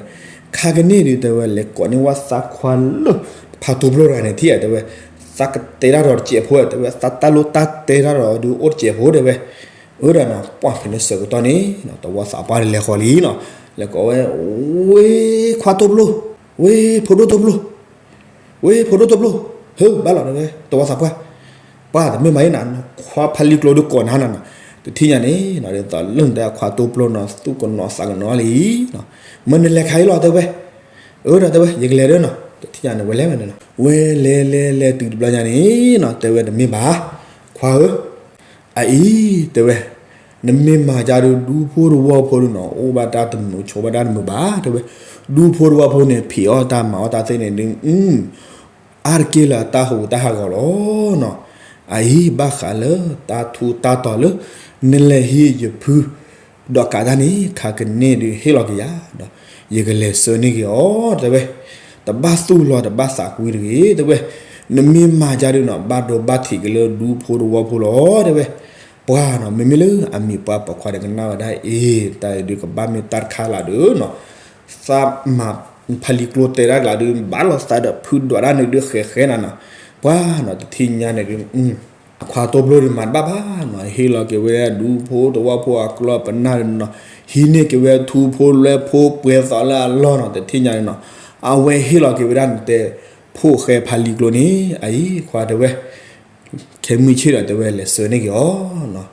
ခါကန့ၣ်ဒုး တဲဝဲ လဲၤကိးန့ၢ်ဝဲသးခွါလၢ ဖးတိဖျိတဂၤန့ၣ် ထံၣ်ဧါ တဲဝဲ, သးကတဲတၢ်ဒီးတစဲးဖိ တဲဝဲ, သးတၢ်လိၣ်တၢ်တဲတၢ်ဒီးဒုးအိၣ်တစဲးဖိ တဲဝဲ, အၢဒီးနီၤ ပှၢ်ဖဲန့ၣ်ဆၢကတီၢ်န့ၣ်နီၤ သဝီသးပှၢ်န့ၣ်လဲၤဃီၤလံနီၤ, လဲၤကိးဝဲ, ဝ့ၢ်ခွါတိဖျိ, ဝ့ၢ်ဖိဒိၣ်တိဖျိ ဝ့ၢ်ဖိဒိၣ်တိဖျိ, ဟၢဘၣ်လီၤ တဲဝဲ, သဝီသးပှၢ် ပှၢ်တမ့ၢ်မၤအံၤနၤ ခွါဖးလံကျိဒုးကိးနၤနၤနီၤ, တထံၣ်ညါန့ၣ်နီၤ ဒ်သိးလၢနတဲခွါတိဖျိနီၤ သူၣ်ကနိးသးကနိးလံ, မ့ၢ်နလဲၤခါအံၤလီၤ တဲဝဲ, အၢဒီး တဲဝဲ ယကလဲၤဒီးနီၤ တထံၣ်ညါန့ၣ် ဝဲလဲၤဝဲန့ၣ်နီၤ ဝဲလဲၤလဲၤလဲၤတုၤတဘျီညါန့ၣ်နီၤ တဲဝဲတမ့ၢ်ဘၣ်, ခွါဧၢ အအံၤ တဲဝဲ, နမ့ၢ်မၤကဒီးဒူဖိတဝီဖိဒုးနီၤ အိၣ်ဘၣ်တၢ်တမုာ်ဆိးဘၣ်တၢ်တမုာ်ဘၣ် တဲဝဲ, ဒူဖိတဝီဖိန့ၣ် ဖံးအီၣ်တၢ်မၤအီၣ်တၢ်သ့ၣ်န့ၣ်ဒုး အါတက့ၢ်လၢတၢ်ဟူးတၢ်ဟးဂီၤလီၤနီၤ, အအံၤ ဘၣ်ဃးလၢတၢ်ထူးတၢ်တီၤလၢ နလဲၤဟံးယဖု ဒီးကးတၢ်န့ၣ် ခါကန့ၣ်ဒုးဟ့ၣ်လီၤက့ၤယၤဒီး ယကလဲၤဆှၢန့ၢ်က့ၤအီၤ တဲဝဲ, တဘၣ်သူၣ်လီၤတဘၣ်သးကွံတဂ့ၤ တဲဝဲ, နမ့ၢ်မၤကဒီးနီၤ ဘၣ်ဒိဘၣ်ထံးက့ၤလၢဒူဖိတဝီဖိလီၤ တဲဝဲ, ပှၢ်နီၤ မ့မ့ၢ်လၢအမံၤပှၢ်ပိာ်ခွါဒီးကနၣ်ဝဲဒၣ်အ့ၣ် တၢ်အံၤဒုးကဘၣ်မ့ၢ်တၢ်တခါလၢ်ဒုးနီၤ, သးမၤဖးလံကျိတဲဒၣ်ကျါဒုး ဘၣ်လီၤသးဒီးဖုဒွးဒၣ်န့ၣ်ဒုးဃဲၤဃဲၤနၤနီၤ, ပှၢ်နီၤတထံၣ်ညါန့ၣ်ဒုး အခွါတိဖျိဒုးမၤတဘၣ်ဘၣ်နီၤ, ဟ့ၣ်လီၤက့ၤဝဲဒူဖိတဝီဖိအကျီၢ်ပနၢ်ဒုးနီၤ, ဟံးန့ၢ်က့ၤဝဲထူဖိလွဲဖိပှဲၤသီလၢအလီၢ်နီၤ, တထံၣ်ညါန့ၣ်နီၤ, အဝဲဟ့ၣ်လီၤက့ၤဝဲဒၣ်နတဲ ဖိၣ်ဃဲဖးလံကျိန့ၣ် အအံၤခွါတဲဝဲ ခဲမုၢ်ဆ့ၣ်ဒီးတဲဝဲလဲၤဆှၢန့ၢ်က့ၤ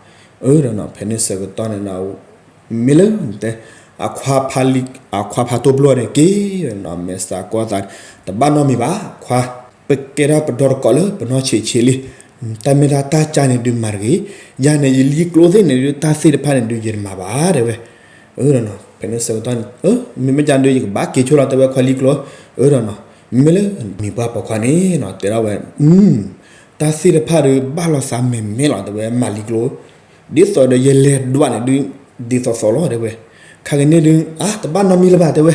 အီၤနီၤ, အၢဒီးနီၤ ဖဲန့ၣ်ဆၢကတီၢ်န့ၣ်နီၤ မ့ၢ်လၢနတဲ အခွါဖးလံ အခွါဖးတိဖျိန့ၣ်က့ၤနီၤ မဲာ်သးကီသး တဘၣ်နီတမံၤဘၣ် ခွါ ပကဲထီၣ်ပဒီတကိးလၢပနီၢ်ဆံးဆံးလံ, တၢ်မ့ၢ်ဒၣ်တၢ်ကၢ်န့ၣ်ဒုးမၤတဂ့ၤ, ယၤန့ၣ် ယလံကျိသ့ၣ်န့ၣ်ဒုး တၢ်သ့ၣ်တဖၣ်န့ၣ်ဒုး ယတမၤဘၣ် တဲဝဲ, အၢဒီးနီၤ ဖဲန့ၣ်ဆၢကတီၢ်န့ၣ် မ့မ့ၢ်ကၢ်ဒုး ယကဘၣ်က့ၤဆိလီၤ တဲဝဲ ခွါလံကျိ, အၢဒီးနီၤ မ့မ့ၢ်လၢမံၤပှၢ်ပိာ်ခွါန့ၣ်နီၤ တဲဒၣ်ဝဲ တၢ်သ့ၣ်တဖၣ်ဒုး ဘၣ်လီၤသးမဲာ်မဲာ်လီၤ တဲဝဲ မၤလံကျိ ဒ်သိးဒီးယလဲၤဒွးန့ၣ်ဒုး ဒ်သိးသိးလီၤ တဲဝဲ, ခါကန့ၣ်ဒုး အါ တဘၣ်နီတမံၤလၢၤဘၣ် တဲဝဲ,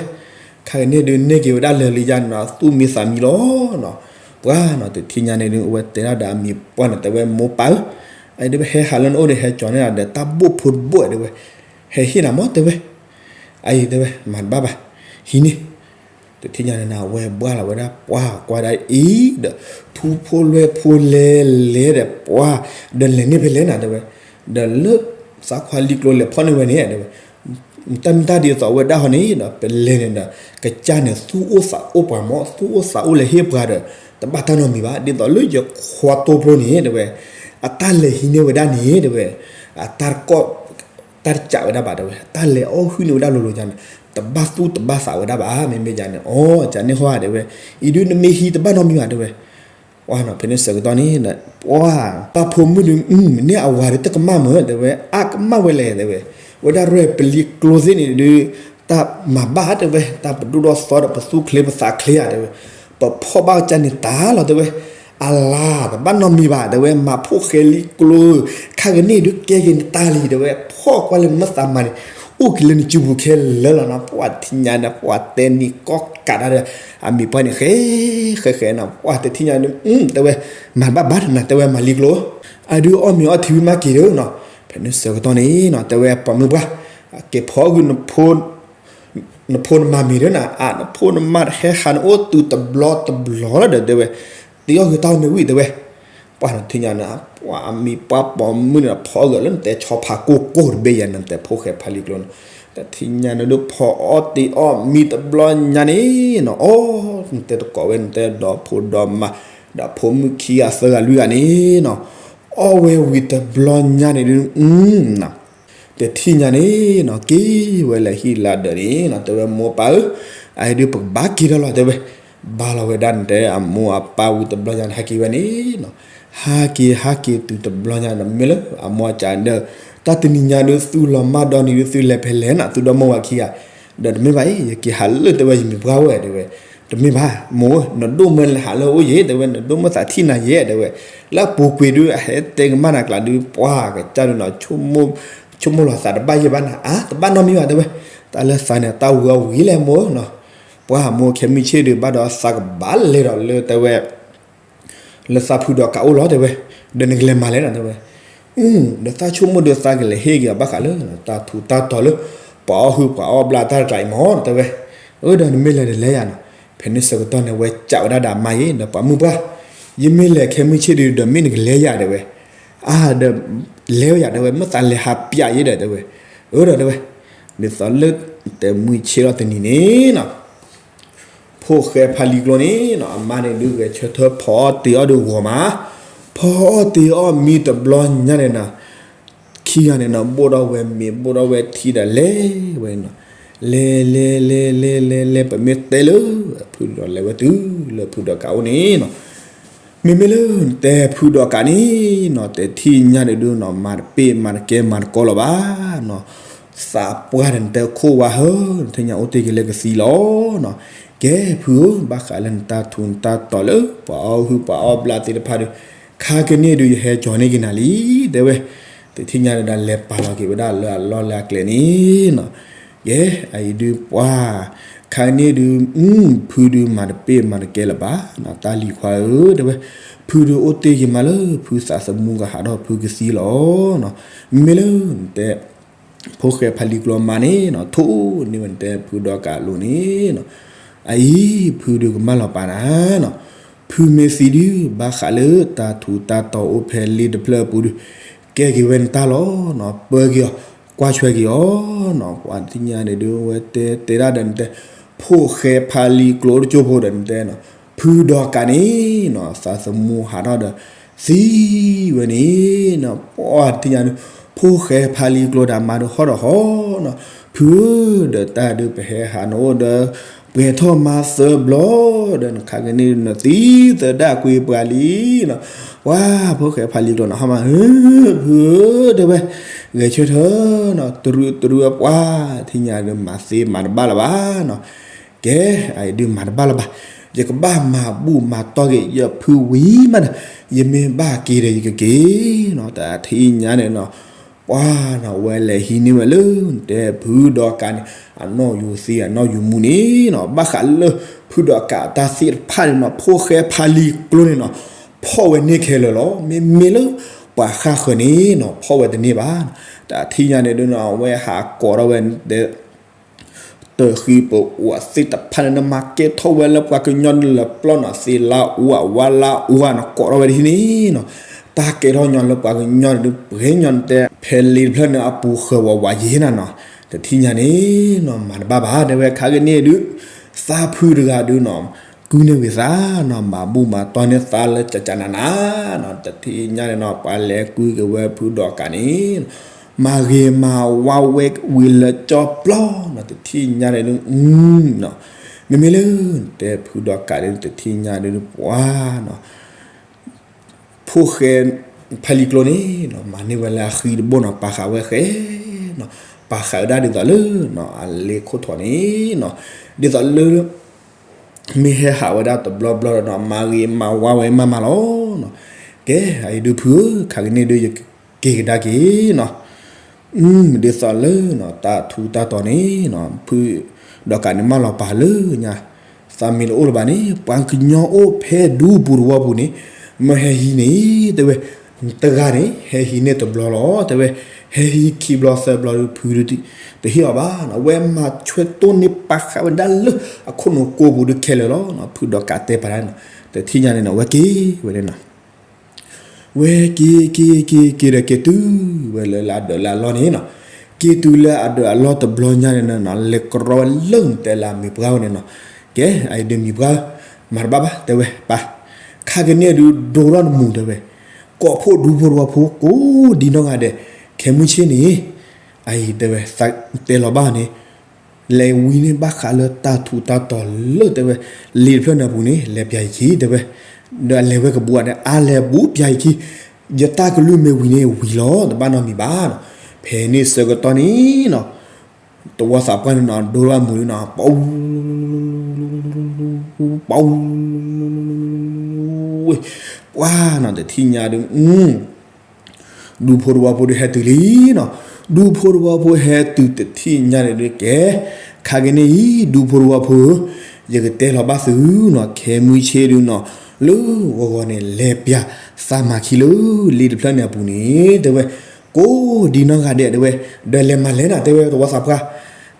ခါကန့ၣ်ဒုး န့ၢ်က့ၤဝဲဒၣ်လၢာ်လံယါန့ၣ်နီၤ သူၣ်မံသးမံလီၤနီၤ, ပှၢ်နီၤ တထံၣ်ညါန့ၣ်ဒုး အဝဲတဲဒၣ်ဒီးအမံၤပှၢ်န့ၣ် တဲဝဲ မိၢ်ပၢ်ဧၢ, အအံၤဒုး ပဟဲဟးလၢနအိၣ်ဒီး ဟဲကၠီၤန့ၢ်ဒီး တၢ်ဘိၣ်ဖိတဘိၣ် တဲဝဲ, ဟဲဟ့ၣ်နၤမး တဲဝဲ, အအံၤ တဲဝဲ မၤတဘၣ်ဘၣ်, ဟံးန့ၢ် တထံၣ်ညါန့ၣ်နီၤ အဝဲဘှၣ်လီၤဝဲဒၣ် ပှၢ်ကွၢ်ဒၣ်အံၤဒီး ထူဖိလွဲဖိလဲၤလဲၤဒီး ပှၢ် ဒီးလဲၤန့ၢ်ဖဲလဲၣ်နၤ တဲဝဲ, ဒီးလၢ သးခွါလံကျိလဲၤဖီၣ်န့ၢ်ဝဲန့ၣ် တဲဝဲ, တၢ်မ့ၢ်တၢ်ဒ်သိးဝဲဒၣ်ဟီန့ၣ်ဒီး ပလဲၤန့ၣ်ဒီး ကစၢ်န့ၣ် သူၣ်အိၣ်သးအိၣ်ပှၤမး သူၣ်အိၣ်သးအိၣ်လဲၤဟ့ၣ်ပှၤဒီး တဘၣ်တၢ်နီတမံၤဘၣ် ဒ်သိးလၢယခွါတိဖျိန့ၣ် တဲဝဲ, အတၢ်လဲၤဟံးန့ၢ်ဝဲဒၣ်န့ၣ် တဲဝဲ, အတၢ်တကိး တၢ်တစးဝဲဒၣ်ဘၣ် တဲဝဲ, တၢ်လဲၤအီၣ်ဟုၣ်န့ၢ်ဝဲဒၣ်လိၤလိၤယါန့ၣ် တဘၣ်သူၣ်တဘၣ်သးဝဲဒၣ်ဘၣ် မ့မ့ၢ်ယါန့ၣ် အိ ကန့ၣ်ဟီ တဲဝဲ, အံၤဒုးနမ့ၢ်ဟံးတဘၣ်နီတမံၤဘၣ် တဲဝဲ, ပှၢ်နီၤ ဖဲန့ၣ်ဆၢကတီၢ်န့ၣ် ပှၢ် ပၢ်ဖိမုၣ်ဒုး မ့ၢ်န့ၢ်အဝၤဒုး တကမၣ်မၢ တဲဝဲ, အကမၣ်ဝဲလဲၣ် တဲဝဲ, ဝဲဒၣ်ရဲၣ်ပလံၤကျိသ့ၣ်န့ၣ်ဒုး တၢ်မၤဘၣ်တဲဝဲ, တၢ်ပဒိၣ်ဒီးသီဒီးပသူၣ်ချ့ပသးချ့ဧါတဲဝဲ, ပဖီၣ်ဘၣ်ကစၢ်န့ၣ်တၢ်လီၤတဲဝဲ, အလါ တဘၣ်နီတမံၤဘၣ်တဲဝဲ, မၤဖိၣ်ဃဲလံၤကျိ ခါကန့ၣ်ဒုးကဲက့ၤနတၢ်လံတဲဝဲ, ဖီၣ်ကွၢ်လၢနမ့ၢ်သးမၤန့ၣ် အိၣ်က့ၤလၢနစုပူၤခဲလၢာ်လီၤနီၤ, ပှၤထံၣ်ညါန့ၣ် ပှၤတဲနံၤကီၢ်ကးတၢ်ဒီး အမံၤပှၢ်န့ၣ် ဃဲ ဃဲဃဲနီၤ, ပှၤတထံၣ်ညါဒုး တဲဝဲ, မၤဘၣ်ဘၣ်တနၤတဲဝဲ မၤလံၤကျိ အဒုးအီၣ်မ့ၤအီထံဝံၤမးက့ၤဒီးနီၤ, ဖဲန့ၣ်ဆၢကတီၢ်န့ၣ်နီၤ တဲဝဲပှၤမုၣ်ပှၢ်, က့ၤဖီၣ်ဂုာ် နဖိနမၤမ့ၤဒီးနၤ, အါ နဖိနမၤတဟဲဟးနအိၣ်တုၤတဘျီတဘျီလီၤဒီးတဲဝဲ, တ့အီၣ်ဂ့ၤတၢ်အီၣ်မ့ၤဝံၤတဲဝဲ, ပှၤထံၣ်ညါန့ၣ် ပှၤအမံၤပှၢ်ပိာ်မုၣ်န့ၣ် ဖီၣ်ဂ့ၤလၢနတဲဆီဖးကိၢ်ကိၢ်တဘ့ၣ်ယၤ နတဲဖိၣ်ဃဲဖးလံၤကျိန့ၣ်, တထံၣ်ညါန့ၣ်ဒုး ဖီၣ်အီၣ်တ့အီၣ်မံၤတဘျီညါန့ၣ်နီၤ, အီ နတဲတကိးဝဲ နတဲဒီဖိဒီမါ ဒီးဖိမုၣ်ခံဂၤသၢဂၤလွံၢ်ဂၤန့ၣ်နီၤ, အီၣ်ဝဲဝံၤတဘျီညါန့ၣ်ဒုး တထံၣ်ညါန့ၣ်နီၤ က့ၤဝဲလၢဟံၣ်လၢဒၢးန့ၣ်နီၤ, တဲဝဲမိၢ်ပၢ်ဧၢ, အအံၤဒုးပကဘၣ်က့ၤဒီးလီၤတဲဝဲ, ဘၣ်လီၤဝဲဒၣ်နတဲအမိၢ်အပၢ်ဝံၤတဘျီညါန့ၣ် ဟဲက့ၤဝဲန့ၣ်နီၤ, ဟဲက့ၤဟဲက့ၤတုၤတဘျီညါန့ၣ် မ့ၢ်လၢအမိၢ်အကးဒီး, တၢ်တနံၤညါဒုး သုလီၤမၢ်ဒီနံၤဒုး သုလဲၤဖဲလဲၣ်နီၤ သုဒီမိၢ်ဝၤခံဂၤ, ဒီးတမ့ၢ်ဘၣ်အံၤ ယက့ၤဟးလၢတဲဝဲယမံၤပှၢ်ဝဲတဲဝဲ, တမ့ၢ်ဘၣ်မိၢ်ဧၢ နဒိၣ်မၢလဲၤဟးလၢအအိၣ်ယဲတဲဝဲ နဒိၣ်မၢသးထံၣ်နၤယဲတဲဝဲ, လၢအပူၤကွံာ်ဒုး အဟဲတဲကမၣ်နၤကျါဒုး ပှၤကစၢ်ဒုးနီၤ ဆိကမိၣ်လီၤသးတဘၣ်ယဲၢ်ဘၣ်နၤ အါ တဘၣ်နီတမံၤဘၣ်တဲဝဲ, တၢ်လၢသးန့ၣ် တၢ်ဝံၤအီၣ်ဝံၤလဲၣ်မိၢ်ဧၢနီၤ, ပှၤမိၢ်ခဲမုၢ်ဆ့ၣ်ဒုး ဘၣ်ဒီးသးကဘၣ်လဲၤဒီးလၢတဲဝဲ လၢသးဖုဒီးကးအိၣ်လီၤတဲဝဲ, ဒီးနကလဲၤမၤလဲၣ်နီၤတဲဝဲ, ဒီးသးဆိကမိၣ်ဒီးသးကလဲၤဟ့ၣ်က့ၤအီၤဘၣ်ဃးလၢ တၢ်ထူးတၢ်တီၤလၢ ပှၤအီၣ်ဟုၣ်ပှၤအီၣ်ဘျၣ်တၢ်တကျါအံၤမၢ်နီၤတဲဝဲ, အၢဒီးနမ့ၢ်လဲၤဒီးလဲၤယၤနီၤ, ဖဲန့ၣ်ဆၢကတီၢ်န့ၣ် ဝဲစံးဝဲဒၣ်ဒီးအမါယဲဒီး ပှၤမုၣ်ပှၢ်, ယမ့ၢ်လဲၤခဲမုၢ်ဆ့ၣ်ဒုး ဒီးမ့ၢ်နကလဲၤယၤတဲဝဲ, အါ ဒီး လဲၤဝဲယၤတဲဝဲ မ့ၢ်သးလဲၤဟးပျးယဲဒီးတဲဝဲ, အၢဒီးတဲဝဲ, ဒ်သိးလၢ တဲမုၢ်ဆ့ၣ်ထီၣ်တနံၤန့ၣ်နီၤ ဖိၣ်ဃဲဖးလံၤကျိန့ၣ်နီၤ အမါန့ၣ်ဒုးဂဲၤဆၢထၢၣ်ဖီအီၣ်တ့အီၣ်ဒုးဂီၤမး, ဖီအီၣ်တ့အီၣ်မံၤတဘျီညါန့ၣ်နီၤ, ခံဂၤန့ၣ်နီၤ ဘိၣ်ထီၣ်ဝဲမ့ၤ ဘိၣ်ထီၣ်ဝဲထံဒီးလဲၤဝဲနီၤ, လဲၤ လဲၤ လဲၤ လဲၤ လဲၤ လဲၤ ပမ့ၢ်တဲလၢ ဖုဒီးလဲၤဝဲတုၤလၢဖုဒီးကးအိၣ်န့ၣ်နီၤ မ့မ့ၢ်လၢနတဲဖုဒီးကးန့ၣ်နီၤ တထံၣ်ညါန့ၣ်ဒုးနီၤ မၤတပ့ၢ်မၤတကဲမၤတကီလီၤဘၣ်, သးပှၢ်ဒီးနတဲခိၣ်ဝါဟၢ နထံၣ်ညါအိၣ်တ့ၢ်က့ၤလၢကသံလီၤနီၤ, ကဲဖုဧၢ ဘၣ်ဃးလၢနတၢ်ထူးနတၢ်တီၤလၢ ပှၤအီၣ်ဟုၣ်ပှၤအီၣ်ဘျၣ်သ့ၣ်တဖၣ်ဒီး ခါကန့ၣ်ဒုးယဟဲကၠီၤန့ၢ်က့ၤနၤလံ တဲဝဲ, တထံၣ်ညါဒုးဒီးလဲၤပာ်လီၤက့ၤဝဲဒၣ်လၢအလီၢ်လၢအကျဲန့ၣ်နီၤ ကဲ အအံၤဒုးပှၤ ခါကန့ၣ်ဒုး ဖုဒုးမၤတပ့ၢ်မၤတကဲလၢၤဘၣ်နီၤ တၢ်လံၤခွါဧၢ တဲဝဲ, ဖုဒုးအိၣ်တ့ၢ်က့ၤမးလၢ ဖုသးသမူကဟးထီၣ်ဖုကသံလီၤနီၤ, မ့မ့ၢ်လၢနတဲ ဖိၣ်ဃဲဖးလံၤကျိမးန့ၣ်နီၤ ထိၣ်န့ၢ်ဝဲနတဲဖုဒီးကးလိၤန့ၣ်နီၤ, အအံၤ ဖုဒုးကမၣ်လီၤပာ်နၤနီၤ, ဖုမ့ၢ်သံဒုး ဘၣ်ဃးလၢတၢ်ထူးတၢ်တီၤအိၣ်ဖဲလ့တဖျၢၣ်အပူၤဒုး ကဲက့ၤဝဲနတၢ်လီၤနီၤ, ပၢက့ၤအီၤ ကွၢ်ဆွဲက့ၤအီၤနီၤ, ပှၤတထံၣ်ညါန့ၣ်ဒုး ဝဲတဲတဲဒၣ်ဒီးနတဲ ဖိၣ်ဃဲဖးလံၤကျိတကၠိဖိဒီးနတဲနီၤ, ဖုဒီးကးန့ၣ်နီၤ သးသမူဟးထီၣ်ဒီး သံဝဲန့ၣ်နီၤ, ပှၤတထံၣ်ညါဒုး ဖိၣ်ဃဲဖးလံၤကျိဒီးမါဒုးဟီၣ်ဒီးဟီၣ်နီၤ, ဖုဧၢ ဒီးတၢ်ဒုးပဟဲဟးနအိၣ်ဒီး ပှဲၤထီၣ်မါသၢဘျီ ဒီးနခါကန့ၣ်နသံသဒၣ်ကွံာ်ပှၤလံနီၤ, ပှၤဖိၣ်ဃဲဖးလံၤကျိနီၤ ဟီၣ်မးဧၢ ဖုဧၢ တဲဝဲ, ဂဲၤဆၢထၢၣ်နီၤ တရူးတရူးအပှၤ ထံၣ်ညါဒုးမၤသ့မၤတဘၣ်လၢၤဘၣ်နီၤ, ကဲ အအံၤဒုးမၤတဘၣ်လၢၤဘၣ်, ယကဘၣ်မၤဘူၣ်မၤတီၢ်က့ၤ ယဖုဝံၤမးဒီး ယမ့ၢ်ဘၣ်က့ၤဒီးယကက့ၤနီၤ, တၢ်ထံၣ်ညါန့ၣ်နီၤ ပှၤနီၤ ဝဲလဲၤဟံးန့ၢ်ဝဲလၢ နတဲဖုဒီးကးန့ၣ် အနီၣ်ယူၤသံအနီၣ်ယူၤမူန့ၣ်နီၤ, ဘၣ်ဃးလၢ ဖုဒီးကးတၢ်သ့ၣ်တဖၣ်န့ၣ်နီၤ ဖိၣ်ဃဲဖးလံၤကျိန့ၣ်နီၤ ဖီၣ်ဝဲန့ၢ်ခဲလၢာ်လီၤ, မ့မ့ၢ်လၢ ပှၤဃၣ်ဃၢၤန့ၣ်နီၤ ဖီၣ်ဝဲတန့ၢ်ဘၣ်, တၢ်ထံၣ်ညါန့ၣ်ဒုးနီၤ အဝဲဟးကိးထီၣ်ဝဲ တၢ်ဃံပအိၣ်သ့ၣ်တဖၣ်န့ၣ် နမၤကဲထီၣ်ဝဲလၢပှၤကညီလၢပျီနီၤ သ့လါအူအဝါလါအူနီၤ ကိးထီၣ်ဝဲတဟံးန့ၣ်နီၤ, တၢ်ကဲထီၣ်ညီလၢပှၤကညီန့ၣ်ဒုး ပှဲၤညီနတဲ ဖဲလ့တဖျၢၣ်န့ၣ်အပူၤဃၢၤဝးဝးယဲၢ်နၤနီၤ, တထံၣ်ညါန့ၣ်နီၤ မၤတဘၣ်ဘၣ် တဲဝဲခါကန့ၣ်ဒုး သးဖုတဂၤဒုးနီၤ ကုန့ၢ်ဝံၤသးနီၤ မၤဘူၣ်မၤတီၢ်န့ၢ်သးလၢကကနၤနၤနီၤ, တထံၣ်ညါန့ၣ်နီၤ ပှၤလဲၤကုက့ၤဝဲဖုဒီးကးန့ၣ် မၤဂ့ၤမၤဝါဝဲဝံၤလၢကၠီပျီနီၤ, တထံၣ်ညါန့ၣ်ဒုး နီၤ မ့မ့ၢ်လၢ တဲဖုဒီးကးန့ၣ် တထံၣ်ညါဒုးပှၤနီၤ ဖိၣ်ဃဲ ဖးလံၤကျိန့ၣ်နီၤ မၤန့ၢ်ဝဲလၢအဃံတဘိနီၤ ပာ်ဃာ်ဝဲဃဲနီၤ, ပာ်ဃာ်ဝဲဒၣ်ဒ်သိးလၢ အလ့ခိၣ်ထီၣ်န့ၣ်နီၤ, ဒ်သိးလၢ မ့ၢ်ဟဲဟးဝဲဒၣ်တဘျီဘျီဒီးနီၤ မၤဂ့ၤမၤဝါဝဲမးမးလီၤနီၤ. ကဲ အအံၤဒုးဖုဧၢ ခါကန့ၣ်ဒုးယကက့ၤကဒါက့ၤနီၤ. ဒ်သိးလၢ တၢ်ထူးတၢ်တီၤန့ၣ်နီၤ ဖုဒီးကးန့ၣ်မၢလီၤပာ်လၢညါ သးမ့ၢ်တအိၣ်လၢၤဘၣ်န့ၣ် ပှၤကညီအိၣ်ဖဲဒူပူၤတဝီပူၤန့ၣ် မၢဟဲဟံးန့ၣ် တဲဝဲ တဂၤန့ၣ် ဟဲဟံးန့ၢ်တဘျီလီၤ တဲဝဲ, ဟဲဟံးခံဘျီသၢဘျီဒုး ဖုဒုးတဟ့ၣ်အီၤဘၣ်နီၤ. ဝဲမၤဆွဲတိၢ်န့ၢ်ပာ်ဃာ်ဝဲဒၣ်လၢအခိၣ်နူာ်ကိးပူၤဒုးခဲလၢာ်လီၤနီၤ. ဖုဒီးကးတဲပာ်ဒၣ်နီၤ တထံၣ်ညါန့ၣ်နီၤ ဝဲက့ၤဝဲန့ၣ်နီၤ ဝဲက့ၤက့ၤက့ၤက့ၤဒီးက့ၤတုၤဝဲလၢအဒၢးလၢအလီၢ်န့ၣ်နီၤ. က့ၤတုၤလၢအဒၢးအလီၢ်တဘျီညါန့ၣ်နီၤ လဲၤကရီဝဲလၢနတဲလၢအမံၤပှၢ်ဝဲန့ၣ်နီၤ. ကဲ အအံၤဒုးမံၤပှၢ် မၤတဘၣ်ဘၣ် တဲဝဲ ပၢ် ခါကန့ၣ်ဒုးဒိထီၣ်နမူၤ တဲဝဲ, ကိးဖှိၣ်ဒူဖိတဝီဖိကိးဒံနီၢ်ဂၤဒဲး ခဲမုၢ်ဆ့ၣ်န့ၣ် အအံၤတဲဝဲ သးတဲလီၤဘၣ်န့ၣ် လဲၤဝံၤန့ၣ်ဘၣ်ဃးလၢတၢ်ထူးတၢ်တီၤလၢတဲဝဲ လ့တဖျၢၣ်န့ၣ်အပူၤန့ၣ် လဲၤပၠးယခံ တဲဝဲ, ဒီးအလဲၤဝဲကဘူးန့ၣ် အလဲၤဘူးပၠးယခံ, ယတၢ်ကလုၢ်မ့ၢ်ဝံၤန့ၣ်ဝံၤလီၤ တဘၣ်နီတမံၤဘၣ်နီၤ. ဖဲန့ၣ်ဆၢကတီၢ်န့ၣ်နီၤ တဝီသးပှၢ်န့ၣ်နီၤ ဒိထီၣ်မူၤန့ၣ်နီၤ ပ ပ ပှၢ်နီၤ တထံၣ်ညါဒုး ဒူဖိတဝီဖိဒုးဟဲတုၤလံနီၤ. ဒူဖိတဝီဖိဟဲတုၤတထံၣ်ညါန့ၣ်ဒုးကဲ, ခါကန့ၣ်အံၤ ဒူဖိတဝီဖိဧၢ, ယကတဲလီၤဘၣ်သုနီၤ ခဲမုၢ်ဆ့ၣ်ဒုးနီၤ လၢဂီၤဂီၤန့ၣ် လဲၤပၠးသးမၤခံလၢ လ့တဖျၢၣ်န့ၣ်အပူၤန့ၣ် တဲဝဲ, ကိးဒံနီၢ်ဂၤဒဲးတဲဝဲ, ဒီးလဲၤမၤလဲၣ်နၤ တဲဝဲ တဝီသးပှၢ်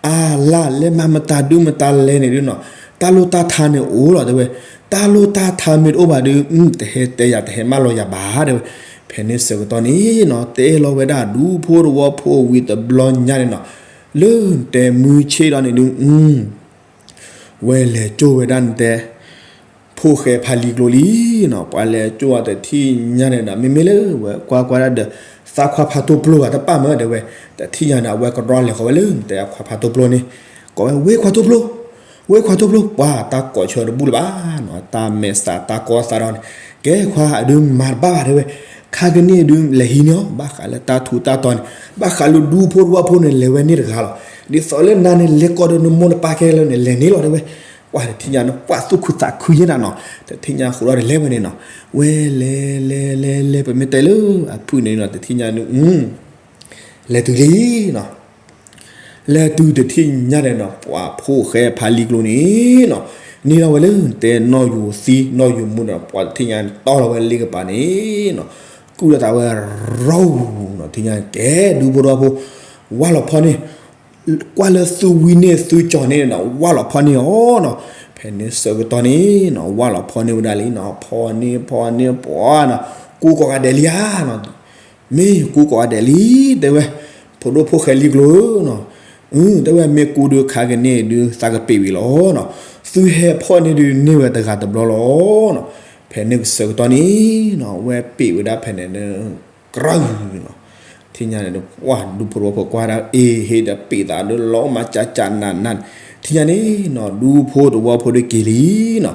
အါလၢ်လဲၤမၤမတၤဒုမတၤလဲၣ်န့ၣ်ဒုးနီၤ, တၢ်လိၣ်တၢ်ထါန့ၣ်အိၣ်လီၤတဲဝဲ, တၢ်လိၣ်တၢ်ထါမ့ၢ်တအိၣ်ဘၣ်ဒုး တဟဲတဲယၤတဟဲမၢလီၤယၤဘၣ်တဲဝဲ. ဖဲန့ၣ်ဆၢကတီၢ်န့ၣ်နီၤ တဲလီၤဝဲဒၣ်ဒူဖိတဝီဖိဝံၤတဘျီညါန့ၣ်နီၤ, လၢနတဲမုၢ်ဆ့ၣ်ဒီးန့ၣ်ဒုး ဝဲလဲၤကၠိဝဲဒၣ်နတဲ ဖိၣ်ဃဲဖးလံၤကျိၤလံနီၤ, ပှၤလဲၤကၠိအီၤတထံၣ်ညါန့ၣ်ဒီး မ့မ့ၢ်လၢဝဲကွၢ်ကွၢ်ဒၣ်ဒီး သးခွါဖးတိၢ်ပျိၢ်ဂၤတပၢ်မၢတဲဝဲ, တထံၣ်ညါန့ၣ် အဝဲကရီလဲၤဃီၤဝဲလၢနတဲအခွါဖးတိၢ်ပျိၢ်န့ၣ်, ကိးဝဲ ဝ့ခွါတိၢ်ပျိၢ်, ဝ့ခွါတိၢ်ပျိၢ် ပှၤတၢ်ကိးဆၢတဘူၣ်လၢၤဘၣ်နီၤ, တၢ်မဲာ်သးတၢ်ကီသးဒီးန့ၣ်, ကဲခွါအဒုးမၤတဘၣ်ဘၣ်တဲဝဲ, ခါကန့ၣ်ဒုးလဲၤဟံးန့ၢ်အီၤ ဘၣ်ဃးလၢတၢ်ထူးတၢ်တီၤန့ၣ်, ဘၣ်ဃးလၢဒူဖိတဝီဖိန့ၣ် လဲၤဝဲန့ၢ်တဂၤလီၤ, ဒ်သိးလၢနၤန့ၣ် လဲၤကိးဒီးနမိၢ်နပၢ်ခဲလၢာ်န့ၣ် လဲၤန့ၢ်လီၤတဲဝဲ. ပှၤတထံၣ်ညါန့ၣ် ပှၤသူၣ်ခုသးခုယဲနၤနီၤ, တထံၣ်ညါဃိးဒီးလဲၤဝဲန့ၣ်နီၤ, ဝဲလဲၤလဲၤလဲၤလဲၤ ပမ့ၢ်တဲလၢအဖုၣ်န့ၣ်နီၤ တထံၣ်ညါန့ၣ် လဲၤတုၤလံနီၤ, လဲၤတုၤတထံၣ်ညါန့ၣ်နီၤ ပှၤဖိၣ်ဃဲဖးလံၤကျိၤန့ၣ်နီၤ, န့ၢ်လီၤဝဲလၢတဲနီၣ်ယိၤသံနီၣ်ယိၤမူဒီး ပှၤတထံၣ်ညါန့ၣ် တီလီၤဝဲလ့ကပၤန့ၣ်နီၤ, ကူၣ်လီၤသးဝဲ ရီနီၤ, တထံၣ်ညါကဲ ဒူဖိတဝီဖိ ဝၢ်လီၤဖီန့ၢ် ကွၢ်လၢသုဝံန့ၢ်သုကၠီၤန့ၣ်နီၤ ဝၢ်လီၤဖီန့ၢ်အီၤနီၤ, ဖဲန့ၣ်ဆၢကတီၢ်န့ၣ်နီၤ ဝၢ်လီၤဖီန့ၢ်ဝဲဒၣ်လံနီၤ, ဖီန့ၢ်ဖီန့ၢ်ပှၤနီၤ, ကူကိးဂၤဒဲးလံဧါနီၤ, မ့ၢ်ကူကိးဂၤဒဲးလံ တဲဝဲ, ဖိဒိၣ်ဖိၣ်ဃဲလံၤကျိၤဧၢနီၤ, တဲဝဲမ့ၢ်ကူဒုးခါကန့ၣ်ဒုးသးကပ့ၤဝံၤလီၤနီၤ, သုဟဲဖီန့ၢ်ဒုးန့ၢ်ဝဲတဂၤတဘျီလီၤနီၤ, ဖဲန့ၣ်ဆၢကတီၢ်န့ၣ်နီၤ ဝဲပ့ၤဝဲဒၣ်ဖဲန့ၣ် ကြၢးနီၤ, ထံၣ်ညါန့ၣ် ပှၤဒူဖိတဝီဖိကွၢ်ဒၣ် အ့ၣ် ဟ့ၣ်ဒီးပ့ၤသးဒုးလီၤမၤကၠးကၠးနးနး, ထံၣ်ညါန့ၣ်နီၤ ဒူဖိတဝီဖိဒုးက့ၤလံနီၤ,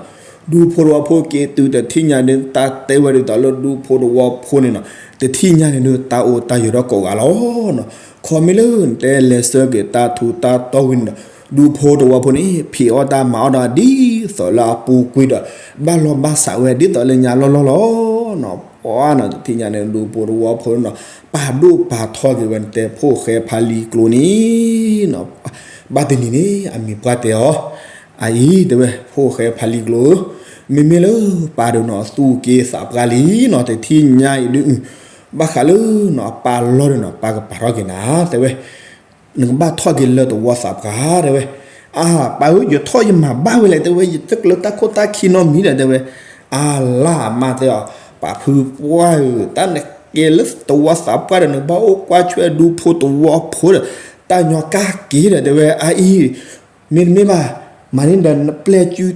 ဒူဖိတဝီဖိက့ၤတုၤတထံၣ်ညါန့ၣ် တၢ်တဲဝဲဒ်သိးလၢဒူဖိတဝီဖိန့ၣ်နီၤ, တထံၣ်ညါန့ၣ်ဒုး တၢ်အိၣ်တၢ်ယၢၤဒီးကိးဂၤလီၤနီၤ, ခီမ့ၢ်လၢနတဲလဲၤဆှၢက့ၤတၢ်ထူးတၢ်တီၤဝံၤန့ၣ်ဒီး ဒူဖိတဝီဖိန့ၣ် ဖံးအီၣ်တၢ်မၤအီၣ်ဒီးဒ်သိးလၢအပူၤကွံာ်ဒီး ဘၣ်လီၢ်ဘၣ်စးဝဲဒ်သိးလၢညါလီၢ်လီၢ်လီၤနီၤ, ပှၤနီၤ တထံၣ်ညါန့ၣ် ဒူဖိတဝီဖိန့ၣ်နီၤ ပာ်ဒိၣ်ပာ်ထီၣ်က့ၤဝဲနတဲ ဖိၣ်ဃဲဖးလံၤကျိၤန့ၣ်နီၤ, ဘၣ်တနံၤန့ၣ် အမံၤပှၢ်တဲအီၤ, အအံၤတဲဝဲ ဖိၣ်ဃဲဖးလံၤကျိၤဧၢ, မ့မ့ၢ်လၢပၢ်ဒုးနီၤ သူၣ်က့သးပှၢ်လံနီၤ, တထံၣ်ညါအံၤဒုး ဘၣ်ဃးလၢနီၤ အပၢ်လီၢ်ဒုးနီၤ ပၢ်ကပာ်ထီၣ်က့ၤနၤ တဲဝဲ နကဘၣ်ထီၣ်က့ၤလၢတဝီသးပှၢ် တဲဝဲ, အၢ ပၢ်ဧၢ ယထီၣ်ယမၤဘၣ်ဝဲလဲၣ် တဲဝဲ ယတကျၢၤတၢ်ခိၣ်တၢ်ခံနီတမံၤဒီး တဲဝဲ, အၢ လၢအမါတဲအီၤ, ပာ်ဖုပှၢ်ဧၢ တၢ်နကဲလၢတဝီသးပှၢ်ဒီး နကဘၣ်အိၣ်ကွၢ်ဆွဲဒူဖိတဝီဖိဒီး တၢ်ညီကၢ်က့ၤဒီး တဲဝဲ အအံၤ မ့တမ့ၢ်ဘၣ် မၤန့ၢ်ဒီးနပျဲၢ်စု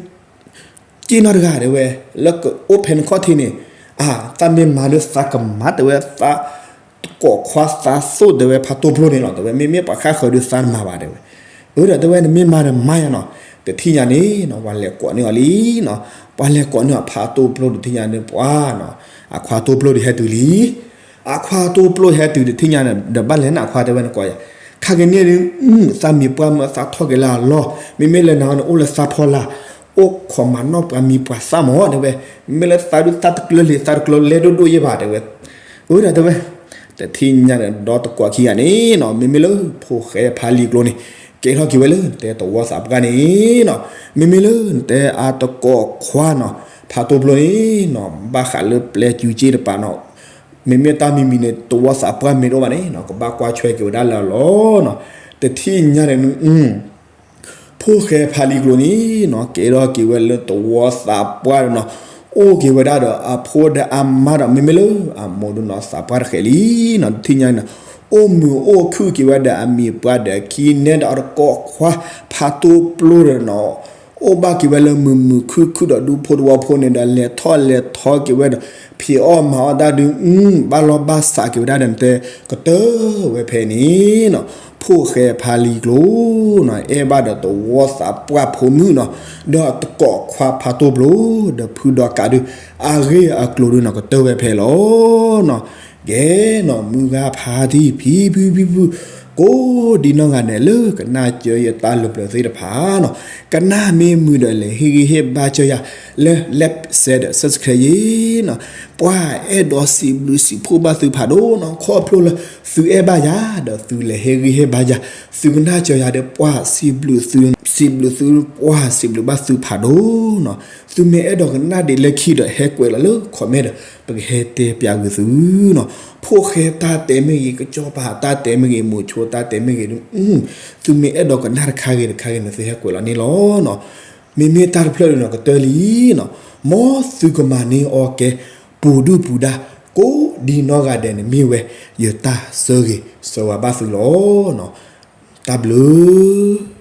က့နီတဂၤ တဲဝဲ, လၢကအိၣ်ဖဲနခီၣ်ထံးန့ၣ်, အၢ သးမ့ၢ်မၤဒီးသးကမၤ တဲဝဲ, သးတကိးခွါသးသိၣ် တဲဝဲ ဖးတိၢ်ပျိၢ်န့ၣ်လီၤ တဲဝဲ, မ့မ့ၢ်ပှၤဃၣ်ဃၢၤဒီးသးတမၤဘၣ် တဲဝဲ, အၢ ဒီးတဲဝဲ နမ့ၢ်မၤဒီးမၤယၤနီၤ, တထံၣ်ညါန့ၣ်နီၤ ပှၤလဲၤကိးန့ၢ်အီၤလံနီၤ, ပှၤလဲၤကိးန့ၢ်အီၤဖးတိၢ်ပျိၢ်တထံၣ်ညါန့ၣ် ပှၤနီၤ, အခွါတိၢ်ပျိၢ်ဒီးဟဲတုၤလံ အခွါတိၢ်ပျိၢ်ဟဲတုၤတထံၣ်ညါန့ၣ် ဒီးဘၣ်လဲၣ်နခွါ တဲဝဲ နကိးယၤ, ခ ဟးက့ၤန့ၣ်ဒုး သးမံၤပှၢ်မ့ၢ်သးထီၣ်က့ၤလၢအလီၢ်, မ့မ့ၢ်လၢနၤန့ၣ် အိၣ်လၢသးဖီလာ်, အိၣ်ခိးမၤနီၣ်ပှၤမံၤပှၤသၣ်မး တဲဝဲ, မ့မ့ၢ်လၢသးဒုးသးတကျၢၤလံ သးတကျၢၤလဲၤဒိၣ်ဒိၣ်ယဲၢ်ဘၣ် တဲဝဲ, အၢ ဒၣ်တဲဝဲ, တထံၣ်ညါန့ၣ် ဒီတကိးခံဂၤန့ၣ်နီၤ မ့မ့ၢ်လၢဖိၣ်ဃဲဖးလံၤကျိၤန့ၣ် ကဲထီၣ်က့ၤဝဲလၢတဲသဝီသးပှၢ်န့ၣ်နီၤ, မ့မ့ၢ်လၢတဲအတကိးခွါနီၤ ဖးတိၢ်ပျိန့ၣ်နီၤ ဘၣ်ဃးလၢပျဲကူက့ၢ်တပၤနီၤ မ့မ့ၢ်တၢ်မံၤမံၤန့ၣ် သဝီသးပှၢ်မ့ၢ်တအိၣ်ဘၣ်န့ၣ်နီၤ ကဘၣ်ကွၢ်ဆွဲက့ၤဝဲဒၣ်လၢအလီၢ်နီၤ, တထံၣ်ညါန့ၣ် ဖိၣ်ဃဲဖးလံၤကျိၤန့ၣ်နီၤ ကဲထီၣ်က့ၤဝဲလၢသဝီသးပှၢ်ဒီးနီၤ, အိၣ်က့ၤဝဲဒၣ်ဒီးအဖိဒီးအမါဒီး မ့မ့ၢ်လၢအမိၢ်ဒုးနီၤ သးပှၢ်တဃဲးလံနီၤ, တထံၣ်ညါန့ၣ်နီၤ အိၣ်မုာ်အိၣ်ခုၣ်က့ၤဝဲဒီးအမံၤပှၢ်ဒီးခံနဲဒီးအတကိးခွါ ဖးတိၢ်ပျိဒီးနီၤ အိၣ်ဘၣ်က့ၤဝဲလၢမုာ်မုာ်ခုၣ်ခုၣ်ဒီးဒူဖိတဝီဖိန့ၣ်ဒီး လဲၤထီၣ်လဲၤထီက့ၤဝဲဒီး ဖံးအီၣ်မၤအီၣ်တၢ်ဒုး ဘၣ်လီၢ်ဘၣ်စးက့ၤဝဲဒၣ်ဒီး နတဲကတၢၢ်ဝဲဖဲန့ၣ်နီၤ, ဖိၣ်ဃဲဖးလံၤကျိၤနီၤ အဲၣ်ဘၣ်ဒီးသဝီသးပှၢ်ဖိမုၣ်နီၤ, ဒီးတကိးခွါဖးတိၢ်ပျိ ဒီးဖုဒီးကးဒုး အဂ့ၢ်အကျိၤဒုးနီၤ ကတၢၢ်ဝဲဖဲလီၤနီၤ, ကဲနီၤ မုၢ်ဂၤဖးတံၢ်ဖံဖုဖံဖု ကိးဒံနီၢ်ဂၤဒဲးလၢကနၣ်စၢၤယတၢ်လၢပျၢၤသ့ၣ်တဖၣ်နီၤ, ကနၣ်မ့ၢ်မုာ်ဒီးလဲၤဟ့ၣ်ဂံၢ်ဟ့ၣ်ဘါစၢၤယၤ လၢ like share ဒီး subscribe ယ့နီၤ, ပှၤအဲၣ်ဒိးစံးဘျုးစံးဖှိၣ်ဘၣ်သုဖးဒိၣ်နီၤ, ခီဖျိလၢသုအဲၣ်ဘၣ်ယၤ ဒီးသုလဲၤဟ့ၣ်ဂံၢ်ဟ့ၣ်ဘါယၤ, သုကနၣ်စၢၤယၤဒီးပှၤစံးဘျုးသု, စံးဘျုးသု ပှၤစံးဘျုးဘၣ်သုဖးဒိၣ်နီၤ, သုမ့ၢ်အဲၣ်ဒိးကနၣ်ဒံးလၢခံဒီးဟဲကွဲးလီၤလၢ comment ဒီး ပကဟဲတဲပျးဂ့ၤသုနီၤ, ဖိၣ်ဃဲတၢ်တဲမ့ၢ်ဂ့ၤ ကစီၤပၤတၢ်တဲမ့ၢ်ဂ့ၤ မိၤဆိတၢ်တဲမ့ၢ်ဂ့ၤဒုး သုမ့ၢ်အဲၣ်ဒိးကနၣ်တခါဂ့ၤတခါဂ့ၤန့ၣ် သုဟဲကွဲးလီၤန့ၣ်လီၤနီၤ, မ့မ့ၢ်တၢ်တဖျၢၣ်ဒုးနီၤ ကတၢၢ်လံနီၤ, မ်သုကမၤန့ၢ်အီၤကဲ ပူၤဒုၣ်ပူၤဒါ ကိးဒံနီၢ်ဂၤဒဲးန့ၣ်မ့ၢ်ဝဲ ယတၢ်ဆၢဂ့ၤဆၢဝါဘၣ်သုလီၤ. တၢ်ဘျုး